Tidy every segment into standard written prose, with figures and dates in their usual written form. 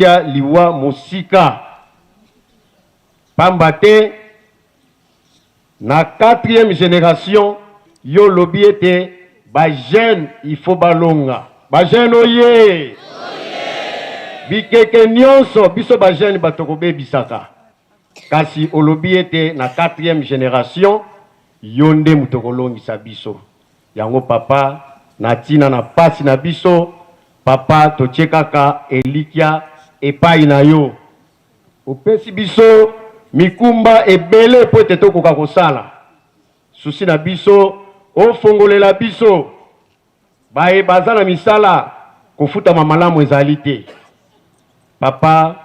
Tia liwa mosika, pamba te na quatrième generation yo olobi ete ba jeunes il faut balonga. Ba jeunes oye! Bikeke nionso biso ba jeunes bato kobebisaka, kasi olobi ete na quatrième generation yo nde moto okolongisa biso. Yango papa na tina na pasi na biso papa totie kaka elikya epayi na yo. Opesi biso mikumba ebele po ete tokoka kosala. Souci na biso ofongolela biso baye baza na misala kofutama malamu ezali te papa.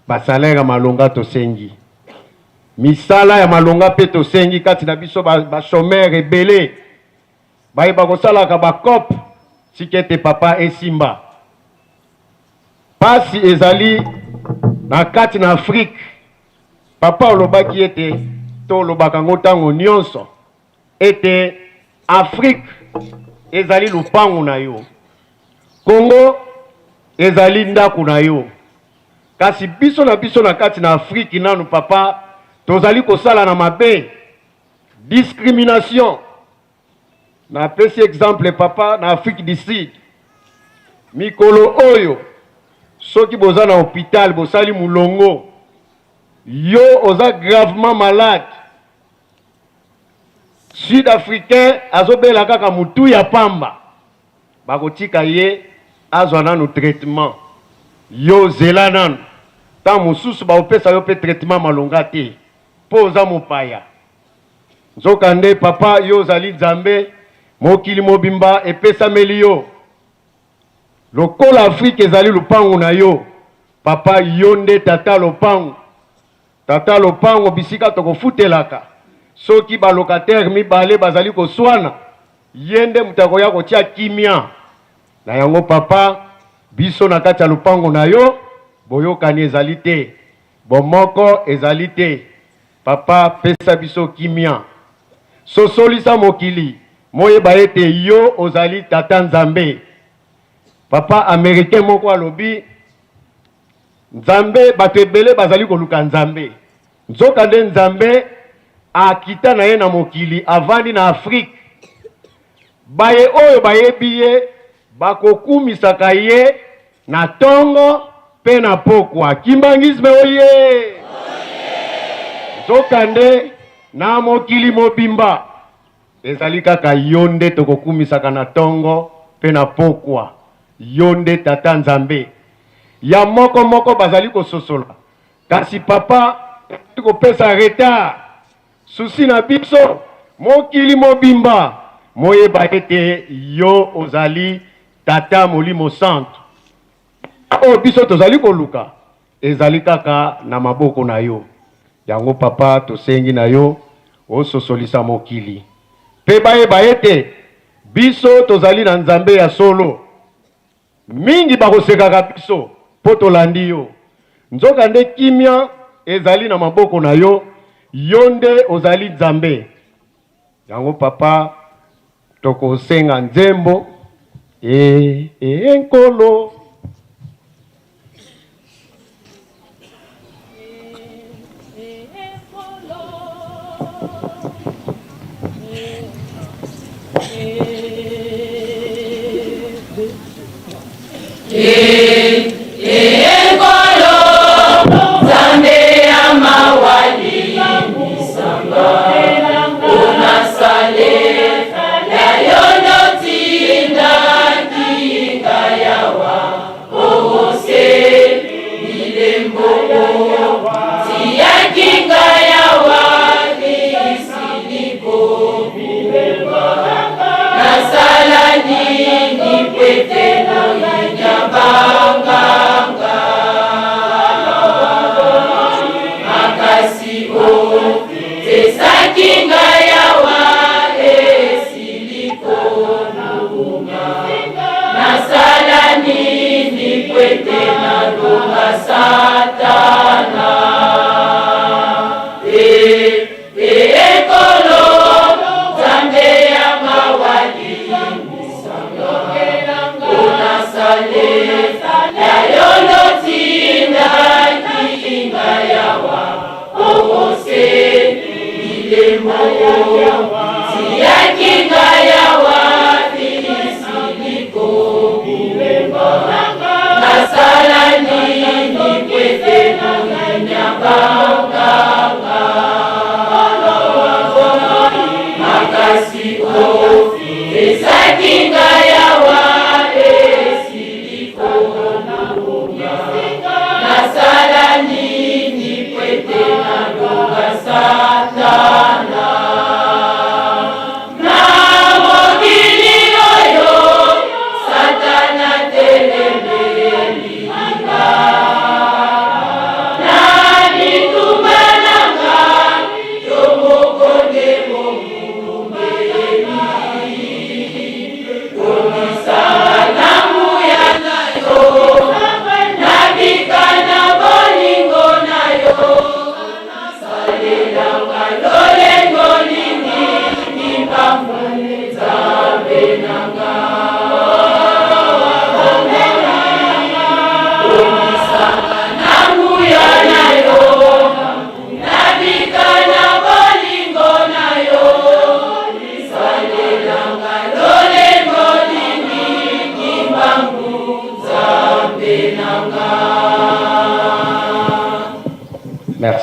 Ba salaire ya malonga tosengi. Misala ya malonga pe tosengi kati na biso ba, ba chomeurs ebele baye bakosalaka ba coop tika ete papa esimba. Pasi ezali na kati na Afrique. Papa olobaki ete to olobaka ngo tango nionso ete Afrique ezali lupangu na yo. Congo ezali ndaku na yo. Kasi biso na biso na kati na Afrique nanu papa tozali kosala na mabe discrimination. Na pesi exemple papa na Afrique du Sud mikolo oyo soki boza na hopital bosali mulongo yo oza gravement malade sud africain azobela kaka mutu ya pamba Bakotika ye azwa nanu traitement yo zela nanu tango mosusu bakopesa yo pe traitement malonga te po oza mopaya nzoka nde papa yo ozali Nzambe mokili mobimba epesameli yo lokola Afrique ezali lupangu na yo papa yo nde tata lopangu tata lopango bisika tokofutelaka soki ba locataire mibale bazali koswana Ye nde moto akoya kotia kimia. Na yango papa, biso na kati ya lopango na yo, boyokani ezali te, bomoko ezali te. Papa, pesa biso kimia. Sosolisa mokili moyeba ete yo ozali Tata Nzambe. Papa americain moko alobi, Nzambe, bato ebele bazali koluka Nzambe. Nzokande Nzambe akita na ye na mokili, avandi na Afrique. Baye oyo bayebi ye bakokumisaka ye na tongo pe na pokwa. Kimbanguisme oye! Nzokande na mokili mobimba ezali kaka yo nde tokokumisaka na tongo pe na pokwa. Yo nde Tata Nzambe. Ya moko moko bazali kososola Kasi papa ezali kopesa retard. Souci na biso mokili mobimba moyeba ete yo ozali Tata Molimo Santu. Oyo biso tozali koluka ezali kaka na maboko na yo. Yango papa tosengi na yo ososolisa mokili pe bayeba ete biso tozali na Nzambe ya solo. Mingi bakosekaka biso mpo tolandi yo, nzokande kimia ezali na maboko na yo, yo nde ozali Nzambe. Yango papa tokosenga nzembo e, e Nkolo.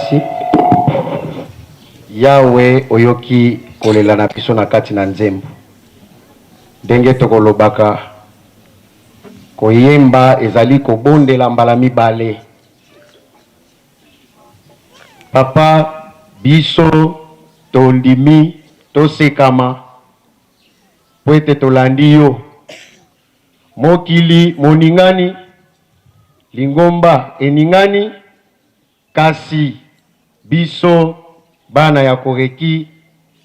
makasi. Yawe oyoki kolela na biso na kati na nzembo. Ndenge tokolobaka koyemba ezali kobondela mbala mibale. Papa biso tondimi tosekama mpo ete tolandi yo. Mokili moningani, lingomba eningani, kasi biso bana ya Koreki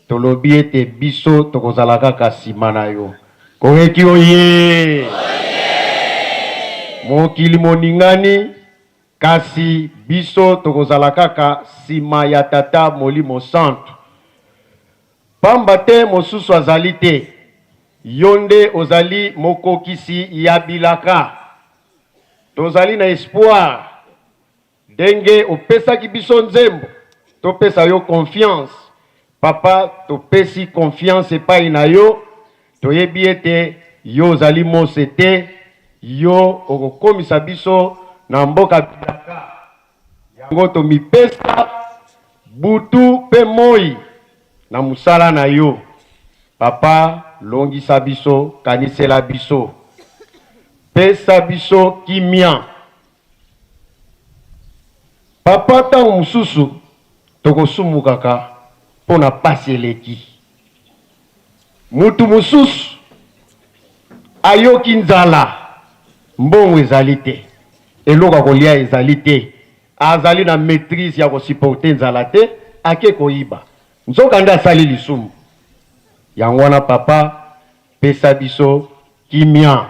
tolobi ete biso tokozala kaka nsima na yo. Koreki oye! Mokili moningani, kasi biso tokozala kaka nsima ya Tata Molimo Santu. Pamba te mosusu azali te, yo nde ozali mokokisi ya bilaka. Tozali na espoir ndenge opesaki biso nzembo, topesa yo confiance. Papa, topesi confiance epai na yo, toyebi ete yo ozali Mose te, yo okokomisa biso na mboka bilaka. Yango tomipesa butu mpe moi na mosala na yo. Papa, longisa biso, kanisela biso, pesa biso kimia. Papa, ntango mosusu tokosumukaka mpo na pasi eleki. Mutu mosusu ayoki nzala, mbongo ezali te, eloko ya kolia ezali te, azali na maitrise ya kosupporte nzala te, ake koyiba, nzoka nde asali lisumu. Yango wana papa, pesa biso kimia.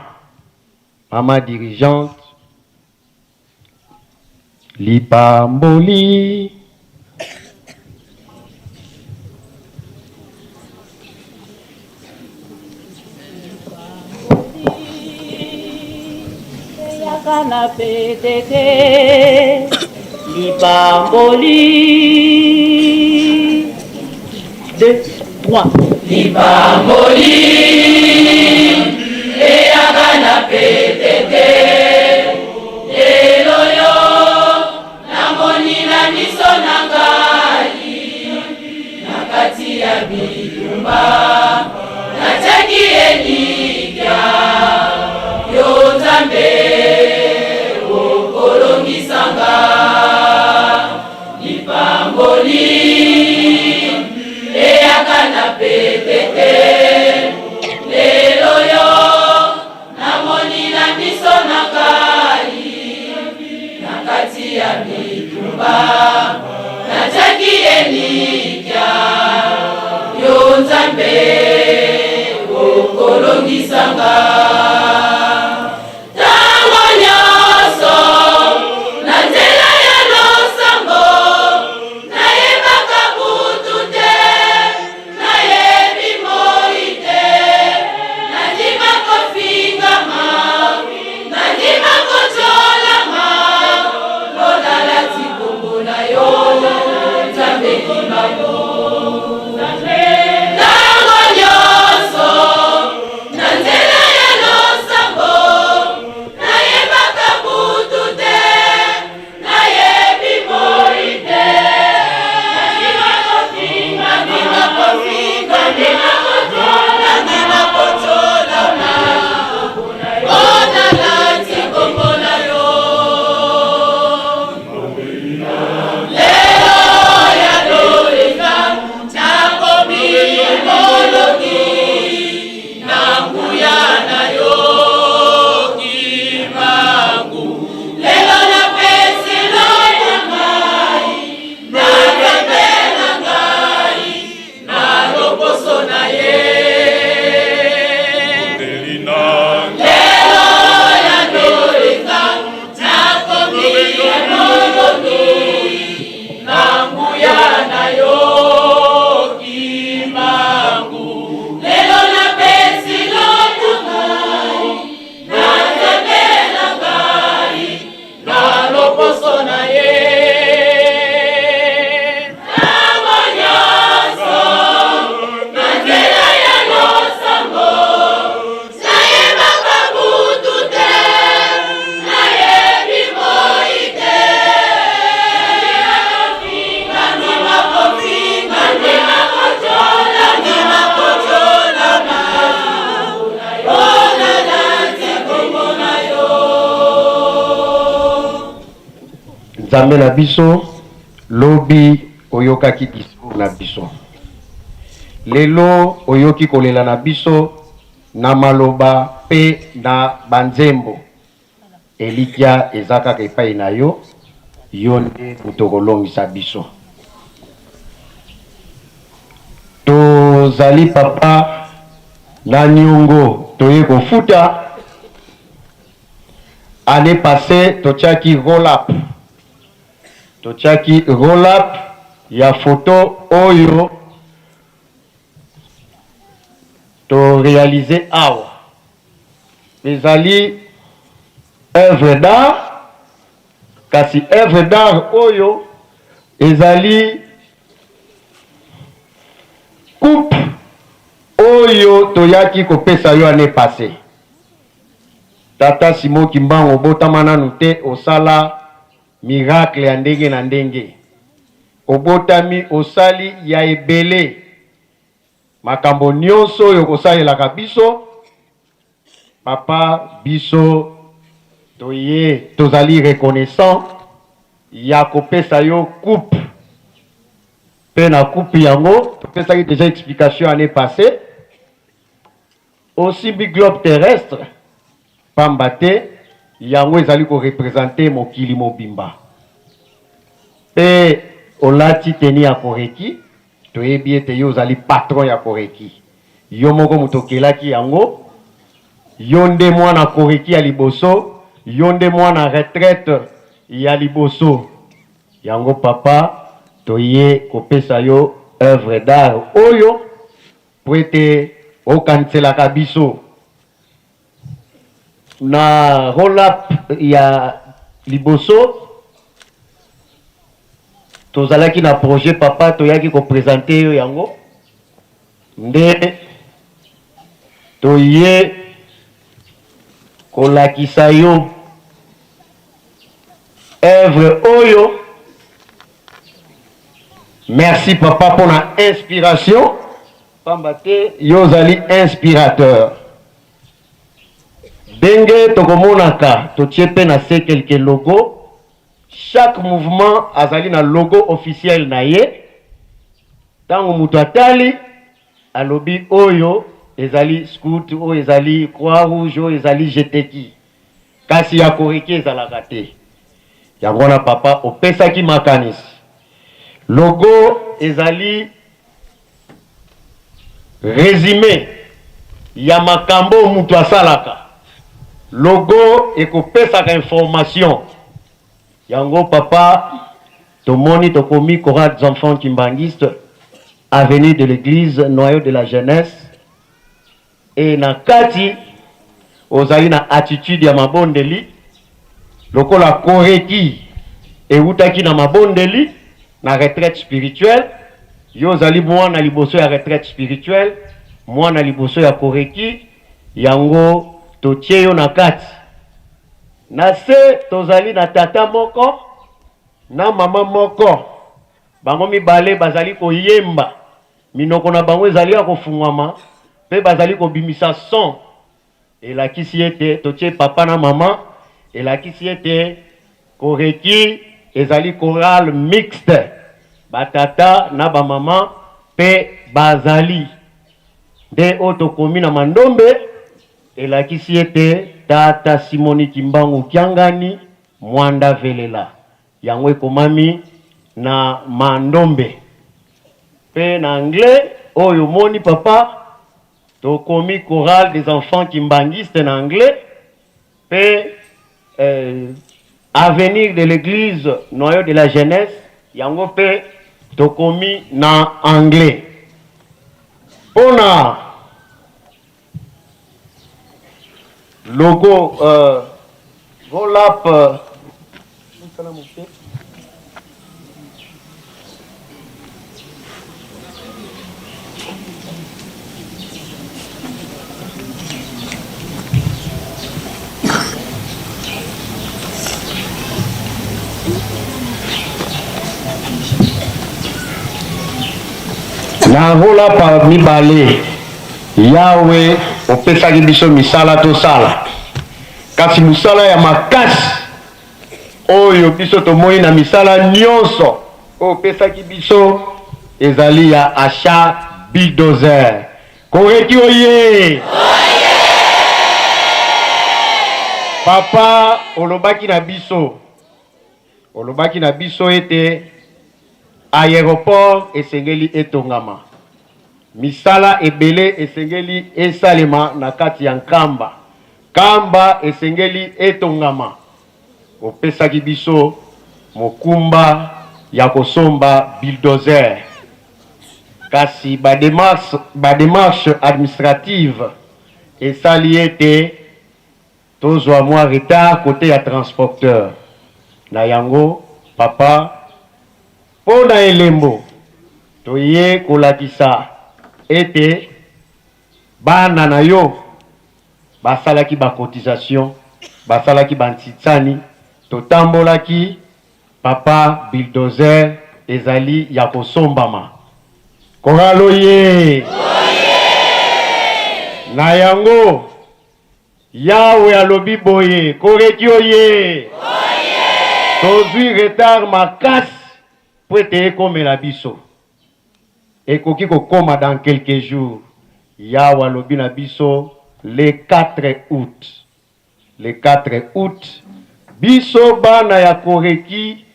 Mama dirigeante, lipamboli. Eyaka na pete te lipamboli. 2 3 Lipamboli eyaka na pete te. Lelo yo namoni na miso na ngai na kati ya bitumba natiaki elikya yo Nzambe okolongisa nga. Lipamboli eyaka na pete te. Lelo yo namoni na miso na ngai na kati ya bitumba natiaki elikya yo Nzambe okolongisa nga. Tango nyonso na nzela ya losambo nayebaka butu te, nayebi moi te, nandima kofingama, nandima kotyolama, mpo nalati kombo na yo, Nzambe Kimbangu. Tango nyonso na nzela ya. Nzambe na biso, lobi oyokaki discours na biso. Lelo oyoki kolela na biso na maloba pe na ba nzembo. Elikya eza kaka epai na yo, yo nde moto okolongisa biso. Tozali papa na niongo toye kofuta. Annee passee totiaki roll up, totiaki roll up ya photo oyo to realiser awa. Ezali oeuvre d'art, kasi oeuvre d'art oyo ezali coupe oyo toyaki kopesa yo annee passee. Tata Simon Kimbangu obotama nanu te osala miracle ya ndenge na ndenge obotami osali ya ebele makambo nionso oyo okosalelaka biso papa biso toye tozali reconnaissant ya kopesa yo coupe pe na coupe yango topesaki dejà explication annee passee. Osimbi globe terrestre pamba te yango ezali ko representer mokili mobimba. Pe olati tenue ya Koreki, toyebi ete yo ozali patron ya Koreki. Yo moko moto okelaki yango, yo nde mwana Koreki ya liboso, yo nde mwana retraite ya liboso. Yango papa toye kopesa yo oeuvre d'art oyo. Mpo ete okaniselaka biso. Na roll up ya liboso tozalaki na projet papa toyaki ko presenter yo yango nde toye kolakisa yo oeuvre oyo. Merci papa pona inspiration pamba te yo ozali inspirateur. Ndenge tokomonaka totie pe na se quelques logo, chaque mouvement azali na logo officiel na ye. Tango moto atali alobi oyo ezali scout, oyo ezali croix rouge, oyo ezali jeteki. Kasi ya koriki ezalaka te. Yango wana papa opesaki makanisi. Logo ezali resume ya makambo oyo mutu asalaka. Logo ekopesaka information. Yango papa tomoni tokomi chorale des enfants kimbanguistes avenue de l'eglise noyau de la jeunesse. Et na kati ozali na attitude ya mabondeli lokola koreki ewutaki na mabondeli na retraite spirituelle. Yo ozali mwana liboso ya retraite spirituelle, mwana liboso ya koreki, yango totie yo na kati. Na se tozali na tata moko na mama moko, bango mibale bazali koyemba. Minoko na bango ezali ya kofungwama mpe bazali kobimisa son. Elakisi ete totie papa na mama, elakisi ete Koreki ezali chorale mixte, ba tata na ba mama mpe bazali. Nde oyo tokomi na Mandombe elakisi ete tata Simoni Kimbangu Kiangani Mwanda Velela. Yango ekomami na Mandombe pe na anglais oyo omoni papa tokomi chorale des enfants kimbanguistes na anglais pe euh, avenir de l'église noyau de la jeunesse yango pe tokomi na anglais pona Logo euh, roll up euh, Na roll up mibale. Yawe, opesaki biso misala tosala, kasi mosala ya makasi Oyo biso tomoni na misala nyonso oyo opesaki biso ezali ya achat bulldozer. Koreki oye! Papa olobaki na biso, olobaki na biso ete aeroport esengeli etongama, misala ebele esengeli esalema na kati ya Nkamba, Nkamba esengeli etongama. Opesaki biso mokumba ya kosomba bulldozer, kasi ba demarches, ba demarches administratives esali ete tozwa mwa retard cote ya transporteur. Na yango papa, mpo na elembo toye kolakisa ete bana na yo Basalaki ba cotisation, basalaki ba nsitsani, totambolaki papa bulldozer ezali ya kosombama. Chorale oye! Na yango Yawe alobi boye, Koreki oye! Tozwi retard makasi mpo ete ekomela biso. Ekoki kokoma dans quelques jours. Yawe alobi na biso le 4 aout. Le 4 aout biso bana ya Koreki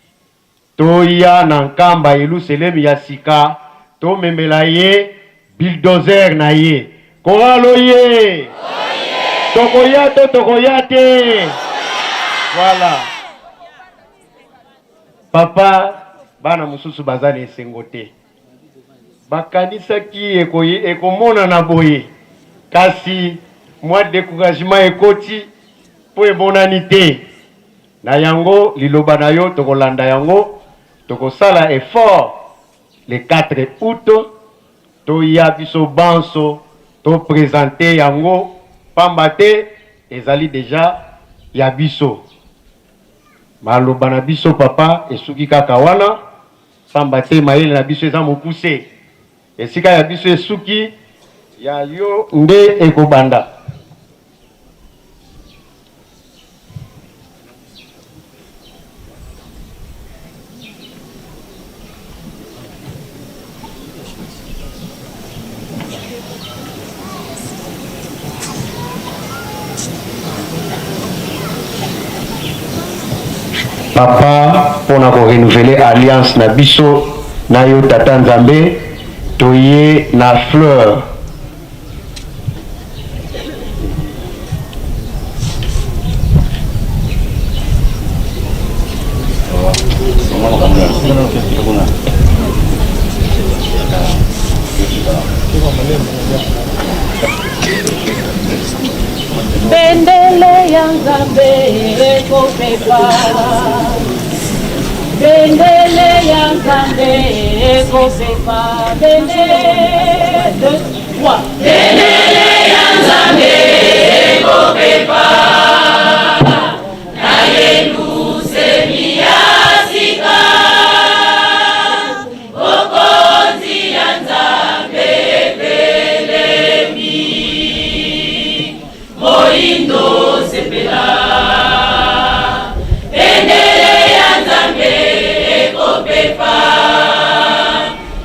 toya na Nkamba Yeluselemi ya sika tomemela ye bulldozer na ye. Chorale oye! Tokoya to tokoya te? Voilà. Papa, bana mosusu baza na esengo te. Bakanisaki ekomonana boye, kasi mwa decouragement ekoti mpo emonani te. Na yango, liloba na yo tokolanda yango, tokosala effort le 4 aout toya biso banso to presenter yango pamba te ezali dejà ya biso. Maloba na biso papa esuki kaka wana pamba te mayele na biso eza mokuse. Esika ya biso esuki, ya yo nde ekobanda. Papa pona ko renouveler alliance na biso na yo tata Nzambe toye na fleur. Bendele ya Nzambe ekopepa, bendele ya Nzambe ekopepa, bendele deux trois. Bendele ya Nzambe ekopepa na Yelusalemi ya sika. Bokonzi ya Nzambe ebelemi, moindo sepela. Bendele ya Nzambe ekopepa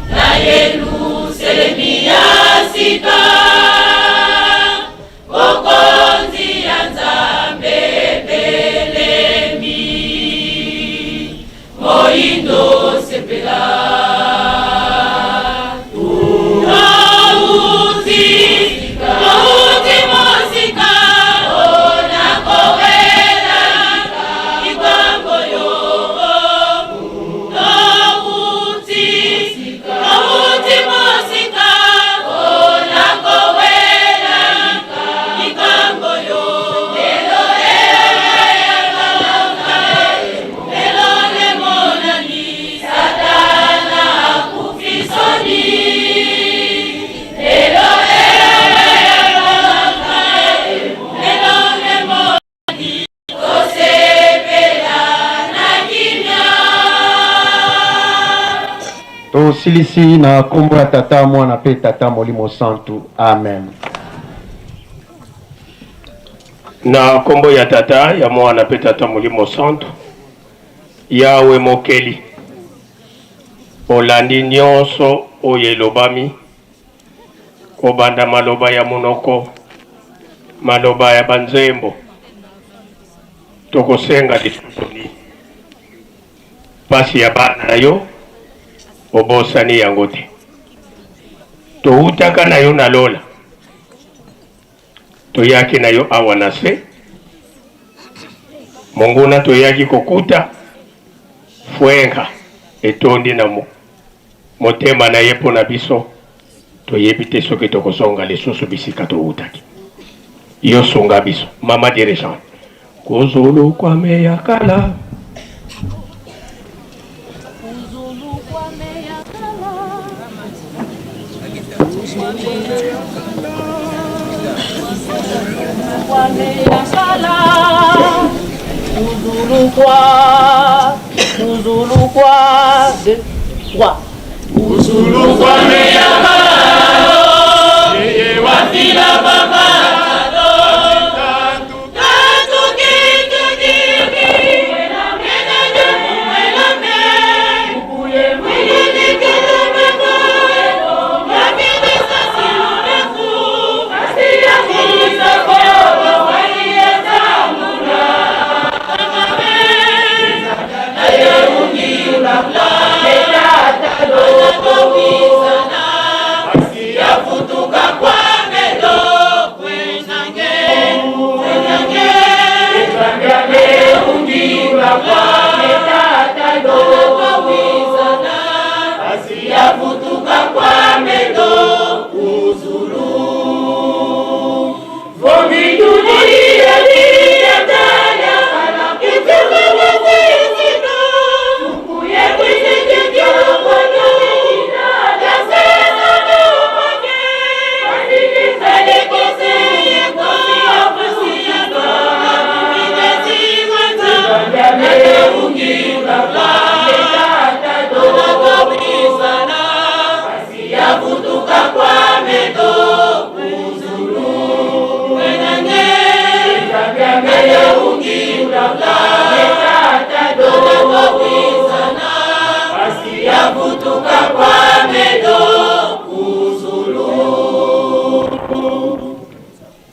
na Yelusalemi ya sika. Bokonzi ya Nzambe ebelemi. Moyindo sepela. Touti, touti mosika, ona kowela likambo yo. Touti, touti mosika, ona kowela likambo yo. Lelo Lelo emonani Satana akufi soni. Lelo lelo emonani tosepela na kimia. Tosilisi na nkombo ya Tata, Mwana mpe Tata Molimo Santu. Amen. Na nkombo ya Tata, ya Mwana mpe Tata Molimo Santu. Yawe Mokeli, olandi nyonso oyo elobami, kobanda maloba ya monoko, maloba ya banzembo. Tokosenga lisusu nini? Pasi ya bana na yo obosani yango te. Towutaka na yo na lola, toyaki na yo awa na se. Monguna toyaki kokuta fwenga etondi na motema na ye mpo na biso. Toyebi te soki tokozonga lisusu bisika towutaki. Yo sunga biso. Mama dirigeante. Kuzulu kwame ya kala. Kuzulu kwa, 2, 3. Kuzulu kwame ya kala. Yeye wafila baba.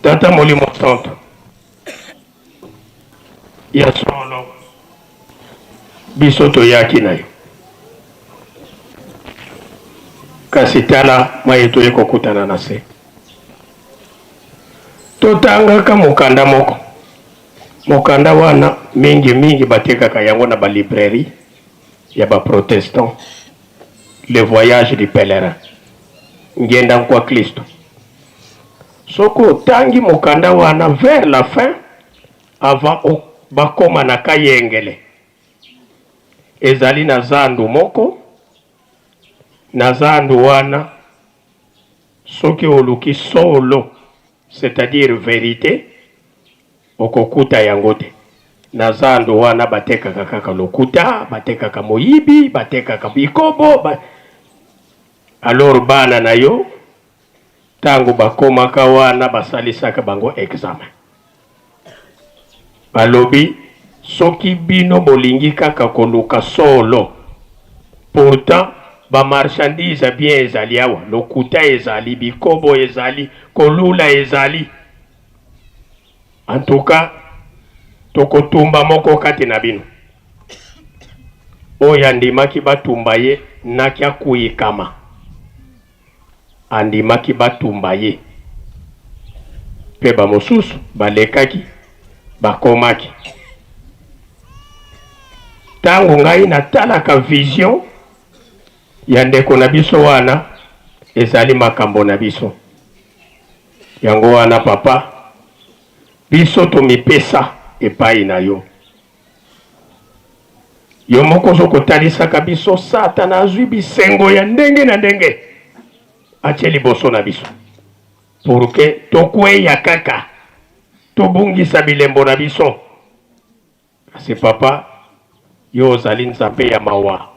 Tata Molimo Santo ya solo, biso toyaki na yo, kasi tala maye toye kokutana na se. Totangaka mokanda moko, mokanda wana mingi mingi batekaka yango na ba librairie ya ba protestant, Le voyage du pèlerin, Ngenda nkwa Klisto. Soki otangi mokanda wana vers la fin, avant bakoma na Kayengele, ezali na zandu moko, na zandu wana soki oluki solo, c'est-à-dire verite, okokuta yango te. Na zando wana batekaka kaka lokuta, batekaka moyibi, batekaka bikobo ba... Alors bana na yo tango bakomaka wana basalisaka bango examen, balobi soki bino bolingi kaka koluka solo, pourtant ba marchandise bien ezali awa, lokuta ezali, bikobo ezali, kolula ezali. En tout cas tokotumba moko kati na bino. Oyo andimaki batumba ye naki akuyikama. Andimaki batumba ye. Pe bamosusu balekaki bakomaki. Tango ngai natalaka vision ya ndeko na biso wana, ezali makambo na biso. Yango wana papa, biso tomipesa epayi na yo. Yo moko ozo kotalisaka biso Satana azwi bisengo ya ndenge na ndenge atie liboso na biso pour que tokweya kaka tobungisa bilembo na biso. Kasi papa, yo ozali Nzambe ya mawa,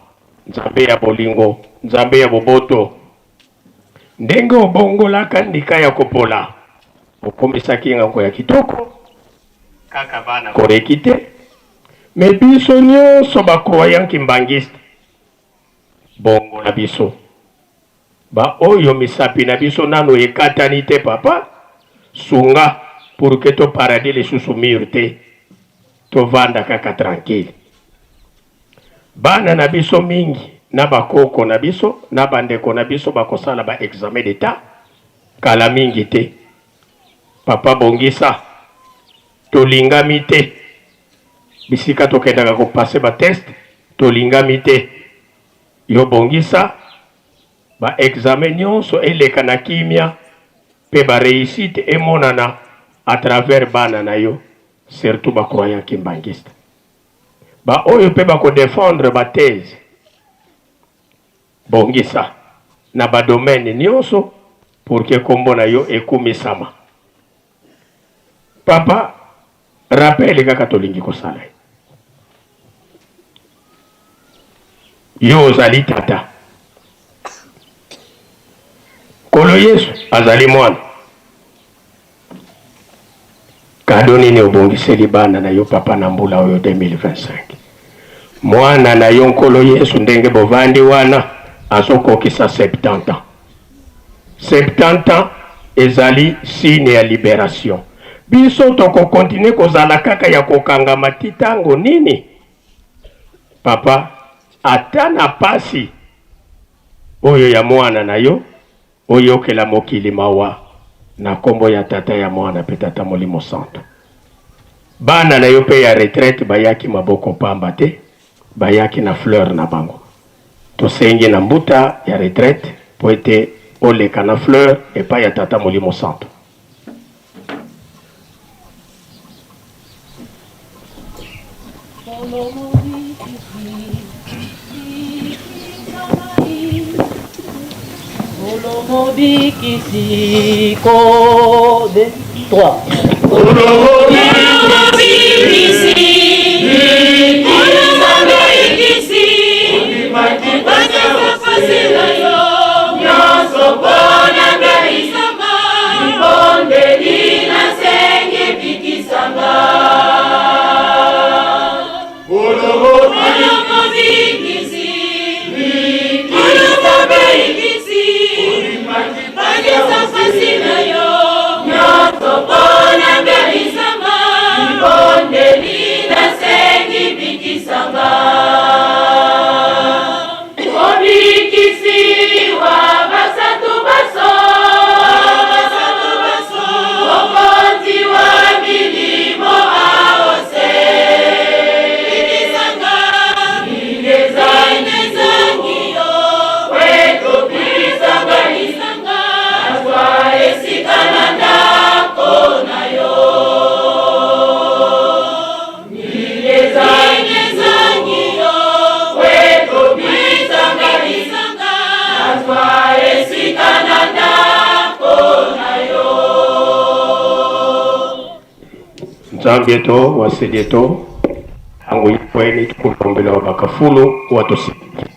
Nzambe ya bolingo, Nzambe ya boboto. Ndenge obongolaka ndika ya kopola, okomisaki yango ya kitoko, kaka bana koreki te. Mais biso nionso ba croyants kimbanguistes bongola biso. Ba oyo misapi na biso nanu ekatani te papa sunga pour que to paradis lisusu mur te tovanda kaka tranquille. Bana na biso mingi na ba koko na biso na ba ndeko na biso bakosala ba examen d'etat kala mingi te. Papa bongisa tolingami te bisika tokendaka ko passer ba test tolingami te. Yo bongisa ba examen nionso eleka na kimia pe ba reussite emonana à travers bana na yo surtout ba croyants kimbanguistes. Ba oyo pe bako defendre ba thèse bongisa na ba domaines nionso pour que kombo na yo ekumisama. Papa rappel kaka tolingi kosala ye. Yo ozali tata. Nkolo Yesu azali mwana. Kado nini obongiseli bana na yo papa na mbula oyo 2025? Mwana na yo Nkolo Yesu ndenge bovandi wana azokokisa 70 ans. 70 ans ezali signe ya liberation. Biso toko continuer kozala kaka ya kokangama ti tango nini? Papa ata na pasi oyo ya mwana na yo oyokela mokili mawa na kombo ya tata ya mwana pe tata molimo santu. Bana na yo pe ya retraite bayaki maboko pamba te, bayaki na fleur na bango. Tosengi na mbuta ya retraite po ete oleka na fleur epai ya tata molimo santu. Mobikisi ko 2 3 Nzambi eto wasedi eto tango ikweni tukulombela wa bakafulu watusindikiza.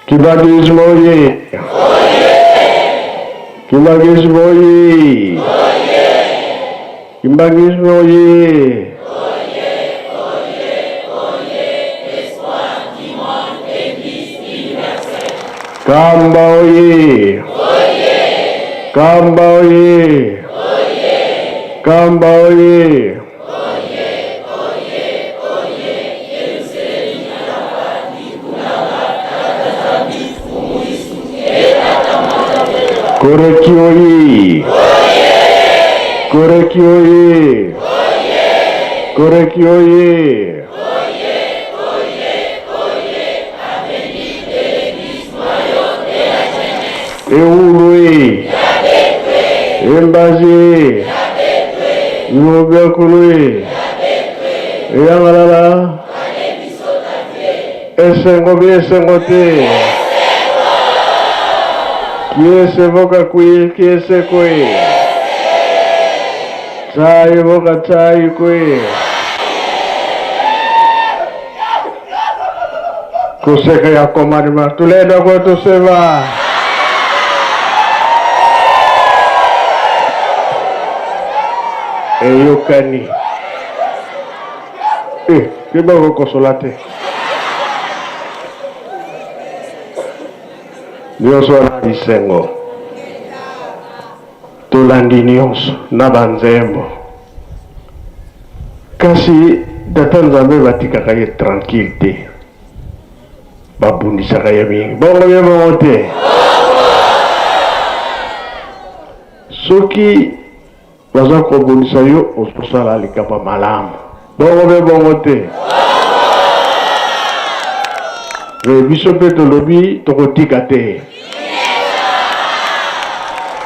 Kimbanguisme oye! Kimbanguisme oye! Kimbanguisme oye! Kamba oye! Kamba oye! Kamba oye! Koreki oye! Koreki oye! Koreki oye! Ewulu e! Embazi e! Ngobiakulu e! Eyangalala! Esengo bi esengo te! Kiese voka kwi kiese kwe! Tsai voka tsai kwe! Koseka ya commandement tulenda kwetu seva. Eyokani. Eh, keba kokosola te. Nyonso wana bisengo. Tolandi nyonso na banzembo. Kasi tata Nzambe batikaka ye tranquille te. Babundisaka ye mingi. Bongo ye bongo te. Soki baza kobundisa yo ozosala likambo malamu. Bongo be bongo te. Me biso mpe tolobi tokotika te.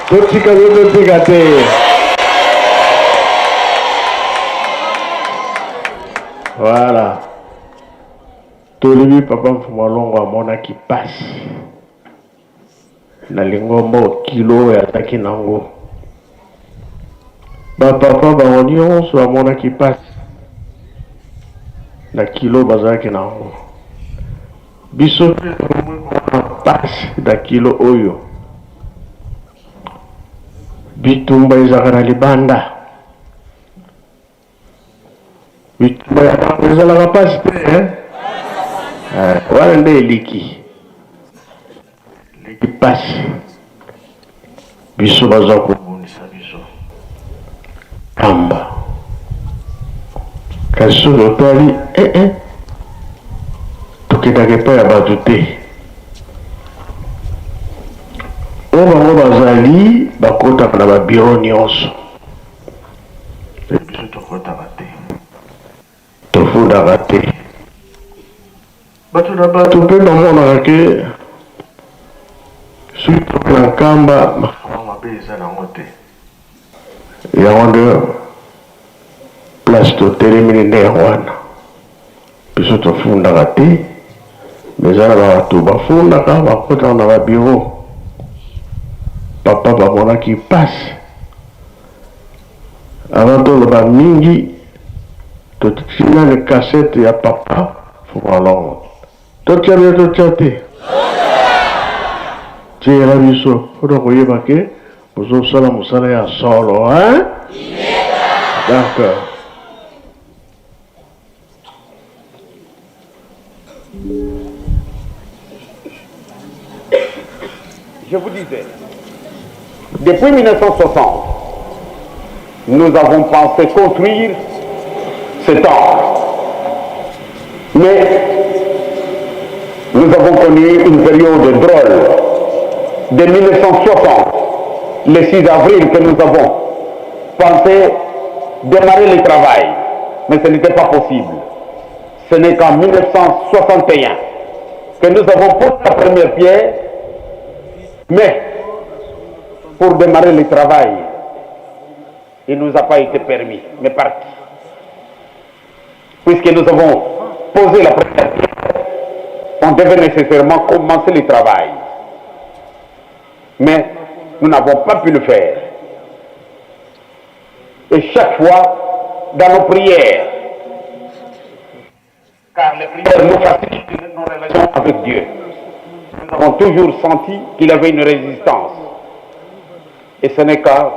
Totika be totika te. Voilà. Tolobi papa Mfumu Longo amonaki pasi na lingomba kilo oyo azalaki nango. Bapapa bango nyonso bamonaki pasi na kilo bazalaki nango. Biso mpe tokomona pasi na kilo oyo. Bitumba ezalaka na libanda. Bitumba ya bango ezalaka mpasi te eh? Eh, wana nde eleki eleki mpasi. Biso baza kobundisa biso kamba, kasi soki otali eh, eh, tokendaka epai ya bato te. Oyo bango bazali bakotaka na babiro nyonso. Mpe biso tokotaka te, tofundaka te. Bato na bato mpe bamonaka ke soki toke na Nkamba makambo mabe eza nango te. Yango nde place totelemeli nde yango wana. Biso tofundaka te, mais eza na bato bafundaka, bakotaka na ba bureau. Papa bamonaki pasi. Avant toloba mingi, totie nani cassette ya papa Fumalongo. Totia bien totia te? Tiela biso mpona koyeba ke bozosala mosala ya solo hein? D'accord. Je vous disais, depuis 1960, nous avons pensé construire ce temple. Mais nous avons connu une période drôle. De 1960, le 6 avril que nous avons pensé démarrer le travail, mais ce n'était pas possible. Ce n'est qu'en 1961 que nous avons posé la première pierre, mais pour démarrer le travail, il ne nous a pas été permis, mais par qui? Puisque nous avons posé la première pierre, on devait nécessairement commencer le travail. Mais nous n'avons pas pu le faire. Et chaque fois, dans nos prières, car les prières nous facilitent nos relations avec Dieu, nous avons toujours senti qu'il avait une résistance. Et ce n'est qu'en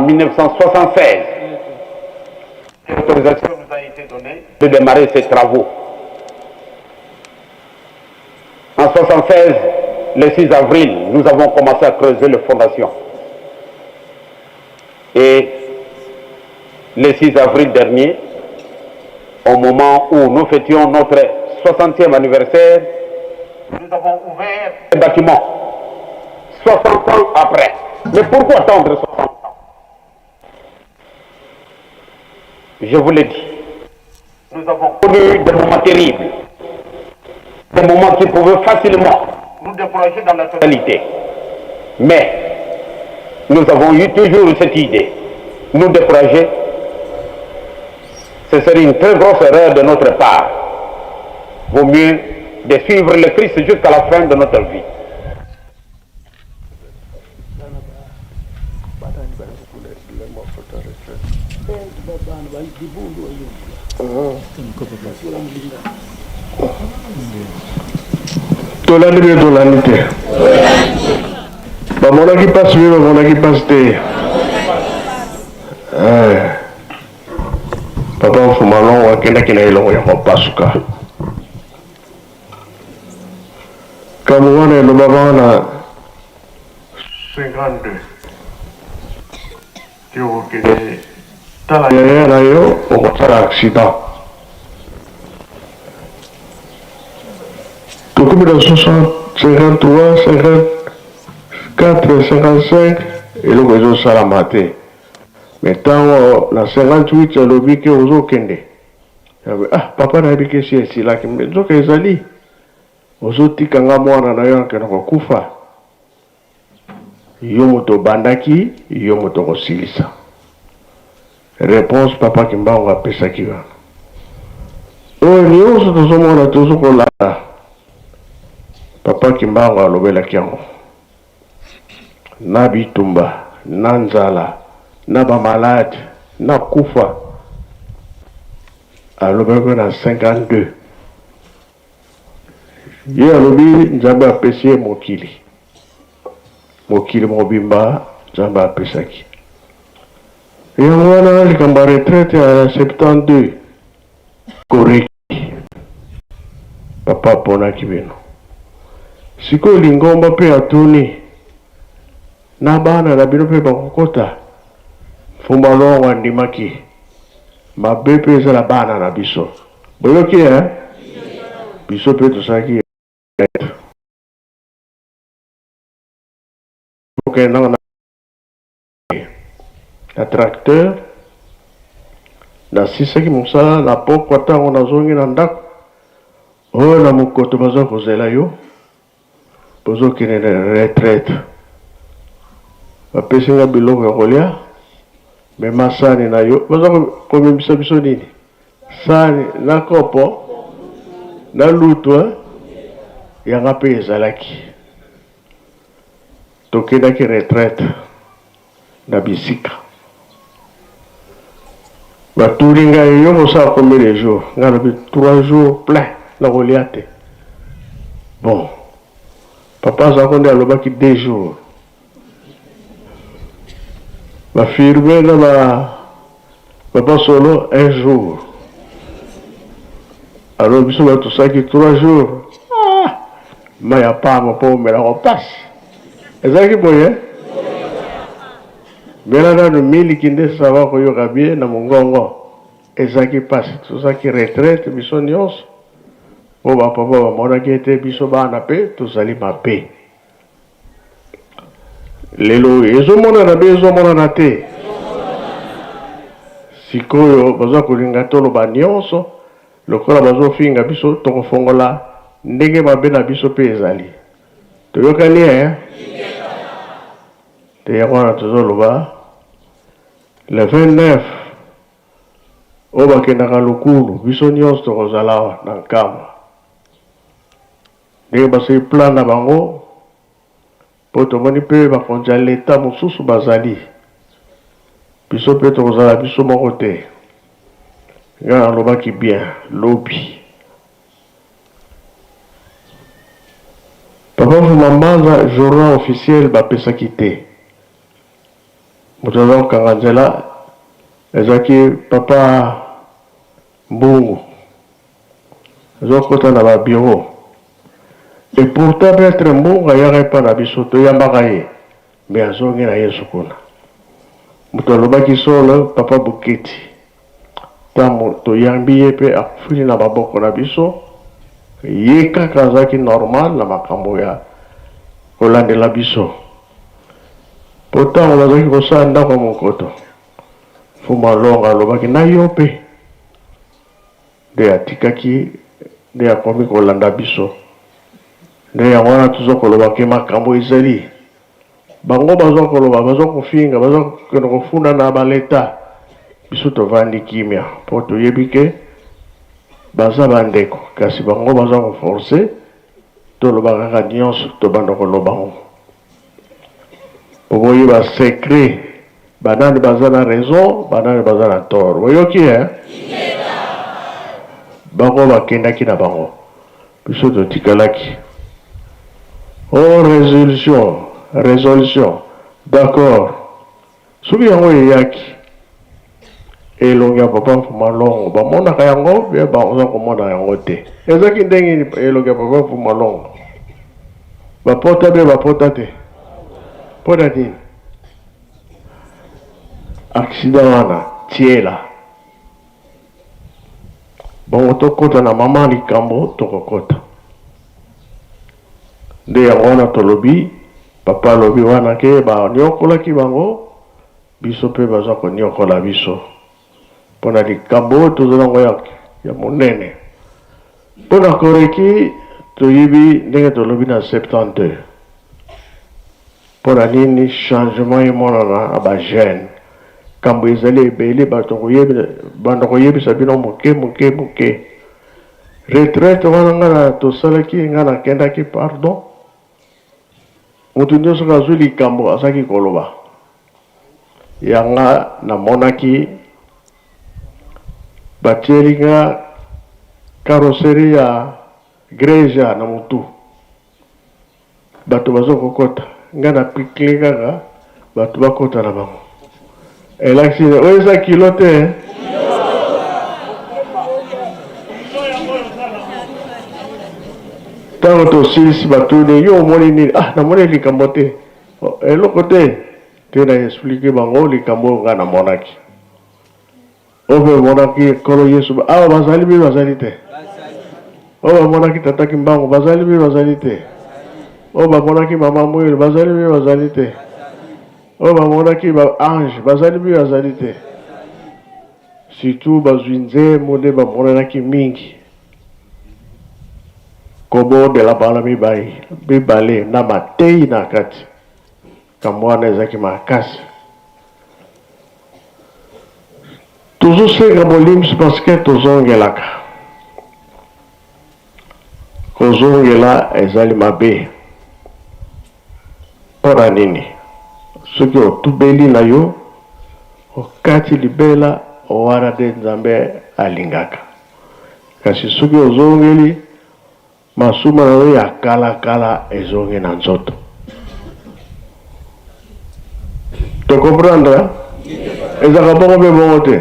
1976 que l'autorisation nous a été donnée de démarrer ces travaux. En 1976, le 6 avril, nous avons commencé à creuser les fondations. Et le 6 avril dernier, au moment où nous fêtions notre 60e anniversaire, nous avons ouvert un bâtiment 60 ans après. Mais pourquoi attendre 60 ans Je vous l'ai dit. Nous avons connu des moments terribles, des moments qui pouvaient facilement nous décourager dans la totalité. Mais nous avons eu toujours cette idée, nous décourager, ce serait une très grosse erreur de notre part. Vaut mieux de suivre le Christ jusqu'à la fin de notre vie. Tolandi mpe tolandi te. Bamonaki mpasi mpe bamonaki mpasi te. Eh. Papa Mfuma Longo akendaki na elongo ya kopasuka. Kambo wana elobama na 52 te okokende tala yaya na yo okosala accident. Tokomi na 60, 53, 54, 55 eloko ezosalama te. Mais ntango na 58 alobi ke ozokende, ah papa nayebi ke esi esilaki, mais nzoka ezali ozotika nga mwana na yo akende kokufa. Yo moto obandaki, yo moto okosilisa. Reponse papa Kimbangu apesaki wana. Oyo nyonso tozomona tozokolanda, papa Kimbangu alobelaki yango. Na bitumba, na nzala, na ba malade, na kufa. Alobaki na 52. Ye alobi Nzambe apesi ye mokili. Mokili mobimba Nzambe apesaki. Yango wana likambo ya retraite ya 72 koreki. Papa aponaki bino. Sikoyo lingomba mpe atuni na bana na bino mpe bakokota. Mfumba Longo andimaki. Mabe mpe ezala bana na biso. Boyoki eh? Biso mpe tosalaki okendaka na na tracteur, nasisaki mosala na pokwa, ntango nazongi na ndako oyo na mokoto baza kozela yo, bozokende na retraite. Bapesi nga biloko ya kolia, mema sani na yo. Baza komemisa biso nini? Sani na kopo na lutu eh? Yanga mpe ezalaki. Tokendaki retraite na bisika. Batuni ngai yo kosala combien de jours? Ngai nalobi 3 jours plein nakolia te. Bon, papa azalako nde alobaki 2 jours. Ba firme na ba papa solo un jour. Alors biso bato tosalaki 3 jours. Ah, mai ya pango mpo omelako mpasi. Ezalaki boye? Mela nanu miliki nde sava koyoka bien na mongongo. Ezalaki mpasi. Tozalaki retraite biso nyonso. Mpo ba papa bamonaki ete biso bana mpe tozali mabe. Lelo oyo ezomonana be ezomonana te. Sikoyo baza kolinga toloba nyonso lokola bazofinga biso, tokofongola ndenge mabe na biso mpe ezali. Toyokani eh? Te yango wana tozoloba le 29 oyo bakendaka lukulu, biso nyonso tokozala awa na Nkamba. Ndenge basali plan na bango, mpo tomoni mpe bakonzi ya leta mosusu bazali. Biso mpe tokozala biso moko te. Ngai nalobaki bien lobi. Papa Mvuma Mbanza journal officiel bapesaki te. Moto aza kokanga nzela ezalaki papa Mbungu. Azokota na ba bureau. Et pourtant maitre Mbungu ayaka epa na biso toyambaka ye mais azongi na Yesu kuna. Moto alobaki solo papa Boketi. Tango toyambi ye pe akufeli na maboko na biso, ye kaka azalaki normal na makambo ya kolandela biso. Po tango bazalaki kosala ndako ya mokoto, Mfumu Alonga alobaki na yo pe. Nde atikaki nde akomi kolanda biso. Nde yango wana tozo koloba ke makambo ezali. Bango baza koloba, baza kofinga, baza kokende kofunda na ba leta. Biso tovandi kimia po toyebi ke baza ba ndeko kasi bango baza ko forcer toloba kaka nionso tobanda koloba ngo. Po boyeba secret ba nani baza na raison, ba nani baza na tort. Boyoki hein? Bango bakendaki na bango. Biso totikalaki. Oh resolution, resolution. D'accord. Soki yango eyaki, elongi ya papa Mfuma Longo bamonaka yango bien baza komona yango te. Ezaki ndenge nini elongi ya papa Mfuma Longo? Bapota be bapota te. Mpo na nini? Accident wana tiela. Bongo tokota na mama likambo tokokota nde yango wana tolobi papa alobi wana ke baniokolaki bango biso pe baza koniokola biso pona likambo oyo toza nango ya, ya monene pona koreki toyebi ndenge tolobi na 72 Pona nini changement emonana na ba jeunes? Kambo ezali ebele bato banda koyebisa bino moke moke moke. Retraite wana nga na tosalaki nga nakendaki pardon. Moto nyonso azwi likambo azalaki koloba. Ya nga namonaki batieli nga carrosserie ya Greja na mutu. Bato bazo kokota nga na picle kaka bato bakota na bango elakisi oyo eza kilo te eh? Ntango tosilisi batuni yo omoni nini? Ah, namoni likambo te, oh, eloko te te. Na explike bango likambo oyo ngai namonaki. Oyo mpe bamonaki Nkolo Yesu awa bazali mpe bazali te. Oyo bamonaki Tata Kimbangu bazali mpe bazali te. Oyo bamonaki Mama Mwilu bazali mpe bazali te. Oyo bamonaki ba ange bazali mpe bazali te. Surtout bazwi nzembo nde bamonanaki mingi. Kobondela bana mibale na mateyi na kati. Kambo wana ezalaki makasi. Tozosenga bolimbisi parce que tozongelaka. Kozongela ezali mabe. Mpo na nini? Soki otubeli na yo, okati libela, wana nde Nzambe alingaka. Kasi soki ozongeli, Masumu na yo ya kala kala ezongi na nzoto. To comprendre? Ezalaka bongo mpe bongo te?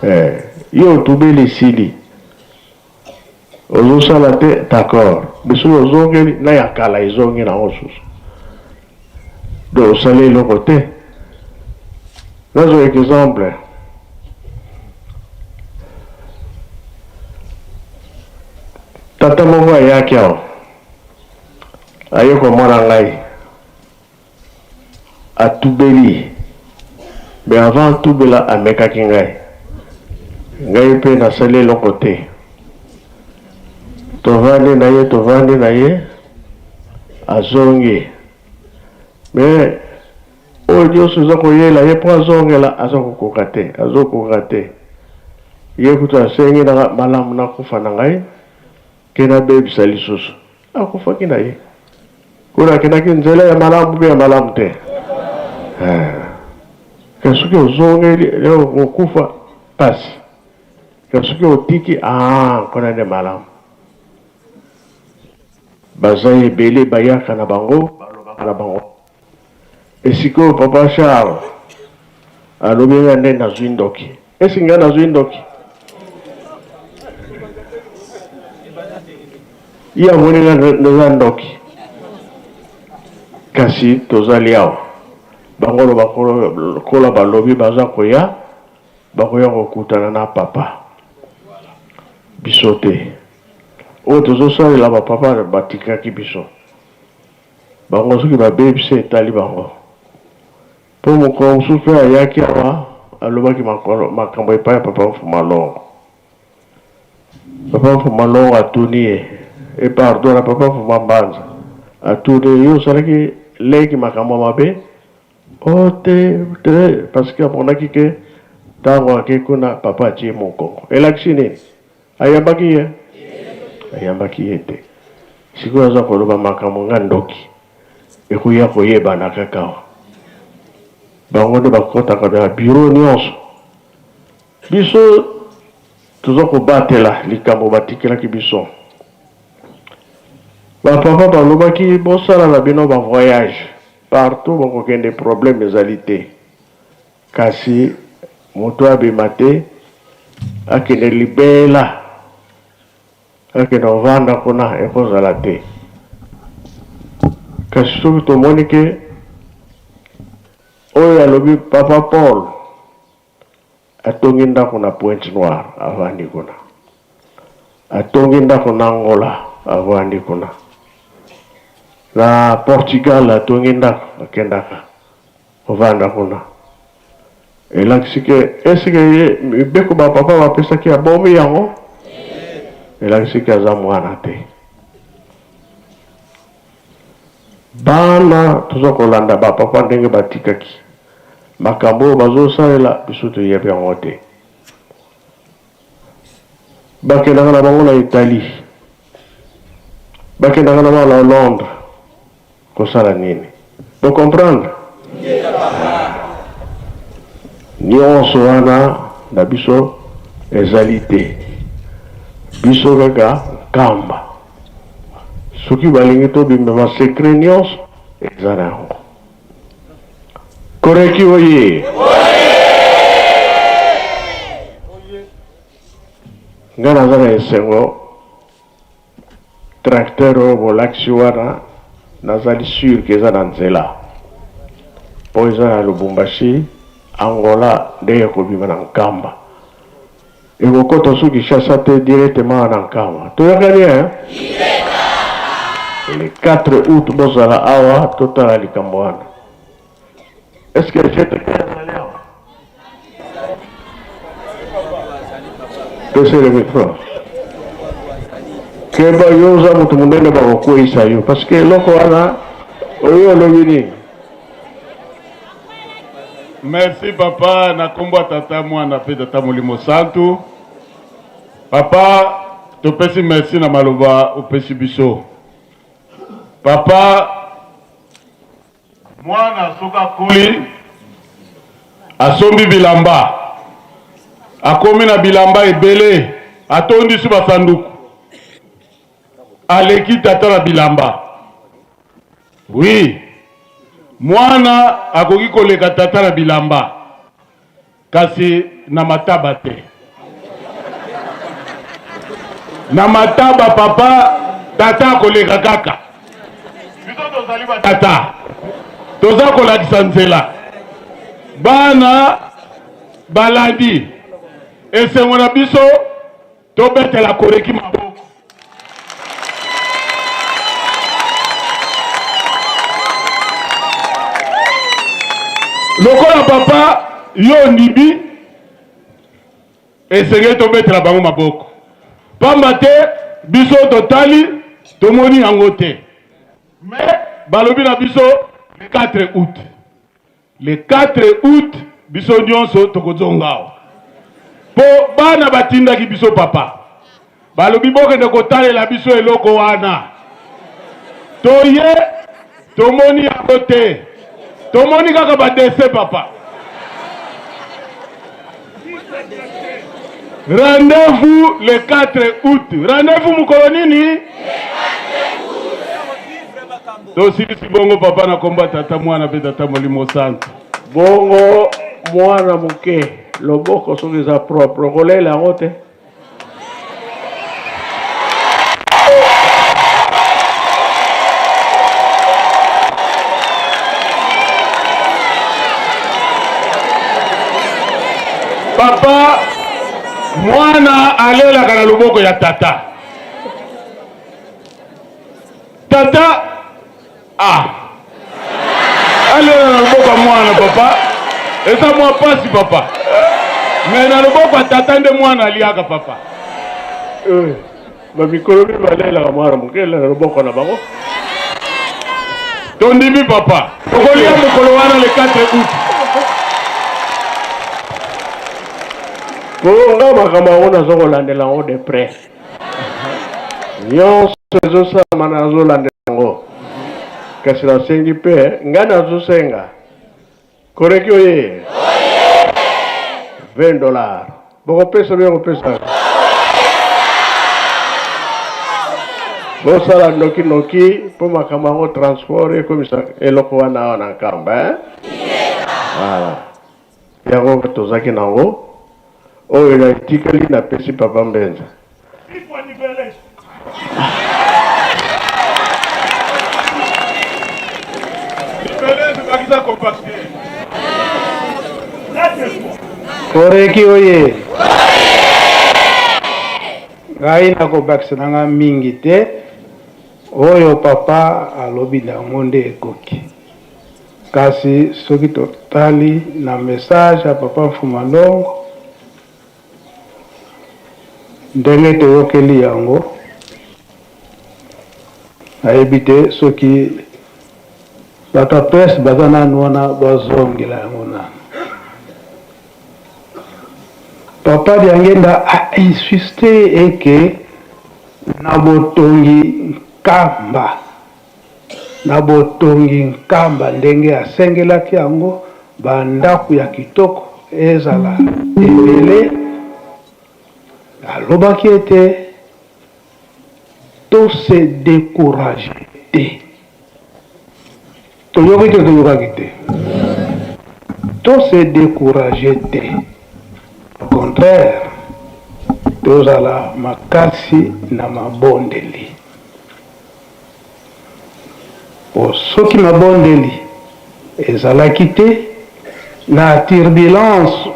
Eh, yo otubeli esili. Ozosala te, d'accord. Mais soki ozongeli na ya kala ezongi nango susu. Donc osali eloko te. Nazwa exemple. Tata moko ayaki awa, aye komona ngai, atubeli, mais avant atubela amekaki ngai, ngai mpe nasali eloko te. Tovandi na ye, tovandi na ye, azongi mais oyo nyonso eza koyela ye mpo azongela aza kokoka te, azokoka te. Ye kutu asengi na malamu nakufa na ngai ke nabebisa lisusu. Akufaki na ye kuna, akendaki nzela ya malamu mpe ya malamu te. Eh. Kasi soki ozongeli leo okokufa pasi, kasi soki otiki ah, kuna nde malamu. Baza ebele bayaka na bango balobaka na bango esikoyo papa Charles alobi nga nde nazwi ndoki esi nga nazwi ndoki ye amoni nga naza ndoki kasi tozali awa. Bango lokola balobi baza koya, bakoya kokutana na papa. Biso te. Oyo tozosalela ba papa batikaki biso. Bango soki babebisi etali bango. Po mokolo mosusu pe ayaki awa alobaki makambo epai ya papa Mfuma Longo. Papa Mfuma Longo atuni ye, e pardon na papa Mfuma Mbanza atuni ye, yo osalaki leki makambo ya mabe? Oh te te, parce que amonaki ke tango ake kuna papa atie mokongo. Elakisi nini? Ayambaki ye? Ayambaki ye te. Sikoyo aza koloba makambo nga ndoki. Ekoya koyebana kaka awa. Bango nde bakotaka na bureau nionso. Biso toza kobatela likambo batikelaki biso. Ba papa balobaki bosala na bino ba voyage partout bokokende problème ezali te. Kasi moto abima te akende libela akende kovanda kuna ekozala te. Kasi soki tomoni ke oyo alobi papa Paul atongi ndako na Pointe Noire avandi kuna, atongi ndako na Angola avandi kuna, na Portugal atongi ndako akendaka kovanda kuna, elakisi ke esike ye mibeko ba papa bapesaki abomi yango, elakisi ke aza mwana te. Bana toza kolanda ba papa ndenge batikaki makambo oyo bazosalela biso toyebi yango te. Bakendaka na bango na Italie, bakendaka na bango na Londres kosala nini? Bo comprendre? Nionso wana na biso ezali te, biso kaka Nkamba. Soki balingi tobima ba secret nionso eza na yango. Koreki oye! Nga naza na esengo tracteur oyo bolakisi wana nazali sur ke eza na nzela po eza na Lubumbashi, Angola nde ekobima na Nkamba. Ekokota su Kinshasa te directement na Nkamba. Toyokani hein? Le 4 août bozala awa totala likambo wana. Est-ce que GTK ezali awa? Pese le micro. Keba yo oza moto monene bakokweyisa yo parce que eloko wana oyo olobi nini? Merci papa na kombo ya tata mwana pe tata molimo santu. Papa topesi merci na maloba opesi biso. Papa mwana soki akoli asombi bilamba akomi na bilamba ebele atondisi basanduku aleki tata na bilamba. Oui, mwana akoki koleka tata na bilamba, kasi na mataba te. Na mataba papa, tata akoleka kaka. Biso tozali ba tata, toza kolakisa nzela. Bana balandi esengo na biso. Tobetela Koreki maboko. Lokola papa yo ondimi, esengeli tobetela bango maboko, pamba te biso totali tomoni yango te, mais balobi na biso le 4 août. Le 4 août biso nionso tokozonga awa po bana batindaki biso papa balobi bokende kotalela biso eloko wana toye tomoni yango te tomoni kaka ba dessin papa rendez-vous le 4 août rendez-vous mokolo nini Tosilisi bongo papa na kombo ya tata mwana pe tata molimo santu. Bongo mwana moke loboko soki eza propre okolela yango te? Papa, mwana alelaka na loboko ya tata. Tata ah alela na loboko ya mwana papa, eza mwa pasi papa, me na loboko ya tata nde mwana aliaka papa. Eh, ba mikolo mibale elaka mwana moke na loboko na bango. Tondimi papa, tokolia mokolo wana le 4 août. Po nga makambo yango nazo kolandela yango de près. Nyonso ezosalama nazolandela yango. Kasi nasengi mpe ngai nazosenga Koreki oye! 20 dollars. Bokopesa bino kopesa. Bosala noki noki mpo makambo yango transport ekomisa eloko wana awa na Nkamba. Eh? Voilà. Yango tozaki nango oyo na etikali napesi papa Mbenza. Koreki oye! Ngai nakobakisa na nga mingi te, oyo papa alobi na yango nde ekoki. Kasi soki totali na message ya papa Mfuma Longo, ndenge toyokeli yango, nayebi te soki bato ya presse baza nanu wana bazongela yango nanu. Papa Diangenda a insiste eke na botongi Nkamba, na botongi Nkamba ndenge asengelaki yango, ba ndako ya kitoko ezala ebele. Alobaki ete to se decourager te. Toyoki te, toyokaki te. To se decourager te. Au contraire, tozala makasi na mabondeli. Po soki mabondeli ezalaki te, na turbulence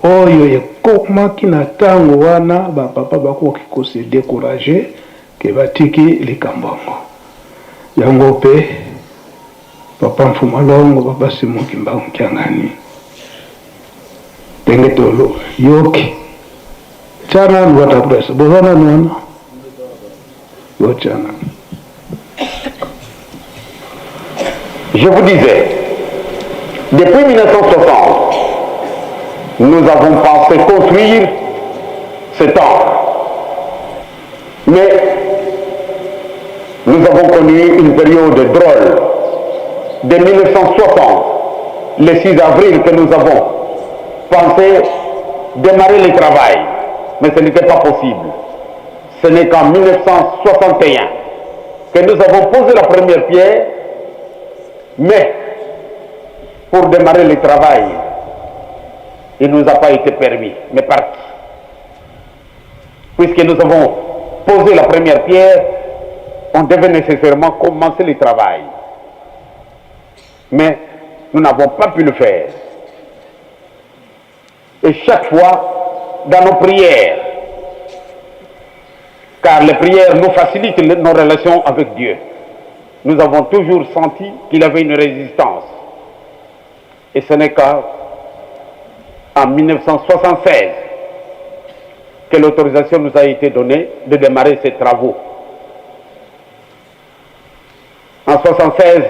oyo ekomaki na tango wana, ba papa bakoki ko se decourager ke batiki likambo yango. Yango pe papa Mfuma Longo, papa Simon Kimbangu Kiangani, ndenge toyoki, tia nanu bato ya presse, boza nanu wana, botia nanu. Je vous disais, depuis 1960, nous avons pensé construire ce temple. Mais nous avons connu une période drôle. De 1960, le 6 avril que nous avons pensé démarrer le travail. Mais ce n'était pas possible. Ce n'est qu'en 1961 que nous avons posé la première pierre, mais pour démarrer le travail, il ne nous a pas été permis. Mais par qui? Puisque nous avons posé la première pierre, on devait nécessairement commencer le travail. Mais nous n'avons pas pu le faire. Et chaque fois, dans nos prières, car les prières nous facilitent nos relations avec Dieu, nous avons toujours senti qu'il avait une résistance. Et ce n'est qu'en 1976 que l'autorisation nous a été donnée de démarrer ces travaux. En 1976,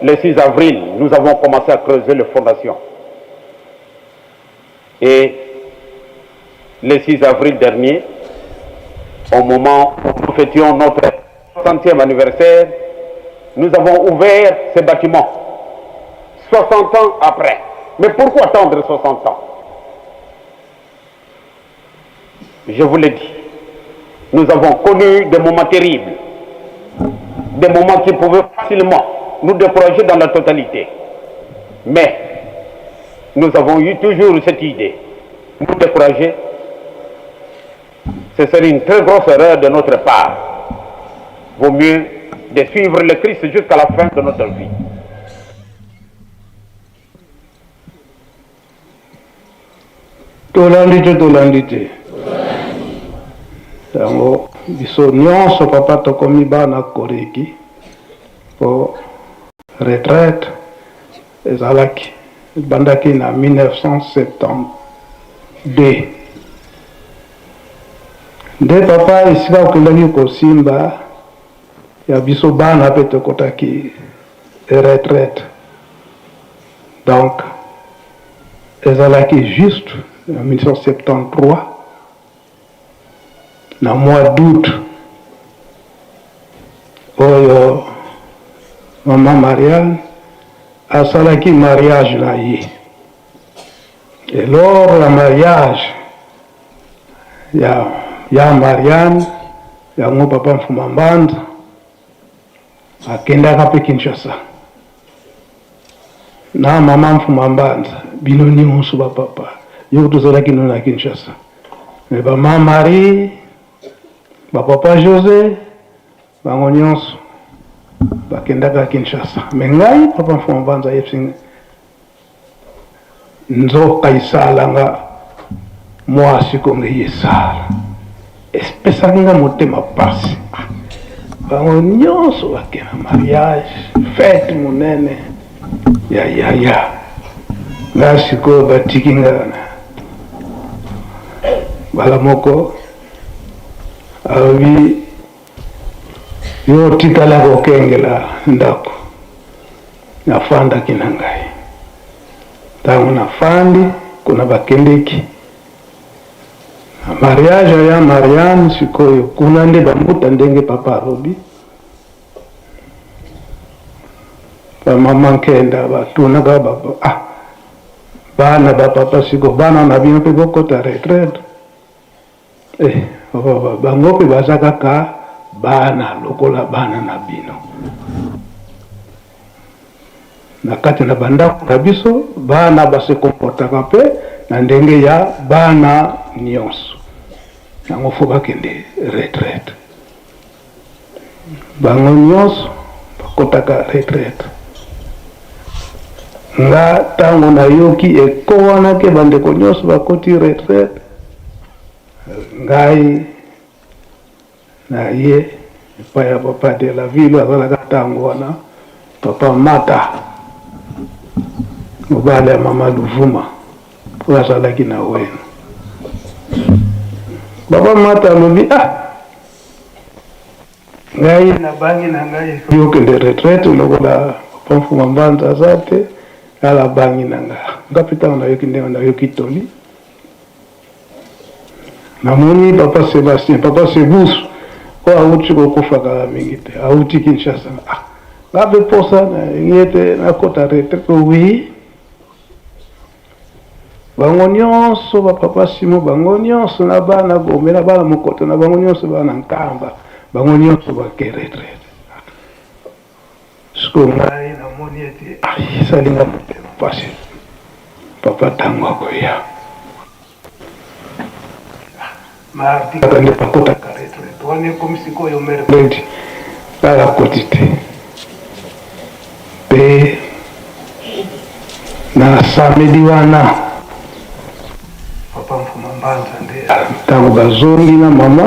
le 6 avril, nous avons commencé à creuser les fondations. Et le 6 avril dernier, au moment où nous fêtions notre 60e anniversaire, nous avons ouvert ce bâtiment, 60 ans après. Mais pourquoi attendre 60 ans? Je vous l'ai dit, nous avons connu des moments terribles, des moments qui pouvaient facilement nous décourager dans la totalité. Mais nous avons eu toujours cette idée. Nous décourager, ce serait une très grosse erreur de notre part. Vaut mieux de suivre le Christ jusqu'à la fin de notre vie. Tolandi te, tolandi te. Yango biso nyonso papa tokomi bana koreki po retraite ezalaki ebandaki na 1972 nde papa esika okendaki kosimba ya biso bana pe tokotaki retraite donc ezalaki juste na 1973 na mois d'août oyo mama Marianne asalaki mariage na ye et lors ya mariage ya, ya Marianne yango papa Mfuma Mbanza Akendaka pe Kinshasa na mama Mfuma Mbanza, bino nionso ba papa yo kutu ozalaki no na Kinshasa mais ba ma Marie, ba papa Jose bango nionso bakendaka Kinshasa mais ngai papa Mfuma Mbanza ayebisi ngai Nzoka isala nga muasi konge yesala espesaki nga motema pasi bango nionso bake na mariage fete monene ya yaya nga sikoyo batiki nga na mbala moko alobi yo otikala kokengela ndako Nafandaki na ngai. Tango nafandi kuna bakendeki na mariage ya Marianne, sikoyo kuna nde bambuta ndenge papa alobi, ba mama Nkenda batunaka ba ah bana ba papa siko bana na bino pe bokota retraite Eh papa bango pe baza kaka bana lokola bana na bino na kati na bandako na biso bana ba se comportaka pe na ndenge ya bana nionso yango fo bakende retraite bango nionso bakotaka retraite nga tango nayoki eko wana ke bandeko nionso bakoti retraite ngai na ye epai ya papa de la ville azalaka ntango wana papa mata mobali ya mama luvuma oyo azalaki na weno papa mata alobi ah Ngai nabangi na ngai yo okende retraite lokola papa Mfuma Mbanza aza te nga nabangi na nga nga pe tango nayoki ndenge nayoki toli namoni papa Sebastien papa Sebus oyo awuti kokufa kala mingi te awuti Kinshasa ah nga pe posa nalingi ete nakota retraite oui Bango nionso ba papa Simon bango nionso na bana Gombe na bana Mokoto na bango nionso bana Nkamba bango nionso ba ke retraite. Sikoyo ngai namoni ete esali nga motema pasi papa tango akoya mardi kaka nde bakotaka retraite wana ekomi sikoyo mercredi ngai akoti te mpe na samedi wana papa mfuma mbanza nde ntango bazongi na mama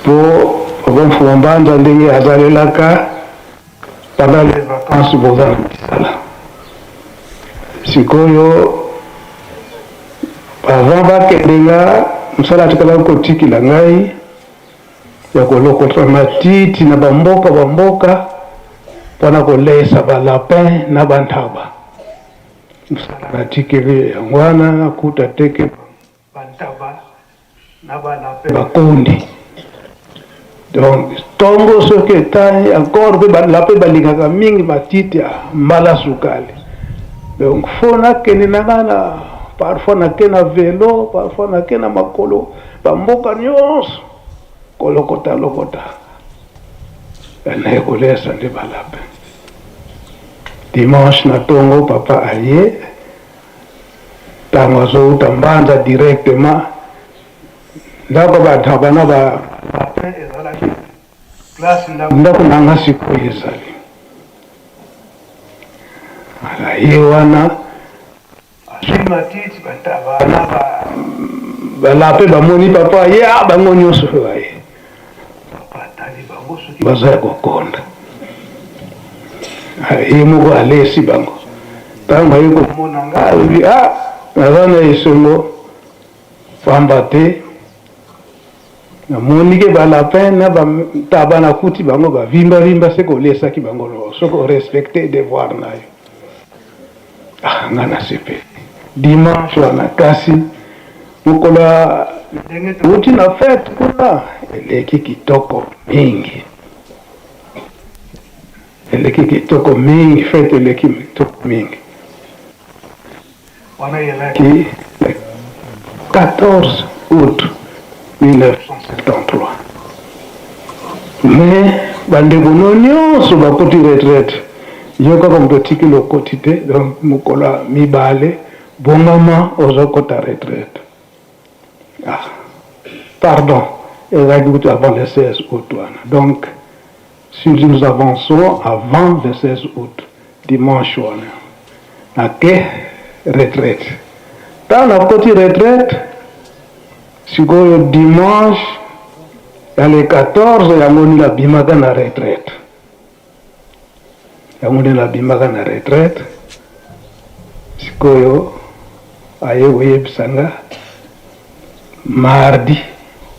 mpo papa mfuma mbanza ndenge azalelaka Pendant les vacances boza na misala sikoyo avant bakende nga mosala atikalaki kotikila ngai ya kolokota matiti na bamboka bamboka mpona kolesa ba lapin na bantaba mosala natikeli yango wana nakuta teke Bantaba na bana pe bakondi donc tongo soki etani encore pe ba lapin balingaka mingi matiti ya mbala sukali donc faut nakende na nga na parfois nake na velo parfois nake na makolo ba mboka nionso kolokota lokota naye kolesa nde ba lapin dimanche na tongo papa aye Tango azowuta Mbanza directement ndako ba ntaba na ba lapin ezalaki place ndako na nga sikoyo ezali. Ala ye wana Bazwi matiti, bantaba na ba lapin bamoni papa aye, ah bango nyonso pe baye. Papa atali bango soki baza ya kokonda. Ah, ye moko alesi bango. Ntango aye komona nga alobi, ah naza na esengo pamba te namoni ke ba lapin na ba ntaba nakuti bango bavimba vimba se kolesaki bango no soki orespecte devoir na yo. Ah, nga nasepeli dimanche wana, kasi mokolo ya ndenge touti na fete kuna eleki kitoko mingi, eleki kitoko mingi, fete eleki kitoko mingi. Wana elaki le 14 août 1973. Mais bandeko no nyonso bakoti retraite, yo kaka moto otikeli okoti te. Donc mokolo ya mibale bongama ozokota retraite. Ah, pardon, ezalaki kutu avant le 16 août wana. Donc si nous avançons avant le 16 août, dimanche wana nake retraite. Ntango nakoti retraite sikoyo dimanche ya le 14, yango nde nabimaka na retraite, yango nde nabimaka na retraite. Sikoyo aye koyebisa nga mardi,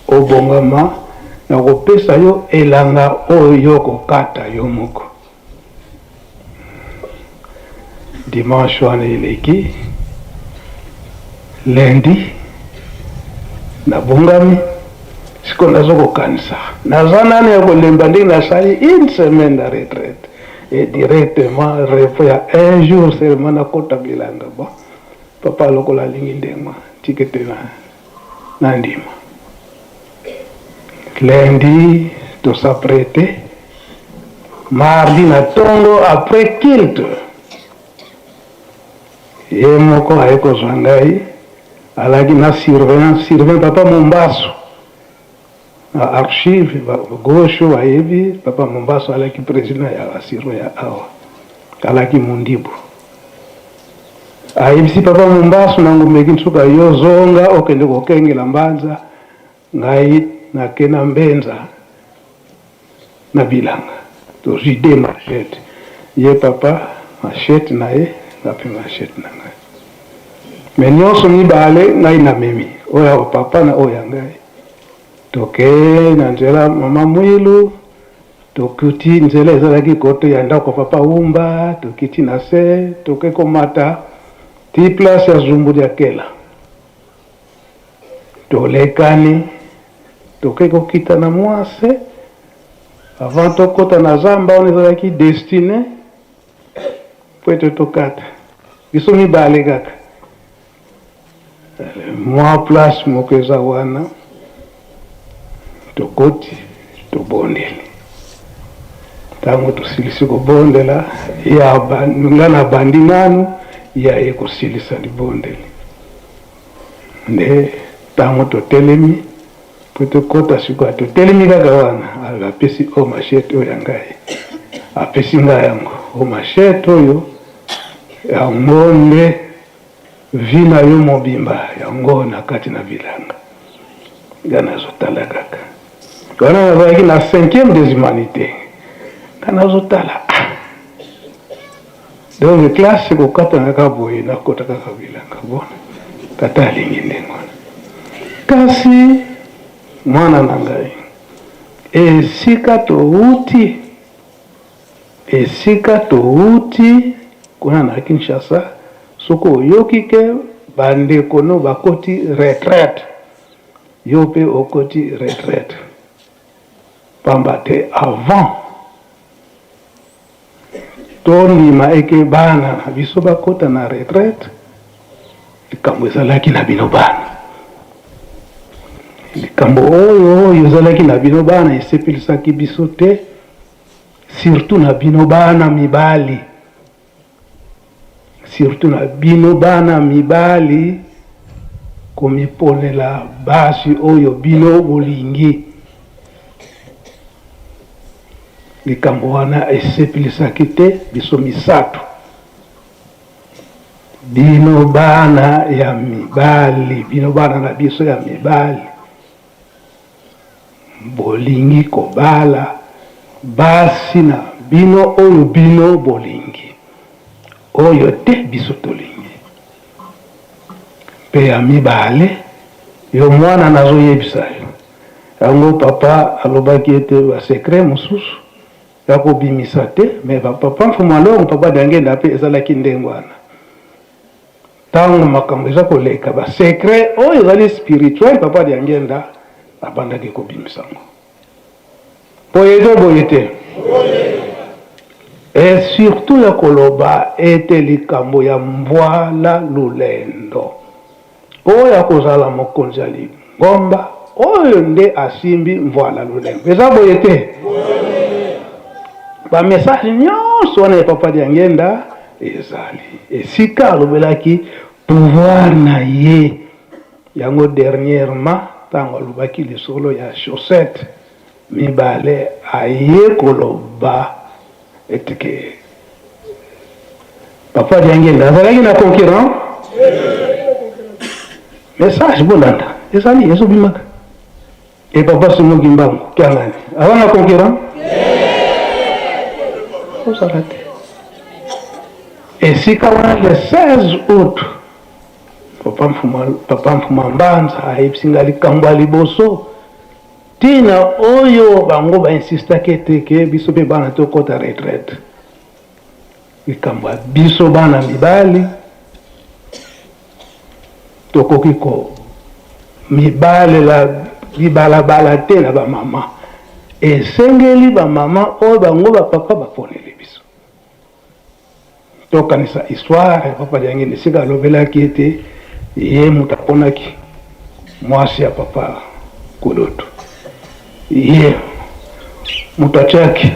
obongama, nakopesa yo elanga oyo yo kokata yo moko. Dimanche wana eleki, lundi nabongami. Sikoyo nazo kokanisa naza nani ya kolemba ndenge nasali une semaine na retraite et directement repos ya un jour seulement nakota bilanga. Bon, papa lokola alingi ndenge wana, tika ete na nandima. Lundi tosaprete, mardi na tongo après culte ye moko aye kozwa ngai. Alaki na surveillant, surveillant papa Mombaso na archive gauche bayebi papa Mombaso alaki president ya ba surveillant awa, alaki mondibu. Ayebisi papa Mombaso na Ngombe Kinsuka, yo zonga okende kokengela Mbanza, ngai nake na Mbenza na bilanga. Tozwi deux machettes, ye papa machette na ye, nga pe machette na ngai, mais nionso mibale ngai namemi, oyo ya papa na oyo ya ngai. Toke na nzela mama Mwilu, tokuti nzela ezalaki kote ya ndako ya papa Wumba, tokiti na se, toke komata ti place ya Zumbu ya Kela, tolekani, toke kokita na mwa se avant tokota na zamba wana ezalaki destine po ete tokata biso mibale kaka mwa place moko eza wana, tokoti, tobondeli. Ntango tosilisi kobondela, nga nabandi nanu, ye aye kosilisa libondeli. Nde ntango totelemi po tokota sikoyo, totelemi kaka wana, apesi oyo machete oyo ya ngai, apesi ngai yango, oyo machete oyo yango nde vie na yo mobimba, yango na kati na bilanga. Nga nazotala kaka wana, nazalaki na cinquième des humanités, nga nazotala, ah donc classe ekokatana kaka boye, nakota kaka bilanga. Bon, tata alingi ndenge wana. Kasi mwana na ngai, esika touti, esika touti kuna na Kinshasa, soki oyoki ke bandeko no bakoti retraite, yo mpe okoti retraite, pamba te avant tondima eke bana na biso bakota na retraite, likambo ezalaki na bino bana, likambo oyo oyo ezalaki na bino bana esepelisaki biso te, surtout na bino bana mibali, surtout na bino bana mibali komiponela basi oyo bino bolingi. Likambo wana esepelisaki te biso misato. Bino bana ya mibali, bino bana na biso ya mibali, bolingi kobala basi na bino oyo bino bolingi, oyo te biso tolingi. Mpe ya mibale, yo mwana nazoyebisa yo yango, papa alobaki ete ba secret mosusu ya kobimisa te, mais ba papa Mfuma Longo, papa Diangenda mpe ezalaki ndenge wana. Tango makambo eza koleka, ba secret oyo ezali spirituel, papa Diangenda abandaki kobimisa yango. Boye to boye te? Et surtout ya koloba ete likambo ya Mvuala Lulendo oyo akozala mokonzi ya lingomba oyo nde asimbi Mvuala Lulendo. Eza boye te? Ba message nyonso wana ya papa Diangenda ezali esika alobelaki pouvoir na ye. Yango dernièrement tango alobaki lisolo ya chaussette mibale aye koloba ete ke papa Diangienda azalaki na concurrent. Message bolanda ezali ezobimaka. Et papa Simon Kimbangu Kiangani aza na concurrent? Ozala te. Esika wana le 16 août papa Mfuma, papa Mfuma Mbanza ayebisi nga likambo ya liboso ntina oyo bango ba insistaki ete ke biso mpe bana tokota retraite, likambo ya biso bana mibali Tokoki ko mibalela bibalabala te na ba mama. Esengeli ba mama oyo bango ba papa baponeli biso. Tokanisa histoire ya papa Diangienda esika alobelaki ete ye moto aponaki mwasi ya papa Kulutu. Ye moto atiaki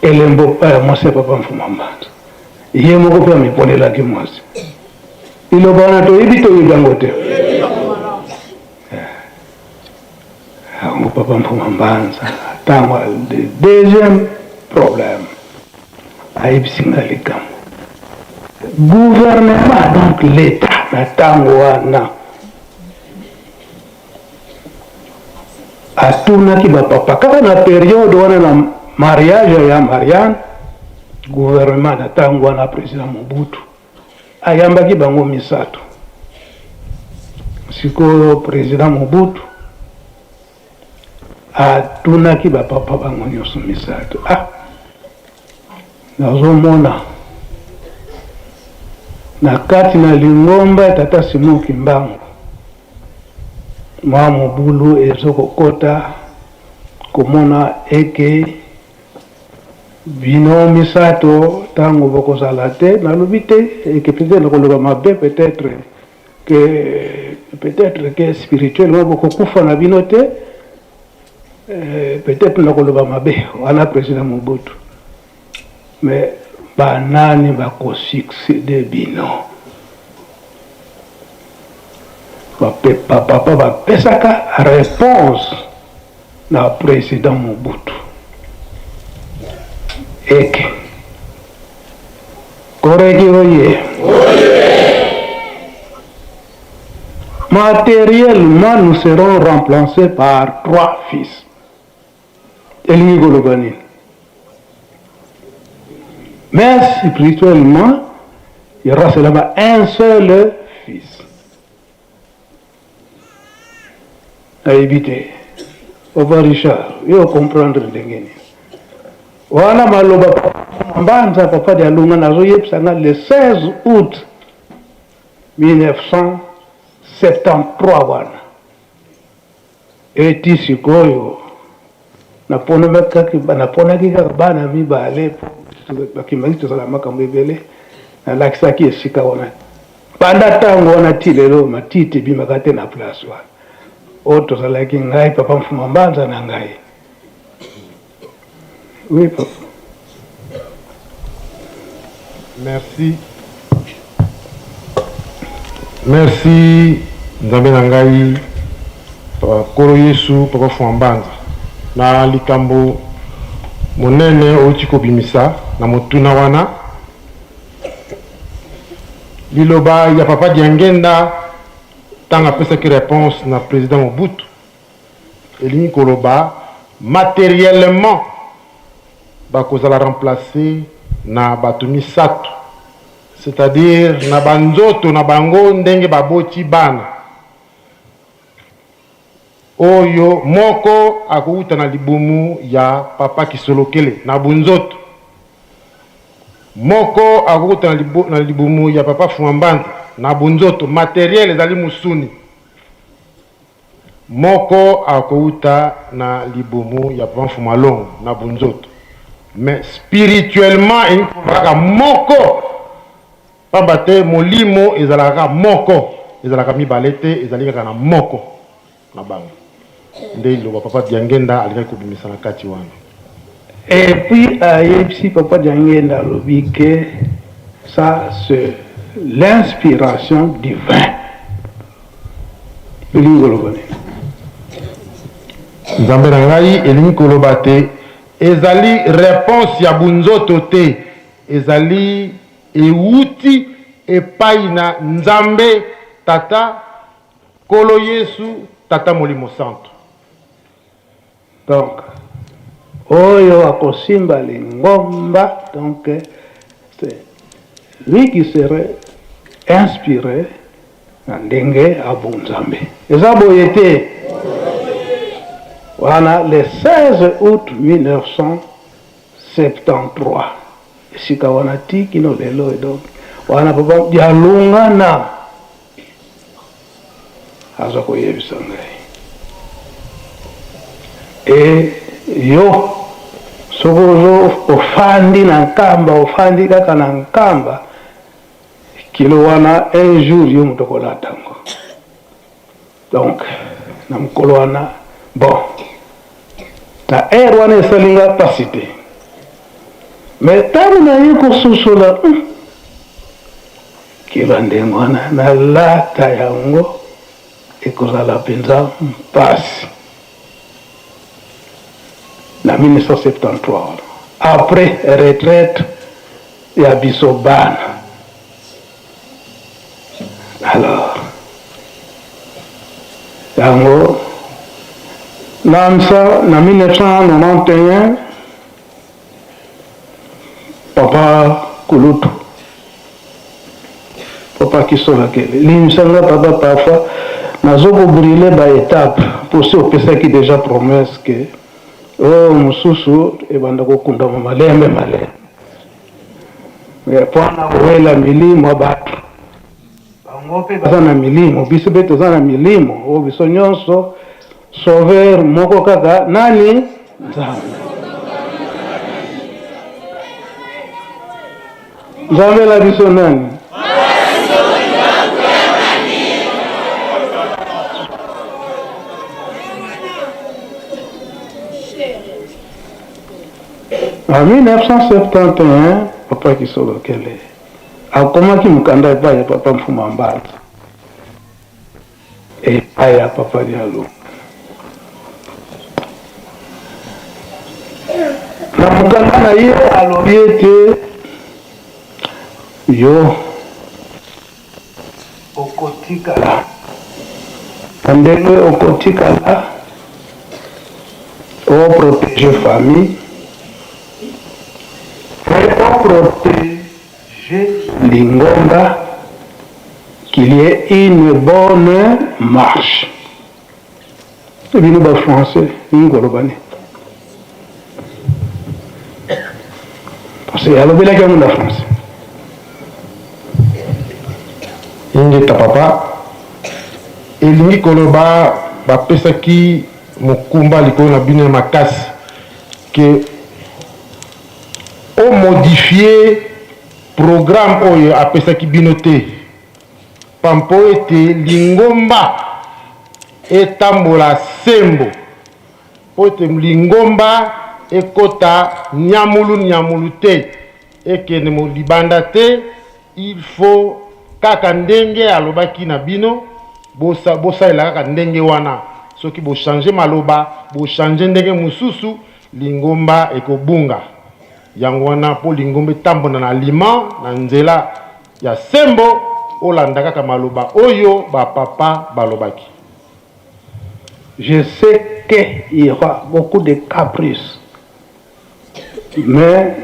elembo epai ya mwasi ya papa Mfuma Mbanza. Ye moko mpe amiponelaki mwasi. Liloba wana toyebi, toyebi yango te. Yango papa Mfuma Mbanza ntango deuxième problème ayebisi nga likambo gouvernement, donc l'etat na ntango wana atunaki bapapa kaka na periode wana na mariage ya Marianne, gouvernement na ntango wana président Mobutu ayambaki bango misato. Sikoyo président Mobutu atunaki bapapa bango nyonso misato, ah, nazomona na kati na lingomba ya tata Simon Kimbangu mwa mobulu ezokokota, komona eke bino misato ntango bokozala te. Nalobi te eke peut-être nakoloba mabe, peut-être que peut-être que spirituellement bokokufa na bino te, peut-être nakoloba mabe wana président Mobutu, mais banani bakosuccéder bino? Bapapa bapesaka réponse na président Mobutu eke koreki oye matériellement nous serons remplacés par trois fils. Elingi koloba nini? Mais spirituellement il y aura seulement un seul fils. Nayebi te papa Richard, yo comprendre ndenge nini wana maloba Mbanza papa Dialunga nazoyebisa nga le 16 août 1973 wana eti sikoyo naponaki kaka bana mibale bakimaki tozala makambo ebele, nalakisaki esika wana banda ntango wana ti lelo matiti ebimaka te na place wana oyo tozalaki, ngai papa Mfuma Mbanza na ngai. Oui papa. Merci. Merci Nzambe na ngai Nkolo Yesu papa Mfuma Mbanza na likambo monene outi kobimisa na motuna wana. Liloba ya Papa Diangenda tango apesaki reponse na President Mobutu elingi koloba materiellement bakozala remplacer na batu misatu, c'est-à-dire na ba nzoto na bango ndenge baboti bana. Oyo moko akowuta na libumu ya Papa Kisolokele na bunzoto, moko akowuta na libumu ya Papa Fumambanza na bunzoto, materiel ezali musuni, moko akowuta na libumu ya Papa Mfumalongo na bunzoto, mais spirituellement elingi koloba kaka moko. Pamba te Molimo ezalaka kaka moko, ezalaka mibale te, ezali kaka na moko na bango. Nde liloba Papa Diangenda alingaki kobimisa na kati wana. Et puis ayebisi Papa Diangenda alobi que ça c'est l'inspiration divin. Elingi koloba nini? Nzambe na ngai, elingi koloba te ezali reponse ya bunzoto te, ezali Ewuti epayi na Nzambe Tata, Nkolo Yesu, Tata Molimo Santu. Donc oyo akosimba lingomba donc c'est lui qui serait inspire na ndenge ya bonzambe. Eza boye te? Wana le 16 août 1973. Esika wana ti kino lelo oyo donc wana papa dialungana aza koyebisa ngai e yo soki ozo ofandi na nkamba ofandi kaka na nkamba kilo wana un jour yo moto okolata yango. Donc na mokolo wana bon na heure wana esali nga pasi te mais tango naye kososola keba ndenge wana nalata yango ekozala mpenza mpasi na 1973 wana après retraite ya biso bana. Alors yango na nsa na 1991 papa kulutu papa kisolakele limbisa nga papa parfois nazo ko brûler ba étapes mpo si opesaki déjà promesse que oyo mosusu ebanda kokundama malembe malembe. Mpo na kowela milimo ya bato. Bango mpe baza na milimo, biso mpe toza na milimo. Oyo biso nyonso sauveur moko kaka nani? Nzambe. Nzambe na biso nani? En 1971, Papa Kisolokele akomaki mokanda epai ya Papa Mfuma Mbanza, epai ya Papa Diallo. Na mokanda na ye alobi ete yo Okotikala na ndenge okotikala o proteger famille pe o proteger lingomba qu'il y ait une bonne marche. Bino ba français ningi koloba nini? Parce que alobelaki yango na français. Ingeta papa, elingi koloba bapesaki mokumba likolo na bino ya makasi que o modifier programme oyo apesaki bino te. Mpo ete lingomba etambola sembo, mpo ete lingomba ekota nyamulu nyamulu te, ekende libanda te, il faut kaka ndenge alobaki na bino, bosalela kaka ndenge wana. Soki bo changer maloba, bo changer ndenge mosusu, lingomba ekobunga. Yango wana, mpo lingomba etambola na alima, na nzela ya sembo. olanda kaka maloba oyo ba papa balobaki. Je sais qu'il y aura beaucoup de caprices, mais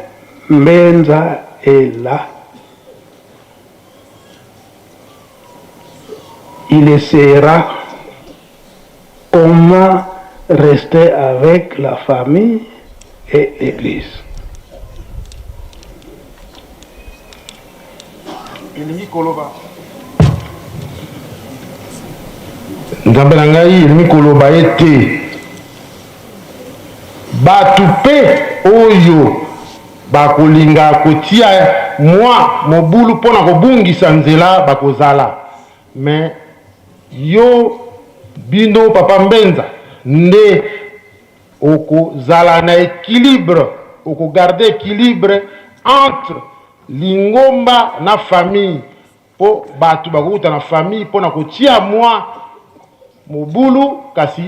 Mbenza est là. Il essaiera comment rester avec la famille et l'église. Elingi koloba Nzambe na ngai, elingi koloba ete bato mpe oyo bakolinga kotia mwa mobulu mpo na kobungisa nzela bakozala. Mais yo bino papa Mbenza nde oko zala na equilibre, oko garder equilibre entre lingomba na famille po batu bakowuta na famille pona kotia mua mobulu kasi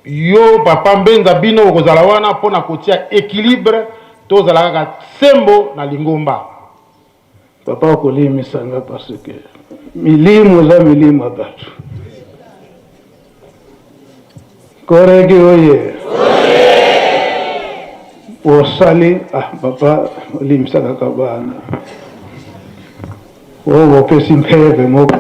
yo papa Mbenza bino bokozala wana pona kotia equilibre tozala kaka sembo na lingomba. Papa okolimisa nga parce que milimo eza milimo ya bato. Koreki oye. Osali ah papa olimisa kaka bana. Oyo bopesi mpeve moko.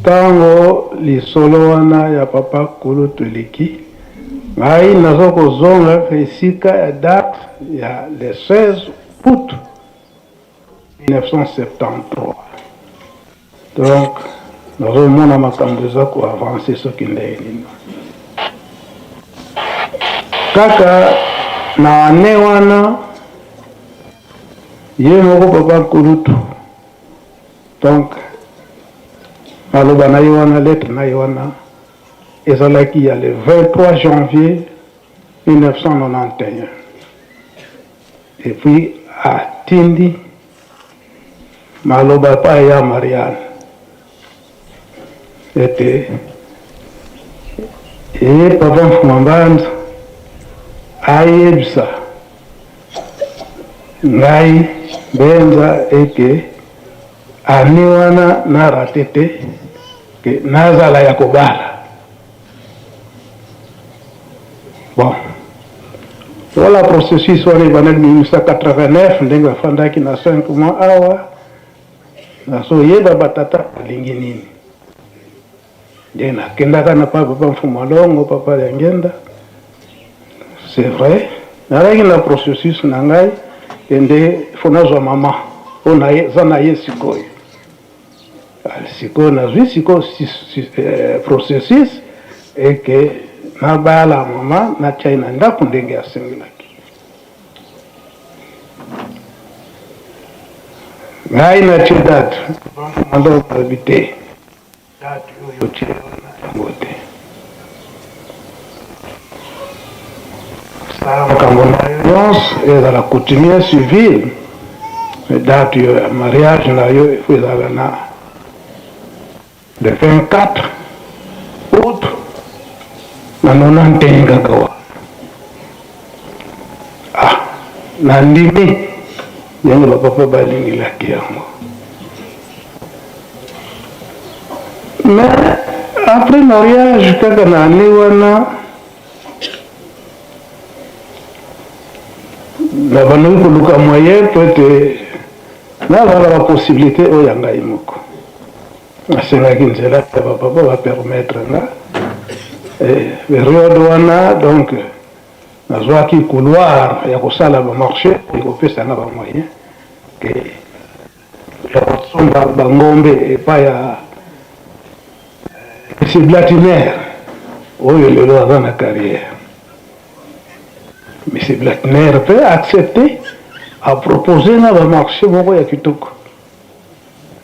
Ntango lisolo wana ya papa kulutu eleki, ngai nazo kozonga esika ya date ya le 16 août 1973. Donc nazomona makambo eza ko avancer soki ndenge nini. Kaka na annee wana ye moko papa kulutu, donc maloba na ye wana, lettre na ye wana ezalaki ya le 23 janvier 1991, et puis atindi maloba epai ya Marianne ete ye papa Mfuma Mbanza ayebisa ngai Mbenza ete année wana na rate te, ke nazala ya kobala. Bon, wala processus wana ebandaki 1989, ndenge bafandaki na 5 mois awa, nazoyeba batata balingi nini. Nde nakendaka na papa Mfuma Longo, papa ya Ngenda. C'est vrai, nazalaki na processus na ngai, nde fo nazwa mama oyo naza na ye sikoyo. Sikoyo nazwi sikoyo processus eke nabala mama, natia na ndako ndenge asengelaki. Ngai natie date, alobi te date oyo otie wana yango te, sala makambo na yo nyonso ezala coutumier civil, date yo ya mariage na yo efo ezala na le 24 août na 91 kaka wana. Ah, nandimi ndenge bapapa balingelaki yango. Mais après mariage kaka na année wana, nabandaki koluka moyen po ete nazala bapossibilité oyo ya ngai moko. Nasengaki nzela ya bapapa bapermettre nga periode wana, donc nazwaki couloir ya kosala bamarché ekopesa nga bamoyen ke ya kosomba bangombe epai ya monsieur Blatiner oyo lelo aza na carrière. Monsieur Blatiner mpe accepté, apropose nga bamarché moko ya kitoko.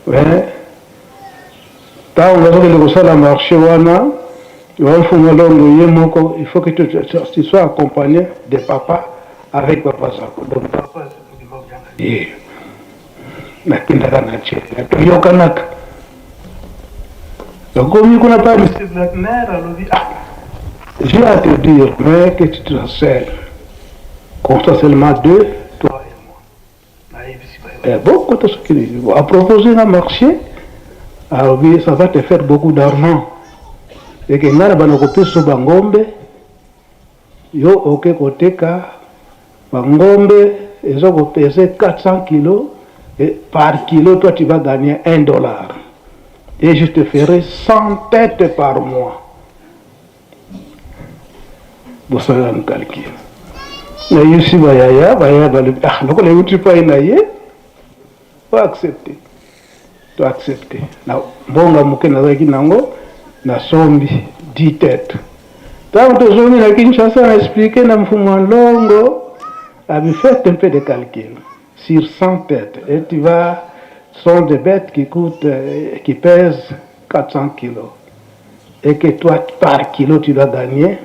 Mais ntango nazokende kosala marché wana, Mfumu Longo ye moko, il faut que tu sois accompagné de papa avec papa Zako. Donc papa ye nakendaka na tie, toyokanaka. Nakomi kuna pa monsieur Blatner, alobi: ah, j'ai à te dire, mais que tu sois seul, qu'on soit seulement deux, toi et moi. Bokota soki apropose nga marché, alobi: ça va te faire beaucoup d'argent, eke ngai na bana kopesa bangombe, yo oke koteka bangombe eza kopese 400 kilos, et par kilo toi tu vas gagner 1 dollar, et je te ferai 100 têtes par mois. Bosala no calcul. Nayusi bayaya, bayaya balobi: ah, lokola euti pai na ye, oaccepte, to accepte. Na mbongo moke nazalaki nango, nasombi 10 têtes. Ntango tozongi na Kinshasa, na expliqué na Mfumu ya Longo, abi: faites un peu de calcul sur 100 têtes et tu vas, sont des bêtes qui coûtent, qui pèsent 400 kilos, et que toi par kilo tu dois gagner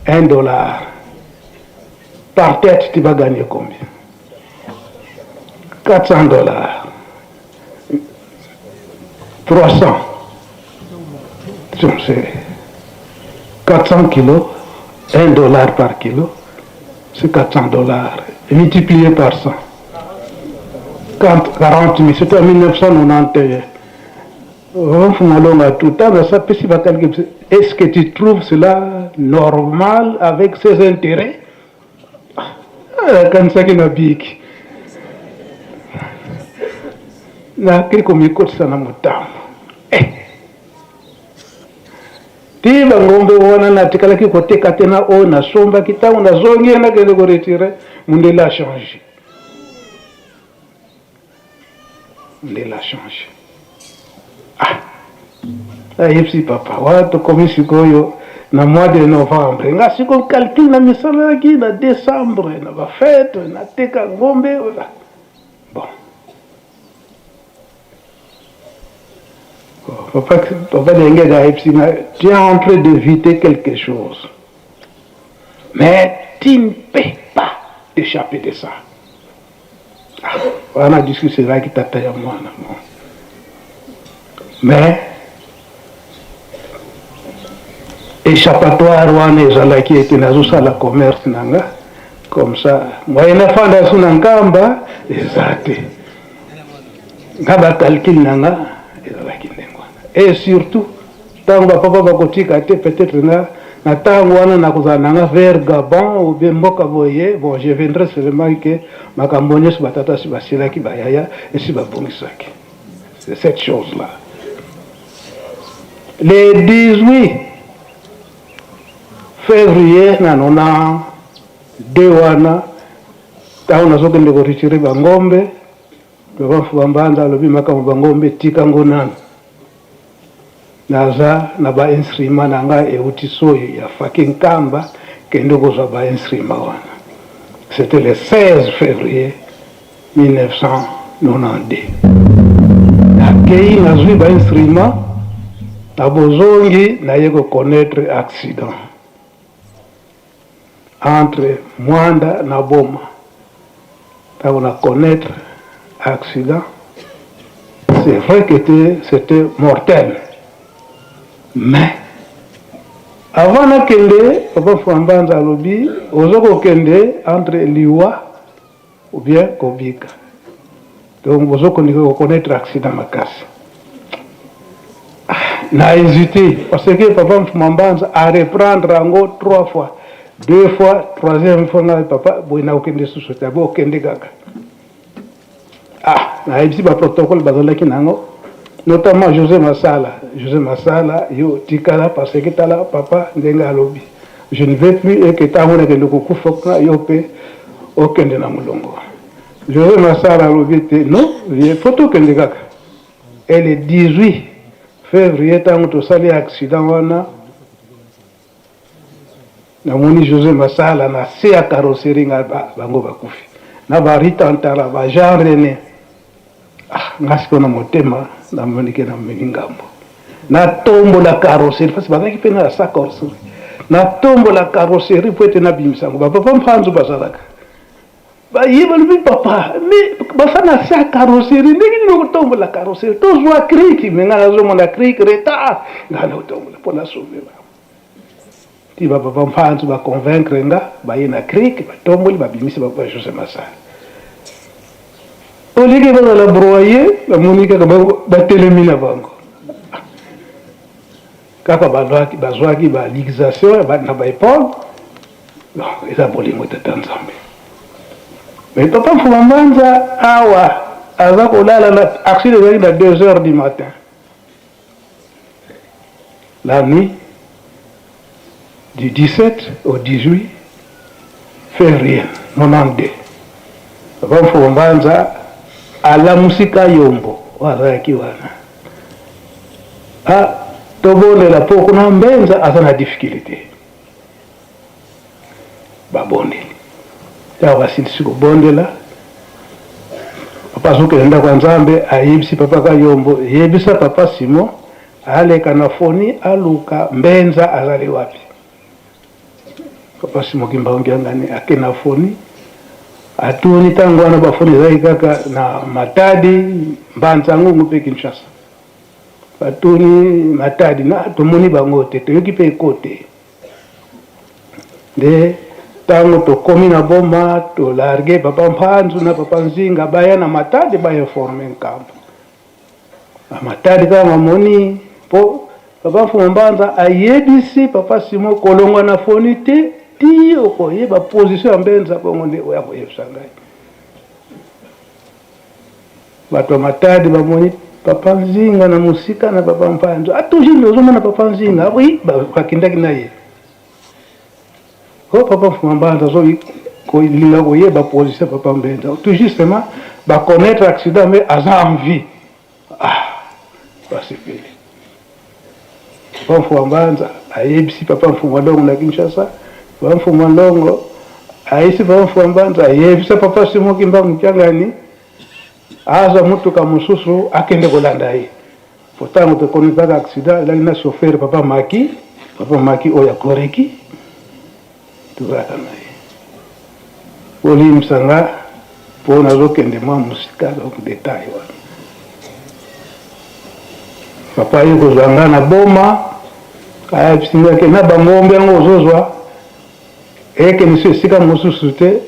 1 dollar, par tête tu vas gagner combien? 400 dollars, 300, c'est 400 kilos, 1 dollar par kilo, c'est 400 dollars. Multiplié par 100. 40 000, c'était en 1991. Tout Est-ce que tu trouves cela normal avec ses intérêts? Akanisaki na biki nakei komikotisa na motambo eh. Ti bangombe wana natikalaki koteka te na oyo nasombaki ntango nazongi ye nakende koretire mondele a change mondele a change ah ayebisi papa wana tokomi sikoyo na mois de novembre nga sikoyo calcul na misalaki na décembre na bafete nateka ngombe. Bon, papa, papa Dengega ayebisi nga, tu es en train d'éviter quelque chose, mais tu ne peux pas t'échapper de ça. Ah, wana discussion ezalaki tata ya mwana. Bon, mais échappatoire wana ezalaki ete nazosala commerce na nga comme ça, moyen nafanda su na Nkamba eza te. Nga bacalcule na nga ezalaki ndenge wana, et surtout ntango bapapa bakotika te, peut-être nga na ntango wana nakozala na nga vers Gabon ou bien mboka boye. Bon, je viendrai seulement que makambo nyonso batata si basilaki, bayaya esi babongisaki. C'est cette chose là le 18 février na 92 wana, ntango nazokende koretirer bangombe, papa Mfuba Mbanza alobi makambo bangombe tika ngo nanu, naza na bainstrument na ngai euti soyi ya faki Nkamba, kende kozwa bainstrument wana. C'était le 16 février 1992. Nakei nazwi bainstrument, na bozongi naye koconnaître accident entre Mwanda na Boma. Ntango na connaître accident, c'est vrai que c'était mortel, mais avant nakende, papa Fwambanza alobi oza kokende entre liwa ou bien kobika, donc bozokondika koconnaître accident makasi. Na hésité parce que papa Mfuma Mbanza a reprendre yango trois fois, deux fois, troisième fois ngai papa boye nakokende susu te, bo okende kaka. Ah, nayebisi baprotocole bazalaki nango, notamment José Masala. José Masala, yo tikala parce que tala papa ndenge alobi, je ne veux plus eke ntango nakende kokufa kuna, yo mpe okende na molongo. José Masala alobi te non, faut tokende kaka. Et le 18 février, ntango tosali accident wana, namoni José Masala na se ya carrosserie nga bango bakufi na baritantala ba Jean René. Ah, nga sikoyo na motema namonike namemi ngambo, natombola carrosserie parce bazalaki mpe na sa carrosserie, natombola carrosserie po ete nabimisa yango. Bapapa Mpanzu bazalaka baye, balobi papa mais baza na se ya carrosserie, ndenge nini okotombola carrosserie? Tozwa cric. Mais ngai nazomona cric retard, ngai nakotombola mpo nasauver bango. Ti bapapa Mpanzu baconvaincre nga, baye na cric, batomboli, babimisi bapapa José Masala. Oliki bazala broye, bamoni kaka batelemi na bango kaka bazwaki baluxation na baépaule. Eza bolingo tata Nzambe. Mais papa Mfuma Mbanza awa aza kolala na accident ezalaki na 2 heures du matin, la nuit du 17 au 18 février 92. Papa Mfuma Mbanza alamusi Kayombo oyo azalaki wana, a tobondela mpo kuna Mbenza aza na difficulté. Babondeli, ntango basilisi kobondela, papa azokende ndako ya Nzambe, ayebisi papa Kayombo, yebisa papa Simon aleka na foni aluka Mbenza azali wapi. Papa Simon Kimbangu Kiangani ake na foni, atuni. Ntango wana bafoni ezalaki kaka na Matadi, Mbanza Ngungu mpe Kinshasa. Batuni Matadi na tomoni bango te, toyoki mpe eko te. Nde Tango tokomi na Boma, to larguer papa Mpanzu na papa Nzinga baya na Matadi ba informer Nkamba. Ba Matadi kaka bamoni po papa Mfumu Mbanza ayebisi papa Simon kolongwa na Foni te ti okoyeba position ya Mbenza bongo nde oya koyebisa ngai. Bato ya Matadi bamoni papa Nzinga na mosika na papa Mpanzu. Ah, toujours ozomona papa Nzinga. Oui, bakendaki na ye. Oh papa Mfuma Mbanza azo kolinga koyeba position papa Mbenza. Tout justement ba connaître accident mais aza en vie. Ah, basepeli. Papa Mfuma Mbanza ayebisi papa Mfuma Longo na Kinshasa. Papa Mfuma Longo ayebisi papa Mfuma Mbanza ayebisa papa Simon Kimbangu Kiangani azwa motuka mosusu akende kolanda ye. Po tango to connaissaka accident ezalaki na chauffeur papa Maki, papa Maki oyo ya Goreki tozalaka na ye. Bolimbisa nga po nazo kende mwa mosika donc detail wana. Papa aye kozwa nga na Boma, ayebisi nga ke na ba ngombe yango ozozwa ekende so esika mosusu te,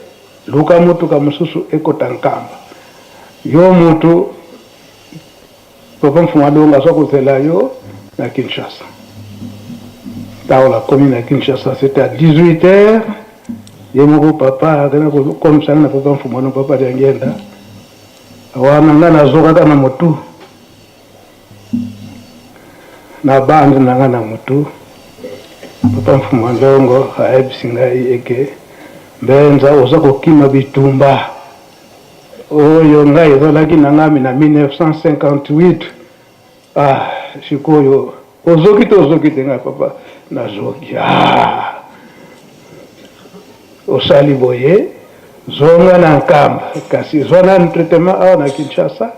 luka motuka mosusu ekota Nkamba. Yo mutu Papa Mfuma Dongo aza kozela yo na Kinshasa. Ntango nakomi na Kinshasa, c'était à 18 heures. Ye moko papa akenda kokomisa nga na papa Mfuma Dongo, papa Diangienda. Wana nga nazokaka na motu na bande na nga na motu. Papa Mfuma Ndongo ayebisi ngai eke Mbenza oza kokima bitumba. Oyo ngai ezalaki na ngai na 1958 ah sikoyo ozoki te ozoki te ngai papa nazoki ah osali boye zonga na Nkamba kasi zwa nanu traitement awa na Kinshasa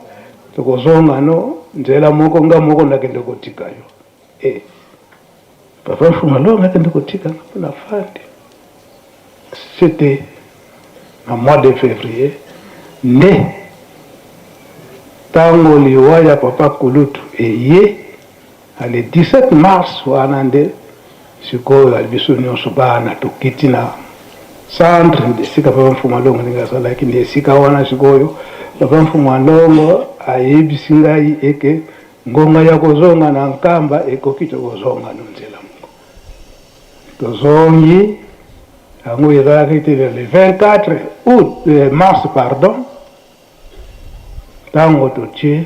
tokozonga no nzela moko nga moko nakende kotika yo eh papa Mfuma Longa akende kotika nga mpo na fandi C'etait na mois de fevrier nde tango liwa ya papa kulutu eye na le 17 mars wana nde sikoyo biso nionso bana tokiti na centre esika papa Mfuma Longo ndenge azalaki nde esika wana sikoyo papa Mfuma Longo ayebisi ngai eke ngonga ya kozonga na Nkamba ekoki tokozonga no nzela moko. Tozongi, yango ezalaki te le 24 août, euh, mars pardon, ntango totie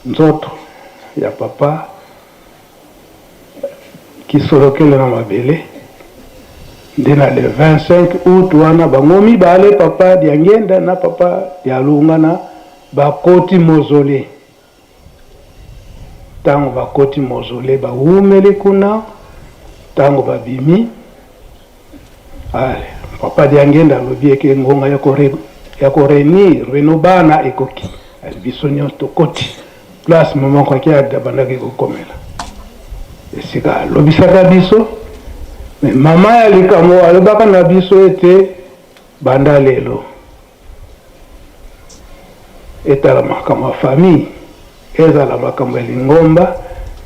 nzoto ya papa kisolokele na mabele nde na le 25 août wana bango mibale papa Diangienda na papa Dialungana bakoti mausolee. Tango bakoti mausolee bawumeli kuna, tango babimi, allez, papa Diangienda alobi eke ngonga ya ko ya ko reunir bino bana ekoki. Allez, biso nionso tokoti place maman Kwakiadi abandaki kokomela, esika alobisaka biso. Mais mama ya likambo alobaka na biso ete banda lelo Etala makambo ya famille, ezala makambo ya lingomba,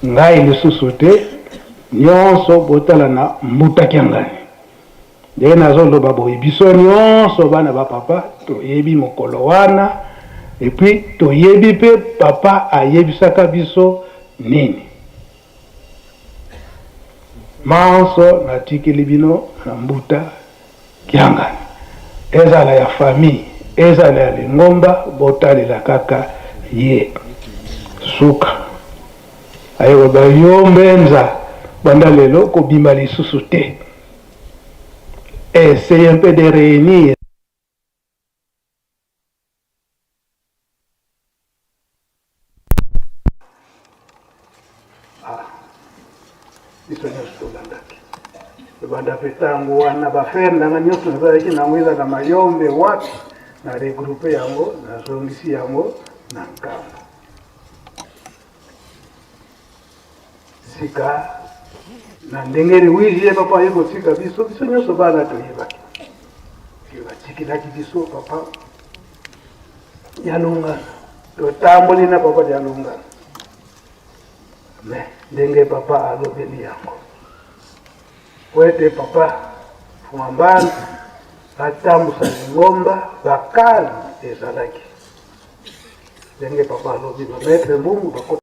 ngai lisusu te, nionso botala na Mbuta Kiangani. Ndenge nazo loba boye, biso nionso bana ba papa toyebi mokolo wana, et puis toyebi pe papa ayebisaka biso nini. Manso natikeli bino na Mbuta Kiangani. Ezala ya famille, ezala ya lingomba, botalela kaka ye. Suka aye koloba yo Mbenza banda lelo kobima lisusu te. Essayez un peu de reunir. Ah, biso nyonso tolandaki ebanda mpe ntango wana bafere nanga nyonso nazalaki nango ezala mayombe wapi na regroupe yango nazongisi yango na nkamba sika na ndenge liwiji ye papa aye kotika biso biso nyonso bana toyebaki batikelaki biso papa Dialungana totamboli na papa Dialungana me ndenge papa alobeli yango po ete papa Mfuma Mbanda batambusa lingomba, ba calme ezalaki ndenge papa alobi, ba maître Mbungu bakota.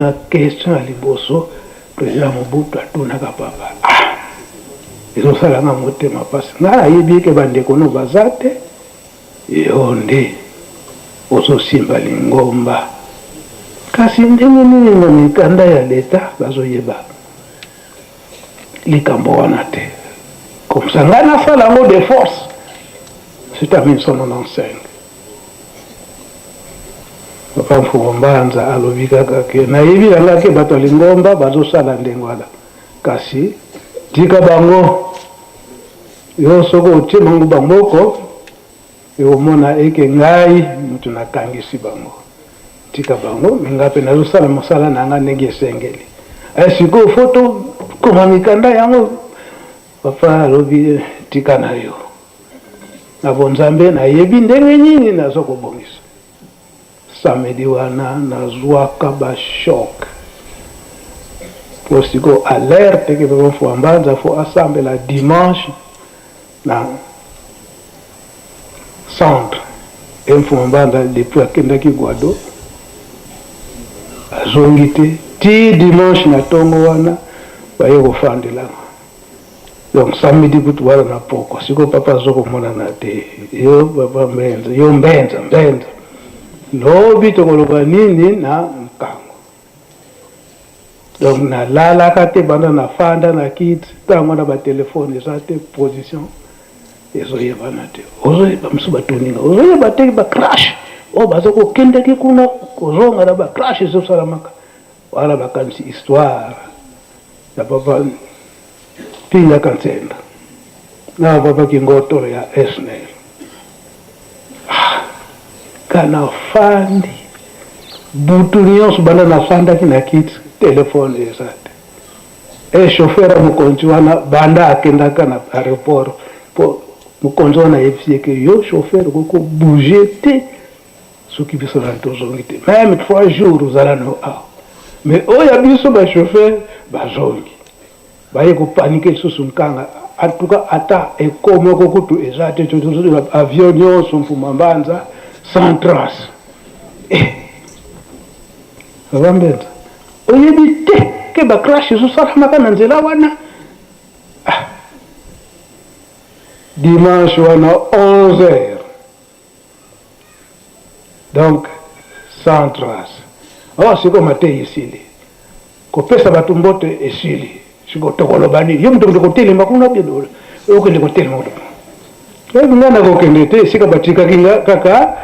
Na question ya liboso president Mobutu atunaka papa, ah ezosala nga motema pasi, nga nayebi ke bandeko no baza te, yo nde ozosimba lingomba, kasi ndenge nini na mikanda ya leta bazoyeba likambo wana te? Comme ça nga nasala yango de force. C'est en 1995. Papa Mfumu Mbanza alobi kaka ke nayebi na nga ke bato ya lingomba bazosala ndenge wana, kasi tika bango, yo soki otie bango bamoko ekomona eke ngai moto nakangisi bango. Tika bango, me ngai mpe nazosala mosala na ngai ndenge esengeli. Sikoyo fo tokoma mikanda yango. Papa alobi tika na yo, na bonzambe nayebi ndenge nini nazo kobongisa. Samedi wana nazwaka ba choc po sikoyo alerte ke papa Mfua Mbanza fo asambela dimanche na centre. E Mfua Mbanza depuis akendaki Guado azongi te ti dimanche na tongo wana baye kofandela. Donc samedi kutu wana na pokwa sikoyo papa azo komonana te, yo papa Mbenza, yo Mbenza, Mbenza, lobi tokoloba nini na nkango? Donc nalalaka te banda nafanda na kiti, ntango wana batelefone eza te, position ezoyebana te, ozoyeba mosusu batoninga, ozoyeba te ba crash oyo baza kokendaki kuna kozonga na ba crash ezosalamaka wana, bakanisi histoire ya papa Pinga Kansenda na papa Kingotolo ya Esnel. Ah, ka nafandi butu nyonso banda nafandaki na kiti, telefone eza te. E chauffeur ya mokonzi wana banda akendaka na aéroport, po mokonzi wana ayebisi ye ke yo chauffeur okoki kobouge te soki biso nani tozongi te, meme 3 jours ozala no awa. Mais oyo ya biso ba chauffeur bazongi, baye kopanike lisusu nkanga. En tout cas ata eko moko kutu eza te, avion nyonso Mfuma Mbanza sans trace. Eh, papa Mbenza, oyebi te ke ba crash ezosalamaka na nzela wana? Ah, dimanche wana 11 heures, donc sans trace. Oh, sikoyo mateyi esili, kopesa bato mbote esili, sikoyo tokoloba nini? Yo moto okende kotelema kuna, okende kotelema kuna, oyebi ngai nakokende te esika batikaki nga kaka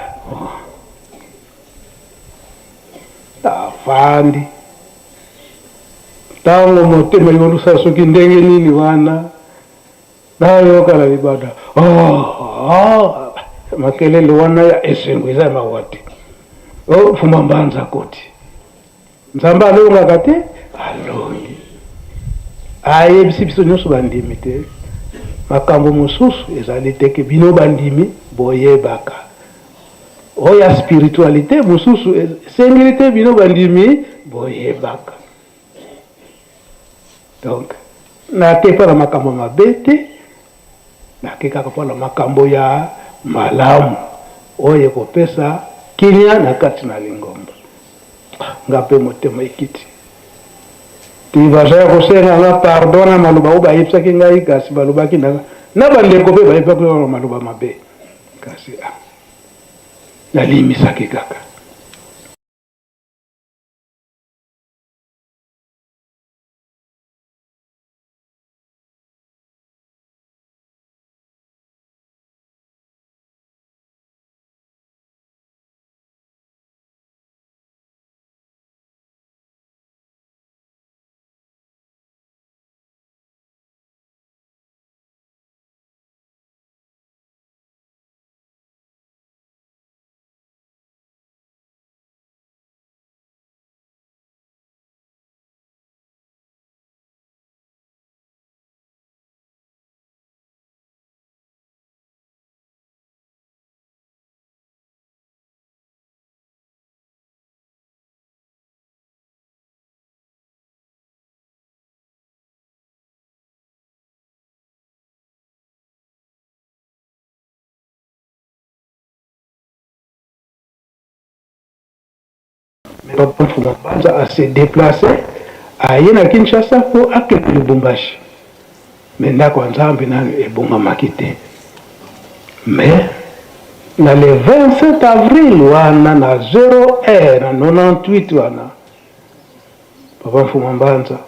afandi. Ntango motema ekolusa soki ndenge nini wana, nayoka na libanda, oh, oh, makelele wana ya esengo eza ya mawa te. Oh, Mfuma Mbanza akoti, Nzambe alongaka te, alongi. Ayebisi biso nyonso bandimi te, makambo mosusu ezali te ke bino bandimi boyebaka. Oyo ya spiritualité mosusu esengeli te bino bandimi boyebaka. Donc nake mpo na makambo mabe te, nake kaka mpo na makambo ya malamu oyo ekopesa kimia na kati na lingomba. Nga mpe motema ekiti ti baza ya kosenga nga pardon na maloba oyo bayebisaki ngai, kasi balobaki na bandeko mpe bayebisaki nga maloba mabe, kasi nalimbisaki kaka. Mais papa Mfuma Mbanza a se deplacer aye na Kinshasa mpo akende Lubumbashi. Mais ndako ya Nzambe nanu ebongamaki te. Mais na le 27 avril wana na 0 heure na 98 wana papa Mfuma Mbanza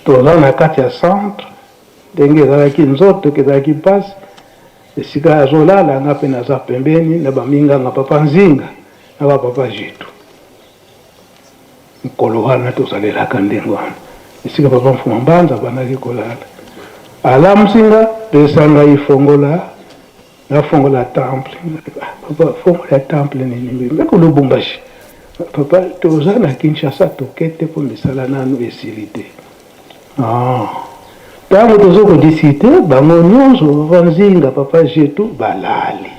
toza na kati ya centre ndenge ezalaki nzoto ezalaki mpasi esika azolala nga mpe naza pembeni na baminganga papa Nzinga na ba papa Jitu. Mokolo wana tozalelaka ndenge wana esika papa Mfuma Mbanza abandaki kolala. Alamusi nga, pesa ngai fongola, nafongola temple. Ah, papa, fongola ya temple nini? Mbeko Lubumbashi. Papa, toza na Kinshasa toke te mpo misala nanu esili te. Ah. Ntango tozo kodiscute bango nyonso papa Nzinga, papa Jetu balali.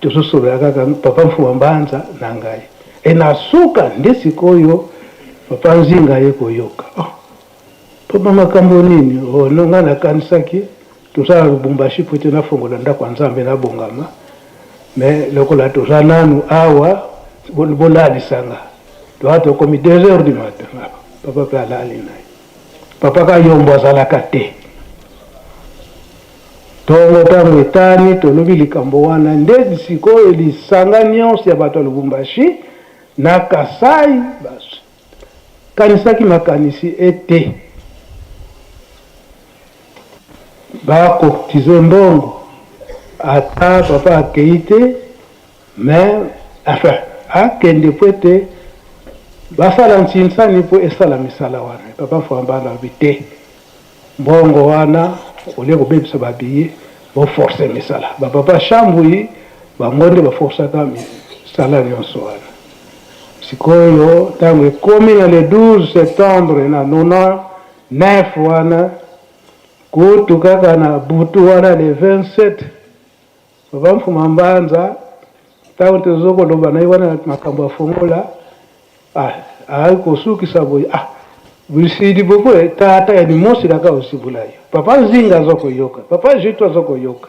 Tozosolola kaka papa Mfuma Mbanza na ngai. E na suka nde sikoyo papa Nzinga aye koyoka. Oh, papa makambo nini? Oh, no ngai nakanisaki toza na Lubumbashi po ete nafongola ndako ya Nzambe nabongama. Mais lokola toza nanu awa bolalisa nga. Toa tokomi 2 heures du matin. Papa pe alali na ye. Papa Kayombo azalaka te. Tongo ntango etani, tolobi likambo wana nde sikoyo lisanga nyonso ya bato ya Lubumbashi na Kasai bakanisaki makanisi ete bakotize mbongo ata papa akei te mais enfin akende po ete basala nsinsani po esala misala wana. Papa Mfwamba alobi te. Mbongo wana au lieu kobebisa ba billets bo forcer misala. Ba papa Shambui bango nde ba forçaka misala nionso wana. Sikoyo tango ekomi na le 12 septembre na 99 wana kutu kaka na butu wana le 27 papa Mfuma Mbanza tango tozo koloba na ye wana makambo ya fongola Ah, ayaki kosukisa boye ah bisidi boko tata ya limosi kaka osibula yo papa nzinga aza koyoka papa jitu aza koyoka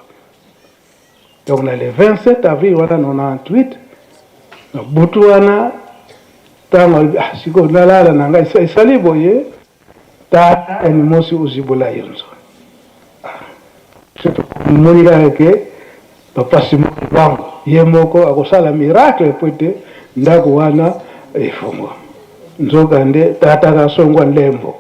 donc na le 27 avril wana 98 na butu wana ntango alobi ah sikoyo nalala na ngai esali boye Tata ya limosi ozibola yo nzo. Ah. Tomoni kaka ke papa Simon Kimbangu ye moko akosala miracle po ete ndako wana efongwama. Nzoka nde tata kasongwa lembo.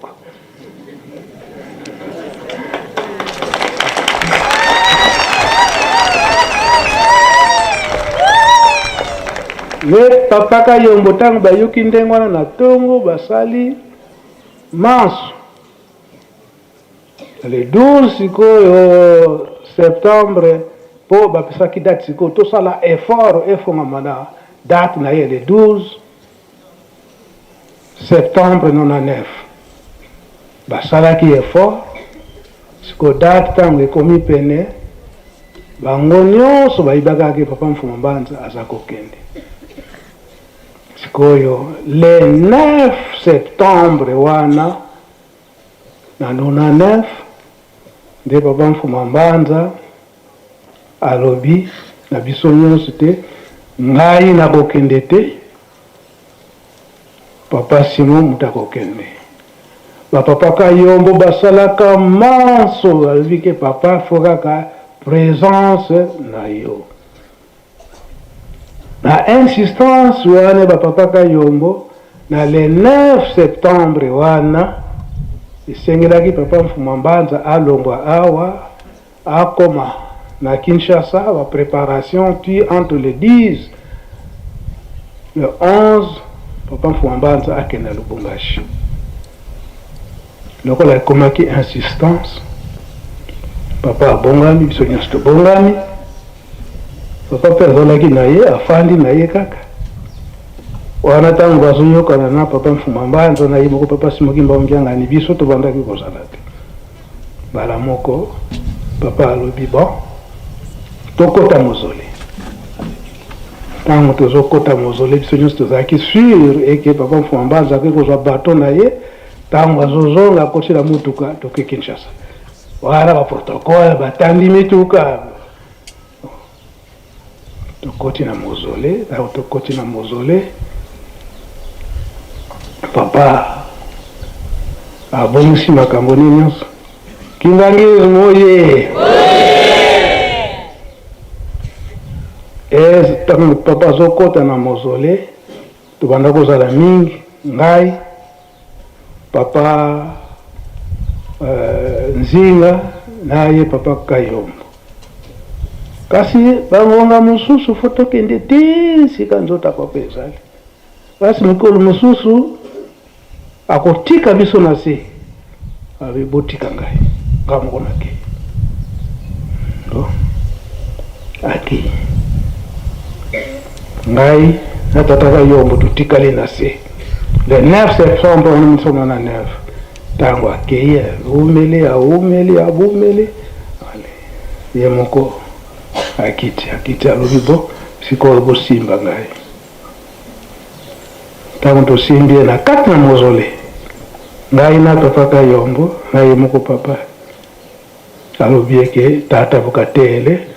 Me papa Kayombo ntango bayoki ndenge wana na tongo basali Manso le 12 sikoyo septembre po bapesaki date sikoyo tosala effort efongama na date na ye le 12 septembre 99 basalaki effort sikoyo date ntango ekomi pene bango nyonso bayibaka ke papa Mfuma Mbanza aza kokende Sikoyo le 9 septembre wana na 99 nde papa Mfuma Mbanza alobi na biso nyonso te ngai nakokende te, papa Simon moto akokende. Ba papa Kayombo basalaka manso balobi ke papa fo kaka presence na yo. Na insistance wana ba papa Kayombo na le 9 septembre wana esengelaki papa Mfuma Mbanza alongwa awa akoma na Kinshasa ba preparation ti entre le 10 le 11 papa Mfuma Mbanza akende na Lubumbashi. Lokola ekomaki insistance papa abongami biso nyonso tobongami. Papa pe azalaki na ye afandi na ye kaka wana ntango bazoyokana na papa Mfuma Mbanza na ye moko papa Simon Kimbangu Kiangani, biso tobandaki kozala te. Mbala moko papa alobi bon tokota mozole. Ntango tozokota mozole biso nyonso tozalaki sur eke papa Mfuma Mbanza akoki kozwa baton na ye ntango azozonga akoti na motuka toke Kinshasa. Wana ba protocole batandi mituka tokoti na mausolée. Ntango tokoti na mausolée, Papa abongisi makambo ne nyonso. Kimbanguisme oye! E tango papa azokota na mausolee, tobanda kozala mingi, ngai, papa euh, Nzinga na ye papa Kayombo. Kasi bangonga mosusu fo tokende ti sika nzoto ya papa ezali. Kasi mikolo mosusu akotika biso na se, alobi botika ngai, ngai moko nakei. Bon, akei. Ngai na tata Kayombo totikali na se. Le 9 septembre 1999, ntango akei, awumeli, awumeli, awumeli, ale ye moko akiti, akiti, alobi bo sikoyo bosimba ngai. Ntango tosimbi ye na kati na mausolee, ngai na papa Kayombo na ye moko papa, alobi eke tata bokatele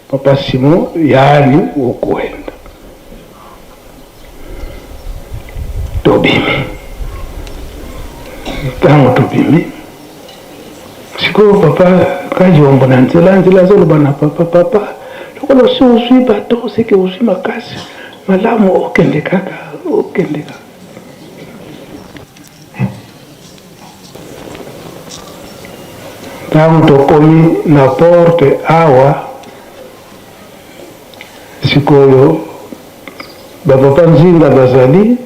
papa Simon yani okoenda. Tobimi. Ntango tobimi, sikoyo papa Kayombo na nzela nzela azoloba na papa, papa lokola osi ozwi bato seke ozwi makasi malamu okende kaka, okende kaka. Ntango tokomi na porte awa sikoyo bapapa Nzinga bazali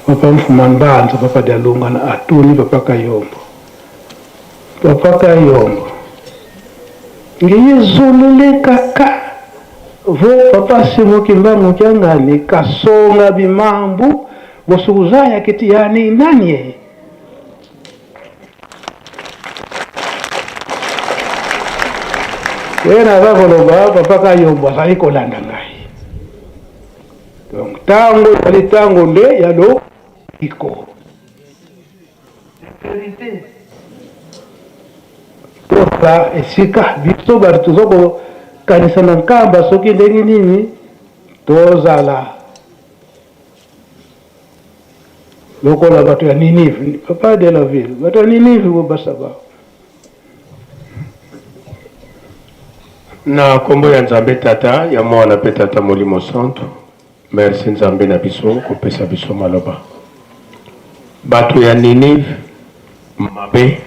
papa Mfuma Mbanza, papa Dialungana atuni papa Kayombo, papa Kayombo ngeye zolele kaka vo papa Simo Kimbangu Kiangani kasonga bimambu bosukuzaya kiti yani nani ye ye naza koloba papa Kayombo azali kolanda ngai. Donc tango ezali tango nde ya lobiko. Tozala esika biso bato toza kokanisa na nkamba soki ndenge nini tozala lokola bato ya Ninive, papa de la ville, bato ya Ninive bobasa ba. Na kombo ya Nzambe Tata, ya Mwana pe Tata Molimo Santu, merci Nzambe na biso kopesa biso maloba. Bato ya Ninive mabe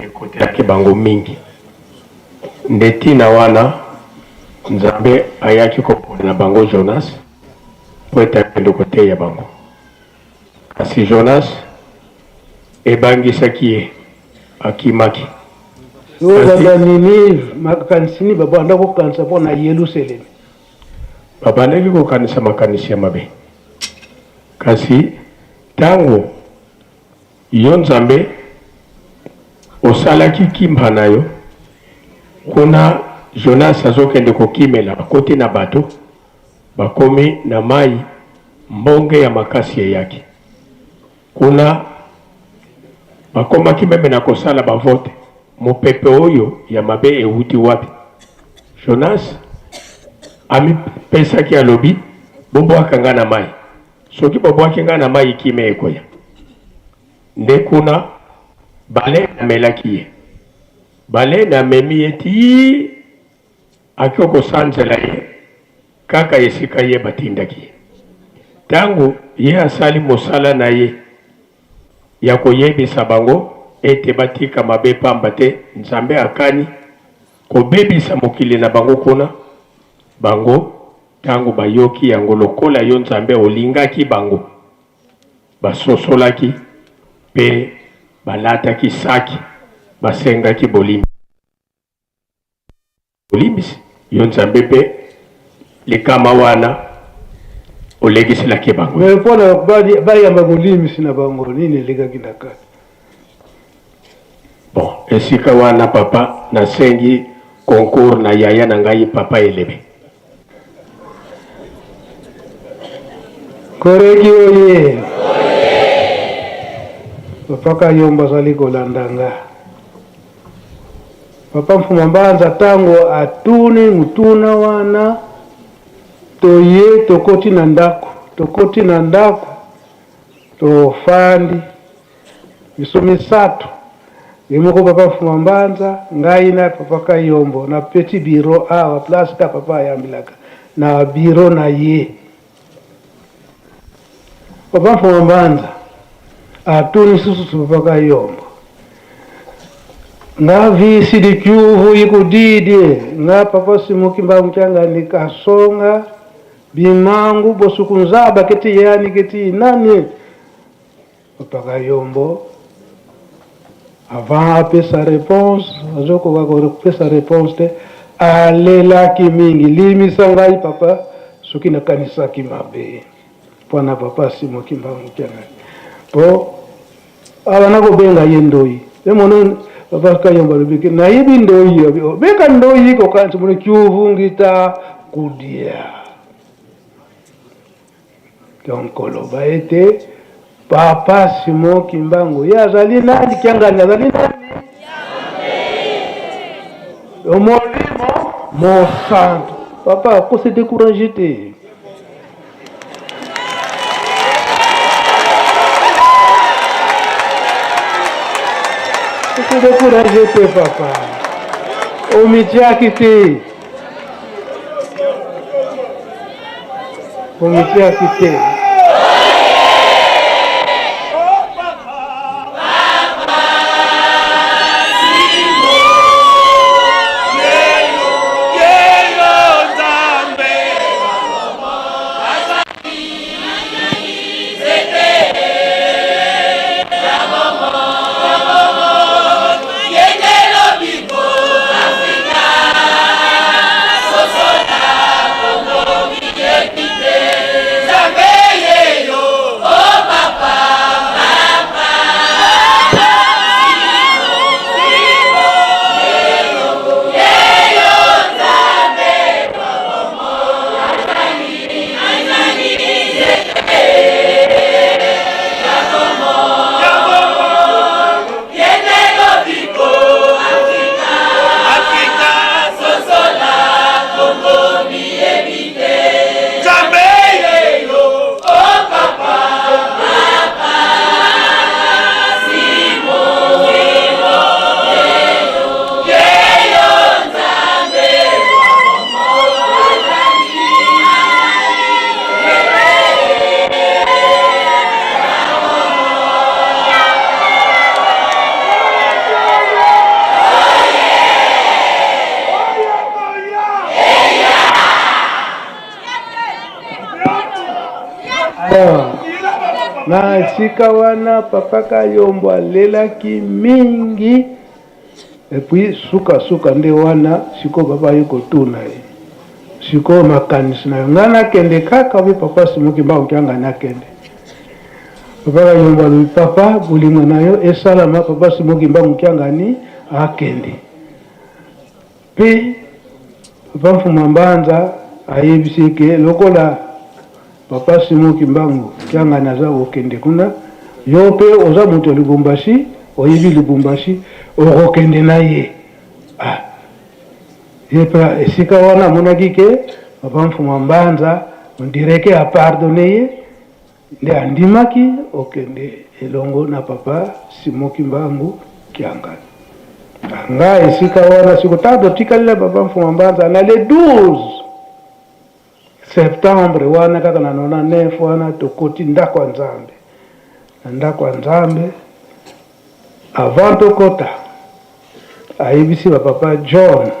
ekotelaki bango mingi, nde tina wana Nzambe ayaki kopona bango Jonas mpo ete akende koteya bango. Kasi Jonas ebangisaki ye, akimaki. Sikoyo bato ya Ninive, makanisi nini babanda kokanisa mpo na Yelusalemi? Babandaki kokanisa makanisi ya mabe. Kasi ntango yo Nzambe osalaki kimpa na yo kuna, Jonas azokende kokimela, akoti na bato, Bakomi na mayi, mbonge ya makasi eyaki. Kuna, bakomaki meme na kosala ba vote. Mopepe oyo ya mabe ewuti wapi? Jonas amipesaki, alobi, Bobwaka ngai na mayi. Soki bobwaki ngai na mayi, kimia ekoya. Nde kuna, baleine amelaki ye. Baleine amemi ye tii Akoki kosanzela ye kaka esika ye batindaki ye. Tango ye asali mosala na ye ya koyebisa bango ete batika mabe pamba te Nzambe akani kobebisa mokili na bango kuna, bango tango bayoki yango lokola yo Nzambe olingaki bango, basosolaki pe balataki saki, basengaki bolimbisi. Bolimbisi yo Nzambe mpe likama wana olekiselaki bango. Mais mpo na bayamba bolimbisi na bango, nini elekaki na kati? Bon, esika wana papa, nasengi concours na yaya na ngai papa Elebe. Koreki oye! Papa Kayombo azali kolanda nga. Papa Mfuma Mbanza tango atuni motuna wana, toye tokoti na ndako. Tokoti na ndako, tofandi biso misato, ye moko papa Mfuma Mbanza, ngai na papa Kayombo na petit bureau awa place ka papa ayambelaka na bureau na ye. Papa Mfuma Mbanza atuni susu papa Kayombo, nga visi dikyuvu ikudidie nga papa Simon Kimbangu Kiangani kasonga bimangu bosuku nzaba keti yani keti nani. Papa Kayombo avant apesa reponse, azokoka kopesa reponse te, alelaki mingi. Limisa ngai papa soki nakanisaki mabe mpona papa Simon Kimbangu Kiangani, po awa nakobenga ye ndoyi. Emono papa Kayombo alobi ke nayebi ndoyi, beka ndoyi kokanisa mono kiuvungita kudia. Donc koloba ete papa Simon Kimbangu ye azali nani? Kiangani azali nani? Molimo mosantu. Papa ko se décourager te. Ko se décourager te papa. Omitiaki te. Omitiaki te. Na esika wana papa Kayombo alelaki mingi, epuis suka suka nde wana sikoyo papa aye kotuna ye sikoyo makanisi na yo, ngai nakende kaka obi papa Simon Kimbangu Kiangani nakende. Papa Kayombo alobi papa bolingo na yo esalama, papa Simon Kimbangu Kiangani akende. Pe papa Mfuma Mbanza ayebisi ye ke lokola papa Simon Kimbangu Kiangani aza kokende kuna, yo pe oza moto ya Lubumbashi, oyebi Lubumbashi, okokende na ye. Ah, ye pe esika wana amonaki ke papa Mfuma Mbanza on dirait ke a pardonner ye, nde andimaki okende elongo na papa Simon Kimbangu Kiangani. Nga esika wana siko tango totikali na papa Mfuma Mbanza na le 12 septembre wana kaka na 99 wana tokoti ndako ya Nzambe. Na ndako ya Nzambe avant tokota ayebisi ba papa John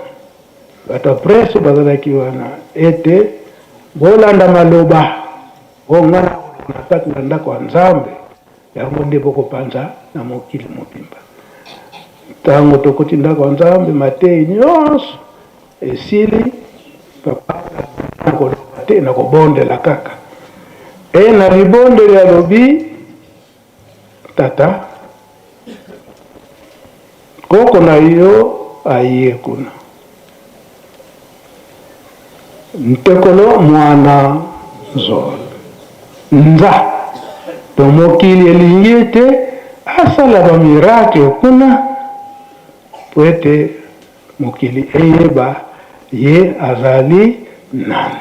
bato ya presse bazalaki wana ete bolanda maloba oyo nga nakoloba na kati na ndako ya Nzambe, yango nde bokopanza na mokili mobimba. Ntango tokoti ndako ya Nzambe, mateyi nyonso esili, papa nakoloba te, nakobondela kaka. E na libondeli alobi, Tata, koko na yo aye kuna. Ntekolo mwana zolo nza to mokili elingi ete asala ba miracle kuna po ete mokili eyeba ye azali nani.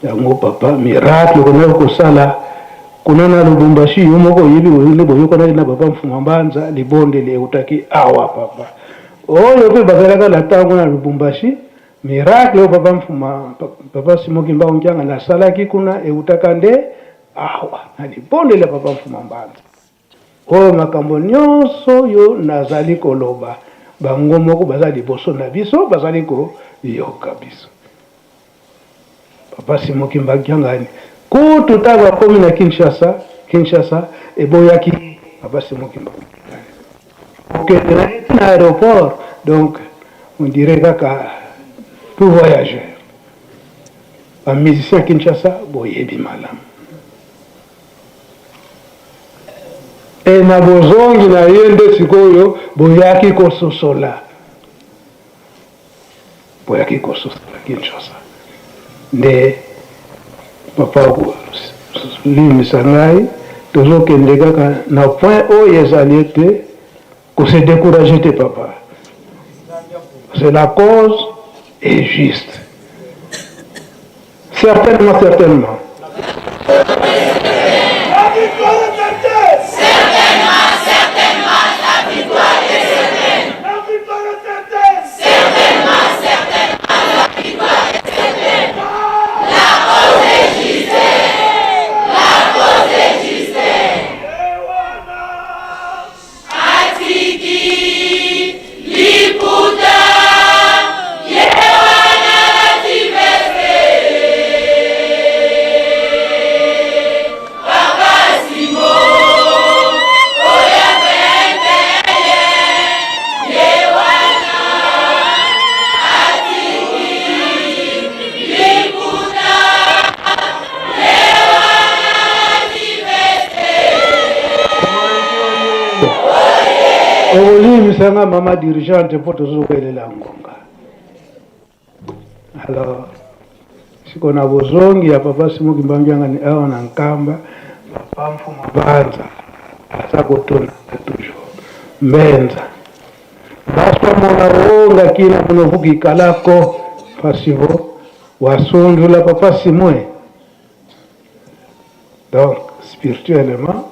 Yango papa miracle okomaki kosala kuna na Lubumbashi yo moko oyebi nde boyokanaki na papa Mfuma Mbanza libondeli eutaki awa papa oyo pe bazalaka na tango na Lubumbashi miracle oyo papa Mfuma papa Simon Kimbangu Kiangani asalaki kuna eutaka nde awa na libondeli ya papa Mfuma Mbanza. Oyo makambo nyonso oyo nazali koloba, bango moko baza liboso na biso, bazali koyoka biso. Papa Simon Kimbangu Kiangani kutu ntango akomi na Kinshasa, Kinshasa eboyaki Papa Simon Kimbangu Kiangani kokende na ye na aéroport, donc on dirait kaka tout voyageur. Ba musiciens ya Kinshasa boyebi malamu. E na bozongi na ye nde sikoyo boyaki kososola. Boyaki kososola Kinshasa nde papa limbisa ngai tozokende kaka na point oyo ezali ete ko se decourager te papa c'est la cause est juste certainement certainement. Okolimbisa nga mama dirigeante mpo tozowelela ngonga. Alors siko na bozongi ya papa Simon Kimbangu Kiangani awa na Nkamba, papa Mfuma Banza aza kotuna toujours Mbenza baswa mona wonga kina munovuka ikalako fasivo wasundula papa Simon. Donc spirituellement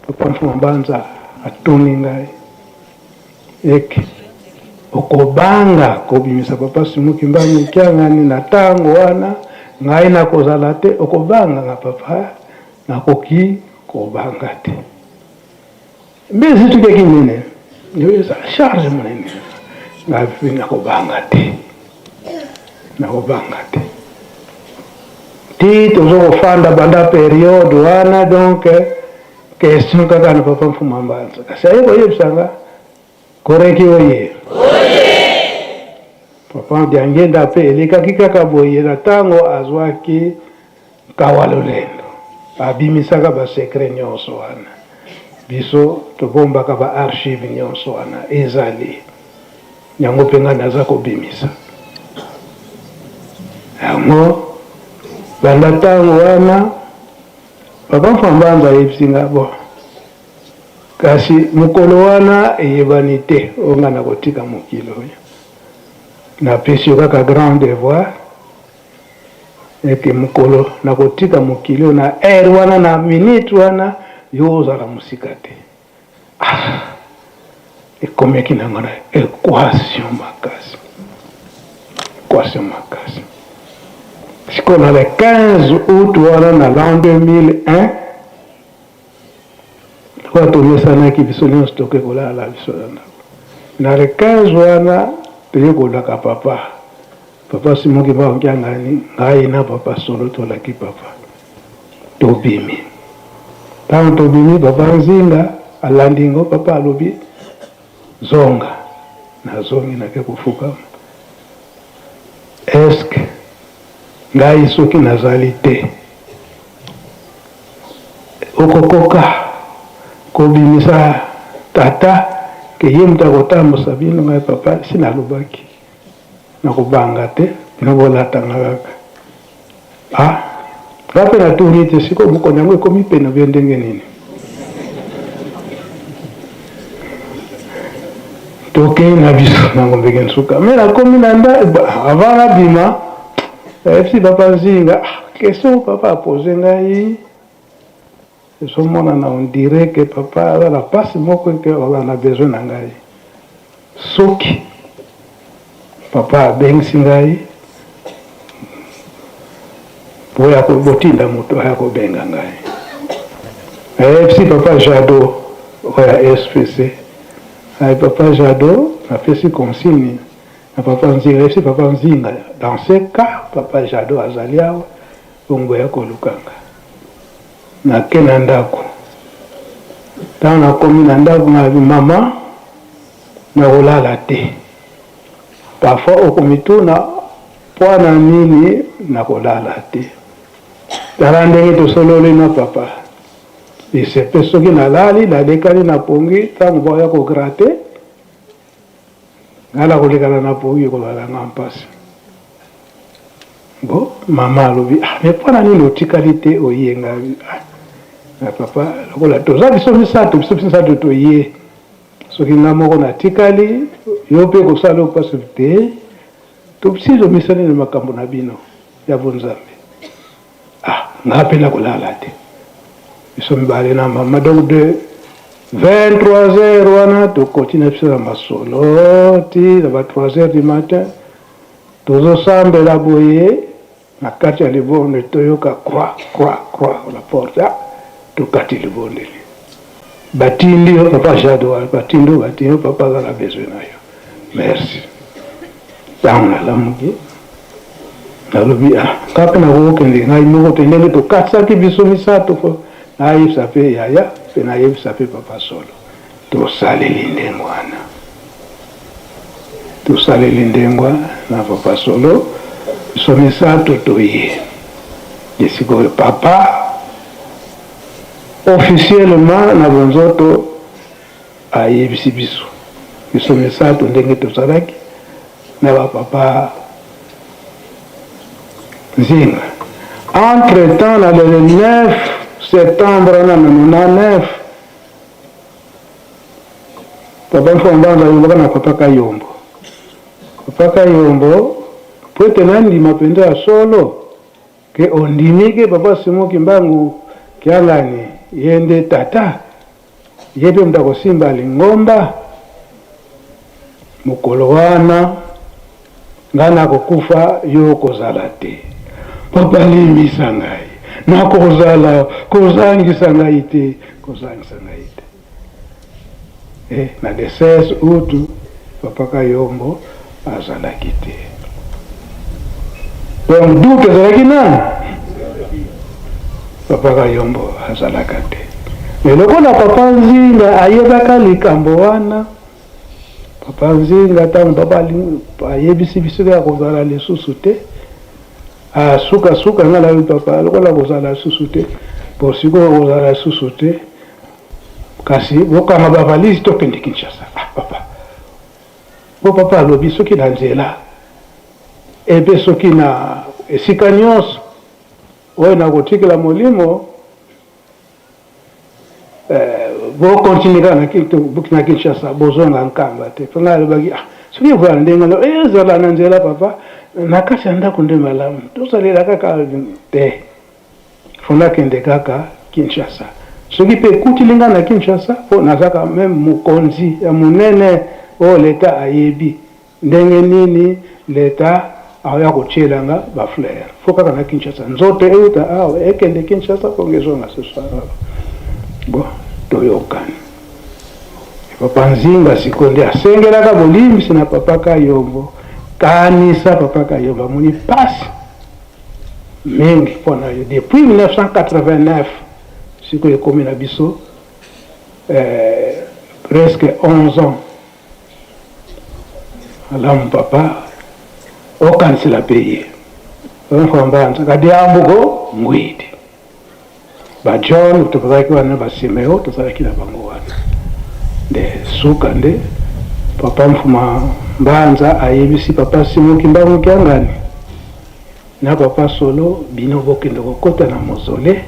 papa Mfuma Mbanza atuni ngai eke okobanga kobimisa papa Simon Kimbangu Kiangani na tango wana ngai nakozala te, okobanga nga papa? Nakoki kobanga te. Mbezi tukeki nene eza charge monene, ngai nakobanga te, nakobanga te ti tozo kofanda banda periode wana. Donc question kaka na papa Mfuma Mbanza, kasi aye koyebisa nga koreki oye papa Diangenda mpe elekaki kaka boye na ntango azwaki Kawalolendo abimisaka ba secret nionso wana, biso tobombaka ba archives nionso wana ezali yango pe nga naza kobimisa yango banda tango wana. Papa Mfambanza ayebisi nga bon kasi mokolo wana eyebani te oyo nga nakotika mokili oyo, napesi yo kaka grand devoir ete mokolo nakotika mokili oyo na heure wana na minute wana yo ozala mosika te. Ah, ekomeki na nga na equation makasi, equation makasi. Sikoyo na le 15 août wana na l'an 2001 lokola tomesanaki biso nyonso toke kolala biso na ndako na le 15 wana toye kolaka papa Papa Simon Kimbangu Kiangani, ngai na papa Solo tolaki papa. Tobimi. Tango tobimi, papa Nzinga alandi ngo, papa alobi zonga. Nazongi nake kofukama. Est-ce que ngai soki nazali te okokoka kobimisa tata ke ye moto akotambusa bino? Ngai papa si nalobaki Nakobanga te, bino bolata nga kaka. Ah, nga pe natuni te sikoyo bokono yango ekomi pene oubien ndenge nini? Tokei na biso na Ngombeke Nsuka. Mais nakomi na nda, avant nabima, nayebisi papa Nzinga, ah, Question papa apose ngai ezomonana on dirait que papa aza na pasi moko ke aza na besoin na ngai. Soki papa abengisi ngai, boya botinda moto aya kobenga ngai. Nayebisi papa Jado oyo ya SPC, ay papa Jado, napesi consigne na papa Nzinga, nayebisi papa Nzinga, dans ce cas papa Jado azali awa, bongo boya koluka nga. Nake na ndako, ntango nakomi na ndako nalobi mama, nakolala te. Parfois okomituna mpo na nini nakolala te. Tala ndenge tosololi na papa. Esepe soki nalali nalekani na pongi, ntango bakoya kograte ngai nakolekana na pongi, ekozala nga mpasi. Bon, mama alobi, ah, mais mpo na nini otikali te oye? Ngai, ah, na papa, lokola toza biso misato, biso misato toye, soki ngai moko natikali, yo mpe kosala mpasi te. Tosi tomisani na makambo na bino ya bonzambe. Ah, ngai mpe nakolala te, biso mibale na mama. Donc de 23 heures wana tokoti na biso na masolo ti na ba 3 heures du matin. Tozosambela boye na kati ya libondeli, toyoka croix croix croix na porte. Ah, tokati libondeli, batindi yo papa Jado, batindi yo, batindi yo, papa aza na besoin na yo. Merci. Ntango nalamuki, nalobi, ah, nga mpe nakokokende ngai moko te, ndenge tokatisaki biso misato, fo nayebisa mpe yaya, mpe nayebisa mpe papa Solo. Tosaleli ndenge wana, tosaleli ndenge na papa Solo, biso misato toye. Esikoyo papa officiellement na bonzoto ayebisi biso, biso misato, ndenge tozalaki na bapapa Nzinga. Entre temps, na le 9 septembre na 99, papa Mfwambanza alobaka na papa Kayombo. Papa Kayombo, po ete nandima mpenza ya solo ke ondimi ke papa Simon Kimbangu Kiangani ye nde tata, ye mpe moto akosimba lingomba, mokolo wana ngai nakokufa, yo okozala te. Papa, limbisa ngai, nakozala, kozangisa ngai te, kozangisa ngai te. E, na le 16 août papa Kayombo azalaki te, donc doute ezalaki nani? Papa Kayombo azalaka te. Me lokola papa Nzinga ayebaka likambo wana, papa Nzinga, ntango papa ayebisi biso ke akozala lisusu te, asukasuka ngai nayebi papa lokola akozala lisusu te, bo sikoyo akozala lisusu te, kasi bokanga bavalise, tokende Kinshasa. Ah papa, bo papa alobi soki na nzela epe soki na esika nyonso oyo nakotikela molimo, bokontinue kaka na Kinshasa, bozonga Nkamba te. Mpo ngai alobaki, ah, soki ekozala ndenge ezala na nzela, papa, na kati ya ndako nde malamu, tosalela kaka te, fo nakende kaka Kinshasa. Soki mpe ekutili ngai na Kinshasa, mpo nazaka meme mokonzi ya monene oyo leta ayebi, ndenge nini leta akoya kotiela nga bafleur? Fo kaka na Kinshasa, nzoto euta awa ekende Kinshasa mpongo ezonga susu awa. Bon, toyokani. Papa Nzinga sikoyo nde asengelaka bolimbisi na papa Kayombo. Kanisa papa Kayombo amoni pasi mingi mpo na yo depuis 1989, sikoyo ekomi na biso presque 11 ans. Malamu papa okanisela mpe ye mfambanza kadiambuko ngwidi, ba John tozalaki wana, ba Simeo tozalaki na bango wana. Nde suka nde papa Mfuma Mbanza ayebisi papa Simon Kimbangu Kiangani na papa Solo, bino bokende kokota na mausolée,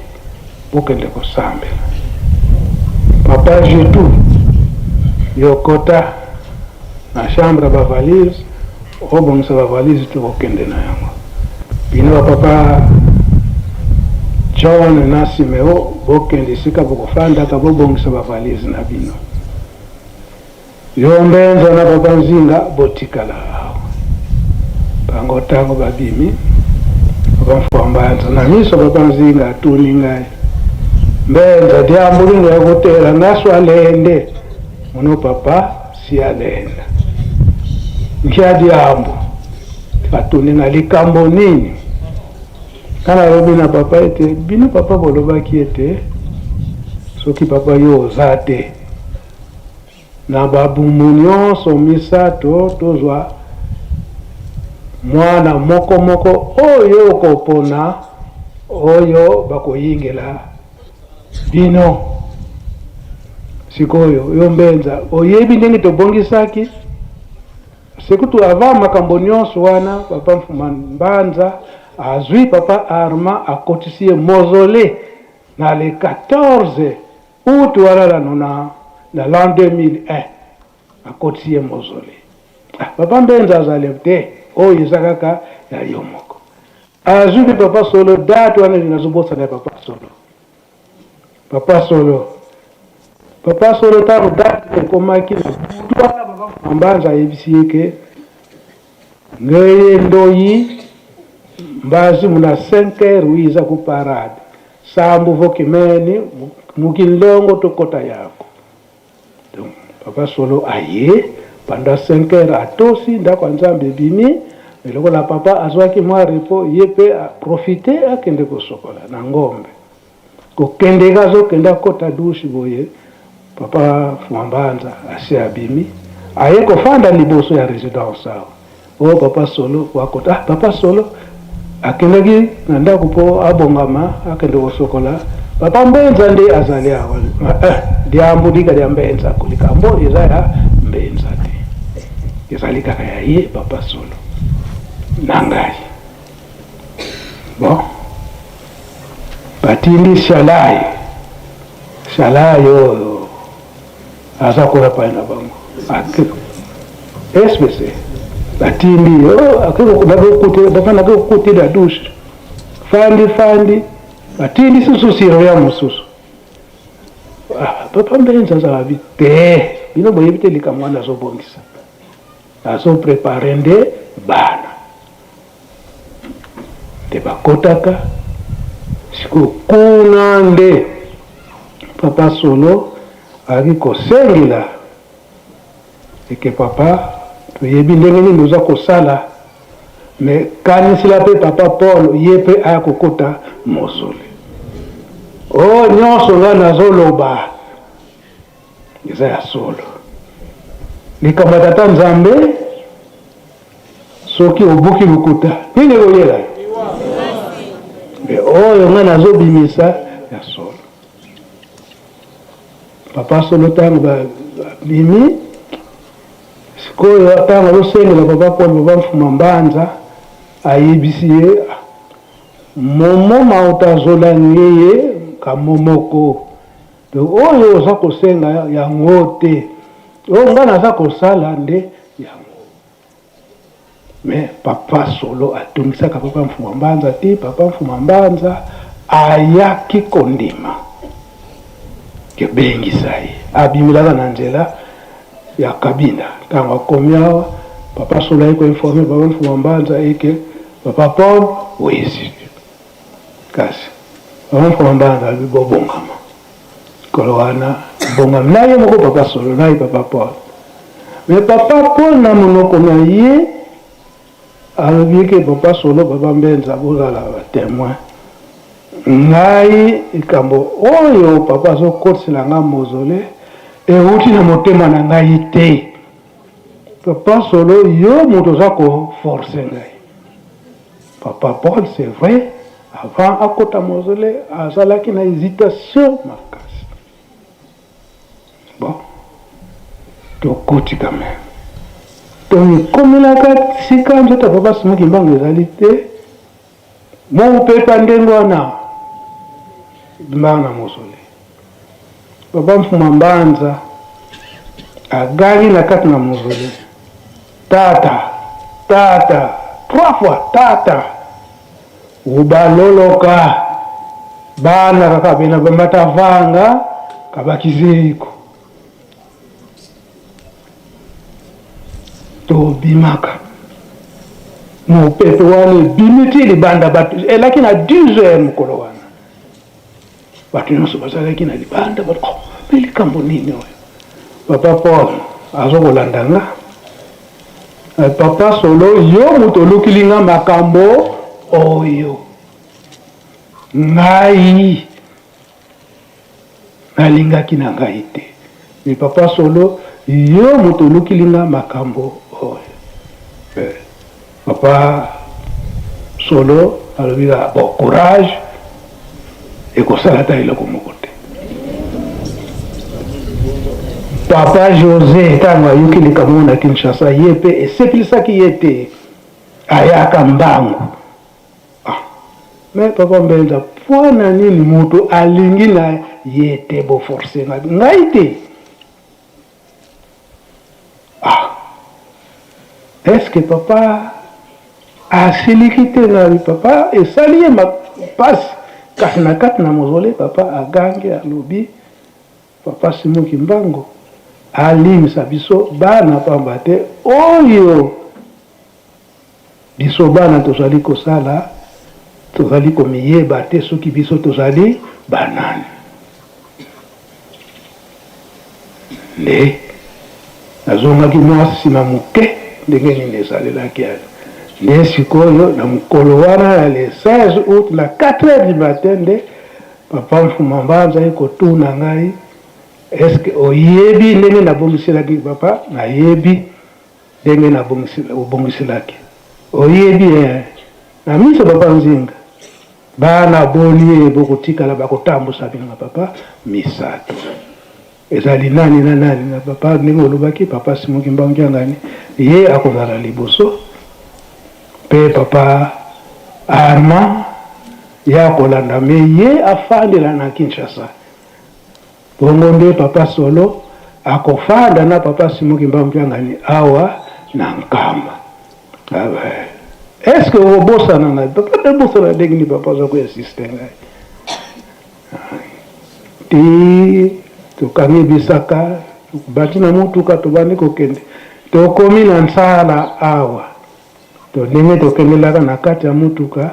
bokende kosambela. Papa Jetu, yo kota na chambre ya bavalise, obongisa bavalise, tokokende na yango. Bino bapapa John na Simeo bokende esika bokofandaka bobongisa ba valise na bino. Yo Mbenza na papa Nzinga botikala awa. Bango tango babimi, papa Mfuambanza na miso papa Nzinga atuni ngai, Mbenza diambu nini ya kotela nga swa lende? Mono papa si alenda. Nkia diambu atuni nga likambo nini? Nga nalobi na papa ete bino papa bolobaki ete soki papa yo oza te na babumbu nyonso misato tozwa mwana moko moko oyo okopona oyo bakoyingela bino. Sikoyo yo Mbenza oyebi ndenge tobongisaki? Sekutu avant makambo nionso wana papa Mfuma Mbanza azui papa Armand akotisi ye mausolee na le 14 aout wana na nona na l'an 2001 akotisi ye mausolee. Ah, papa Mbenza azali te oyo eza kaka ya yo moko. Azui pe papa Solo date wana nazobosana ya papa Solo. Papa solo papa solo tango date ekomaki na butu wana papa Mbanza ayebisi ye ke ngeye ndoyi mbazi muna 5 heures wiza ku parade sambu vokimeni mukinlongo tokota yako donc papa solo aye pendant 5 heures atosi ndako ya Nzambe ebimi mais lokola papa azwaki mwa repos ye pe a profiter akende kosokola na ngombe Kokende ka azo kende akota douche boye papa Fumambanza asi abimi aye kofanda liboso ya residence awa oh papa Solo po akota ah papa Solo akendaki na ndako po abongama akende kosokola papa Mbenza nde azali awa eh liambo lika lya Mbenza ko likambo eza ya Mbenza te ezali kaka ya ye papa Solo na ngai. Bon, batindi Shalai, Shalai oyo aza koya pai na bango SBC batindi bafandaki kokutela douche fandi fandi batindi susu surveillant mosusu ah, papa Mbenza azala bi te bino boyebi te likambo wana azobongisa azo prepare nde bana nde bakotaka sikoyo kuna nde papa solo ayaki kosengela eke papa toyebi ndenge nini oza kosala me kanisela mpe papa Paul ye mpe aya kokota mozole oyo nyonso ngai nazoloba eza ya solo likambo ya tata Nzambe Soki obuki lokuta, nini ekoyela yo? Me oyo ngai nazobimisa ya solo. Papa solo ntango babimi sikoyo, ntango azosengela papa Paul, papa Mfuma Mbanza ayebisi ye momo mauta azola ngeye kamomoko donc oyo oza kosenga yango te, oyo ngai naza kosala nde yango. Mais papa solo atungisaka papa Mfuma Mbanza te, papa Mfuma Mbanza ayaki kondima kebengisa ye, abimelaka na nzela ya Kabinda. Ntango akomi awa, papa solo aye koinforme papa Mfuma Mbanza eke papa Paul wezi. Kasi papa Mfuma Mbanza alobi bobongama kolo wana bongama na ye moko papa solo na ye papa Paul. Mais papa Paul na monoko na ye alobi ke papa solo papa Mbenza bozala ba temoin ngai likambo oyo papa azokotisela ngai mozole euti na motema na ngai te. Papa solo yo moto oza ko force ngai. Papa Paul c'est vrai avant akota mozole azalaki na hésitation makasi. Bon, tokoti quand même tomikomelaka sika nzoto ya papa Simon Kimbangu ezali te mopepa ndenge wana bimaka na mozole. Papa Mfuma Mbanza agangi na kati na mozole, tata tata, trois fois tata, ubaloloka. Bana kaka bena bambata vanga kabakizeko. Tobimaka mopepe wana ebimi ti libanda, bato elaki na 10 heures mokolo wana, bato nyonso bazalaki na libanda. Bato, oh, me likambo nini oyo? Papa Paul azokolanda nga. Papa Solo, yo moto olukili nga makambo oyo, ngai nalingaki na ngai te, me papa Solo, yo moto olukili nga makambo oyo. Papa Solo alobi kaka bon courage, ekosala ata eloko moko te. Papa Jose ntango ayoki likambo na Kinshasa, ye mpe esepelisaki ye te, ayaka mbangu. Ah, me papa Mbenza, mpo na nini moto alingi na ye te boforce ngai ngai te? Ah, est-ce que papa asiliki te? Ngai papa esali ye mpasi, kasi na kati na mozole papa agangi, alobi papa Simon Kimbangu alimisa biso bana, pamba te oyo biso bana tozali kosala, tozali komiyeba te soki biso tozali banani. Nde nazongaki mwa nsima moke ndenge nini esalelaki yango. Nde sikoyo na mokolo wana ya le 16 août na 4 heures du matin, nde papa Mfuma Mbanza azali kotuna ngai: est-ce que oyebi ndenge nabongiselaki papa? Nayebi ndenge obongiselaki, oyebi na miso papa Nzinga, bana boni ye bokotikala bakotambusa bino? Na papa, misato. Ezali nani na nani? Na papa, ndenge olobaki, papa Simon Kimbangu Kiangani, ye akozala liboso, mpe papa Armand ye akolanda, me ye afandela na Kinshasa. Bongo nde papa Solo akofanda na papa Simon Kimbangu Kiangani awa na Nkamba. Est-ce que okobosana ngai papa? Nabosana ndenge nini? Papa aza koinsiste ngai ti tokangi bisaka, tobandi na motuka, tobandi kokende, tokomi na nsala awa. To ndenge tokendelaka na kati ya motuka,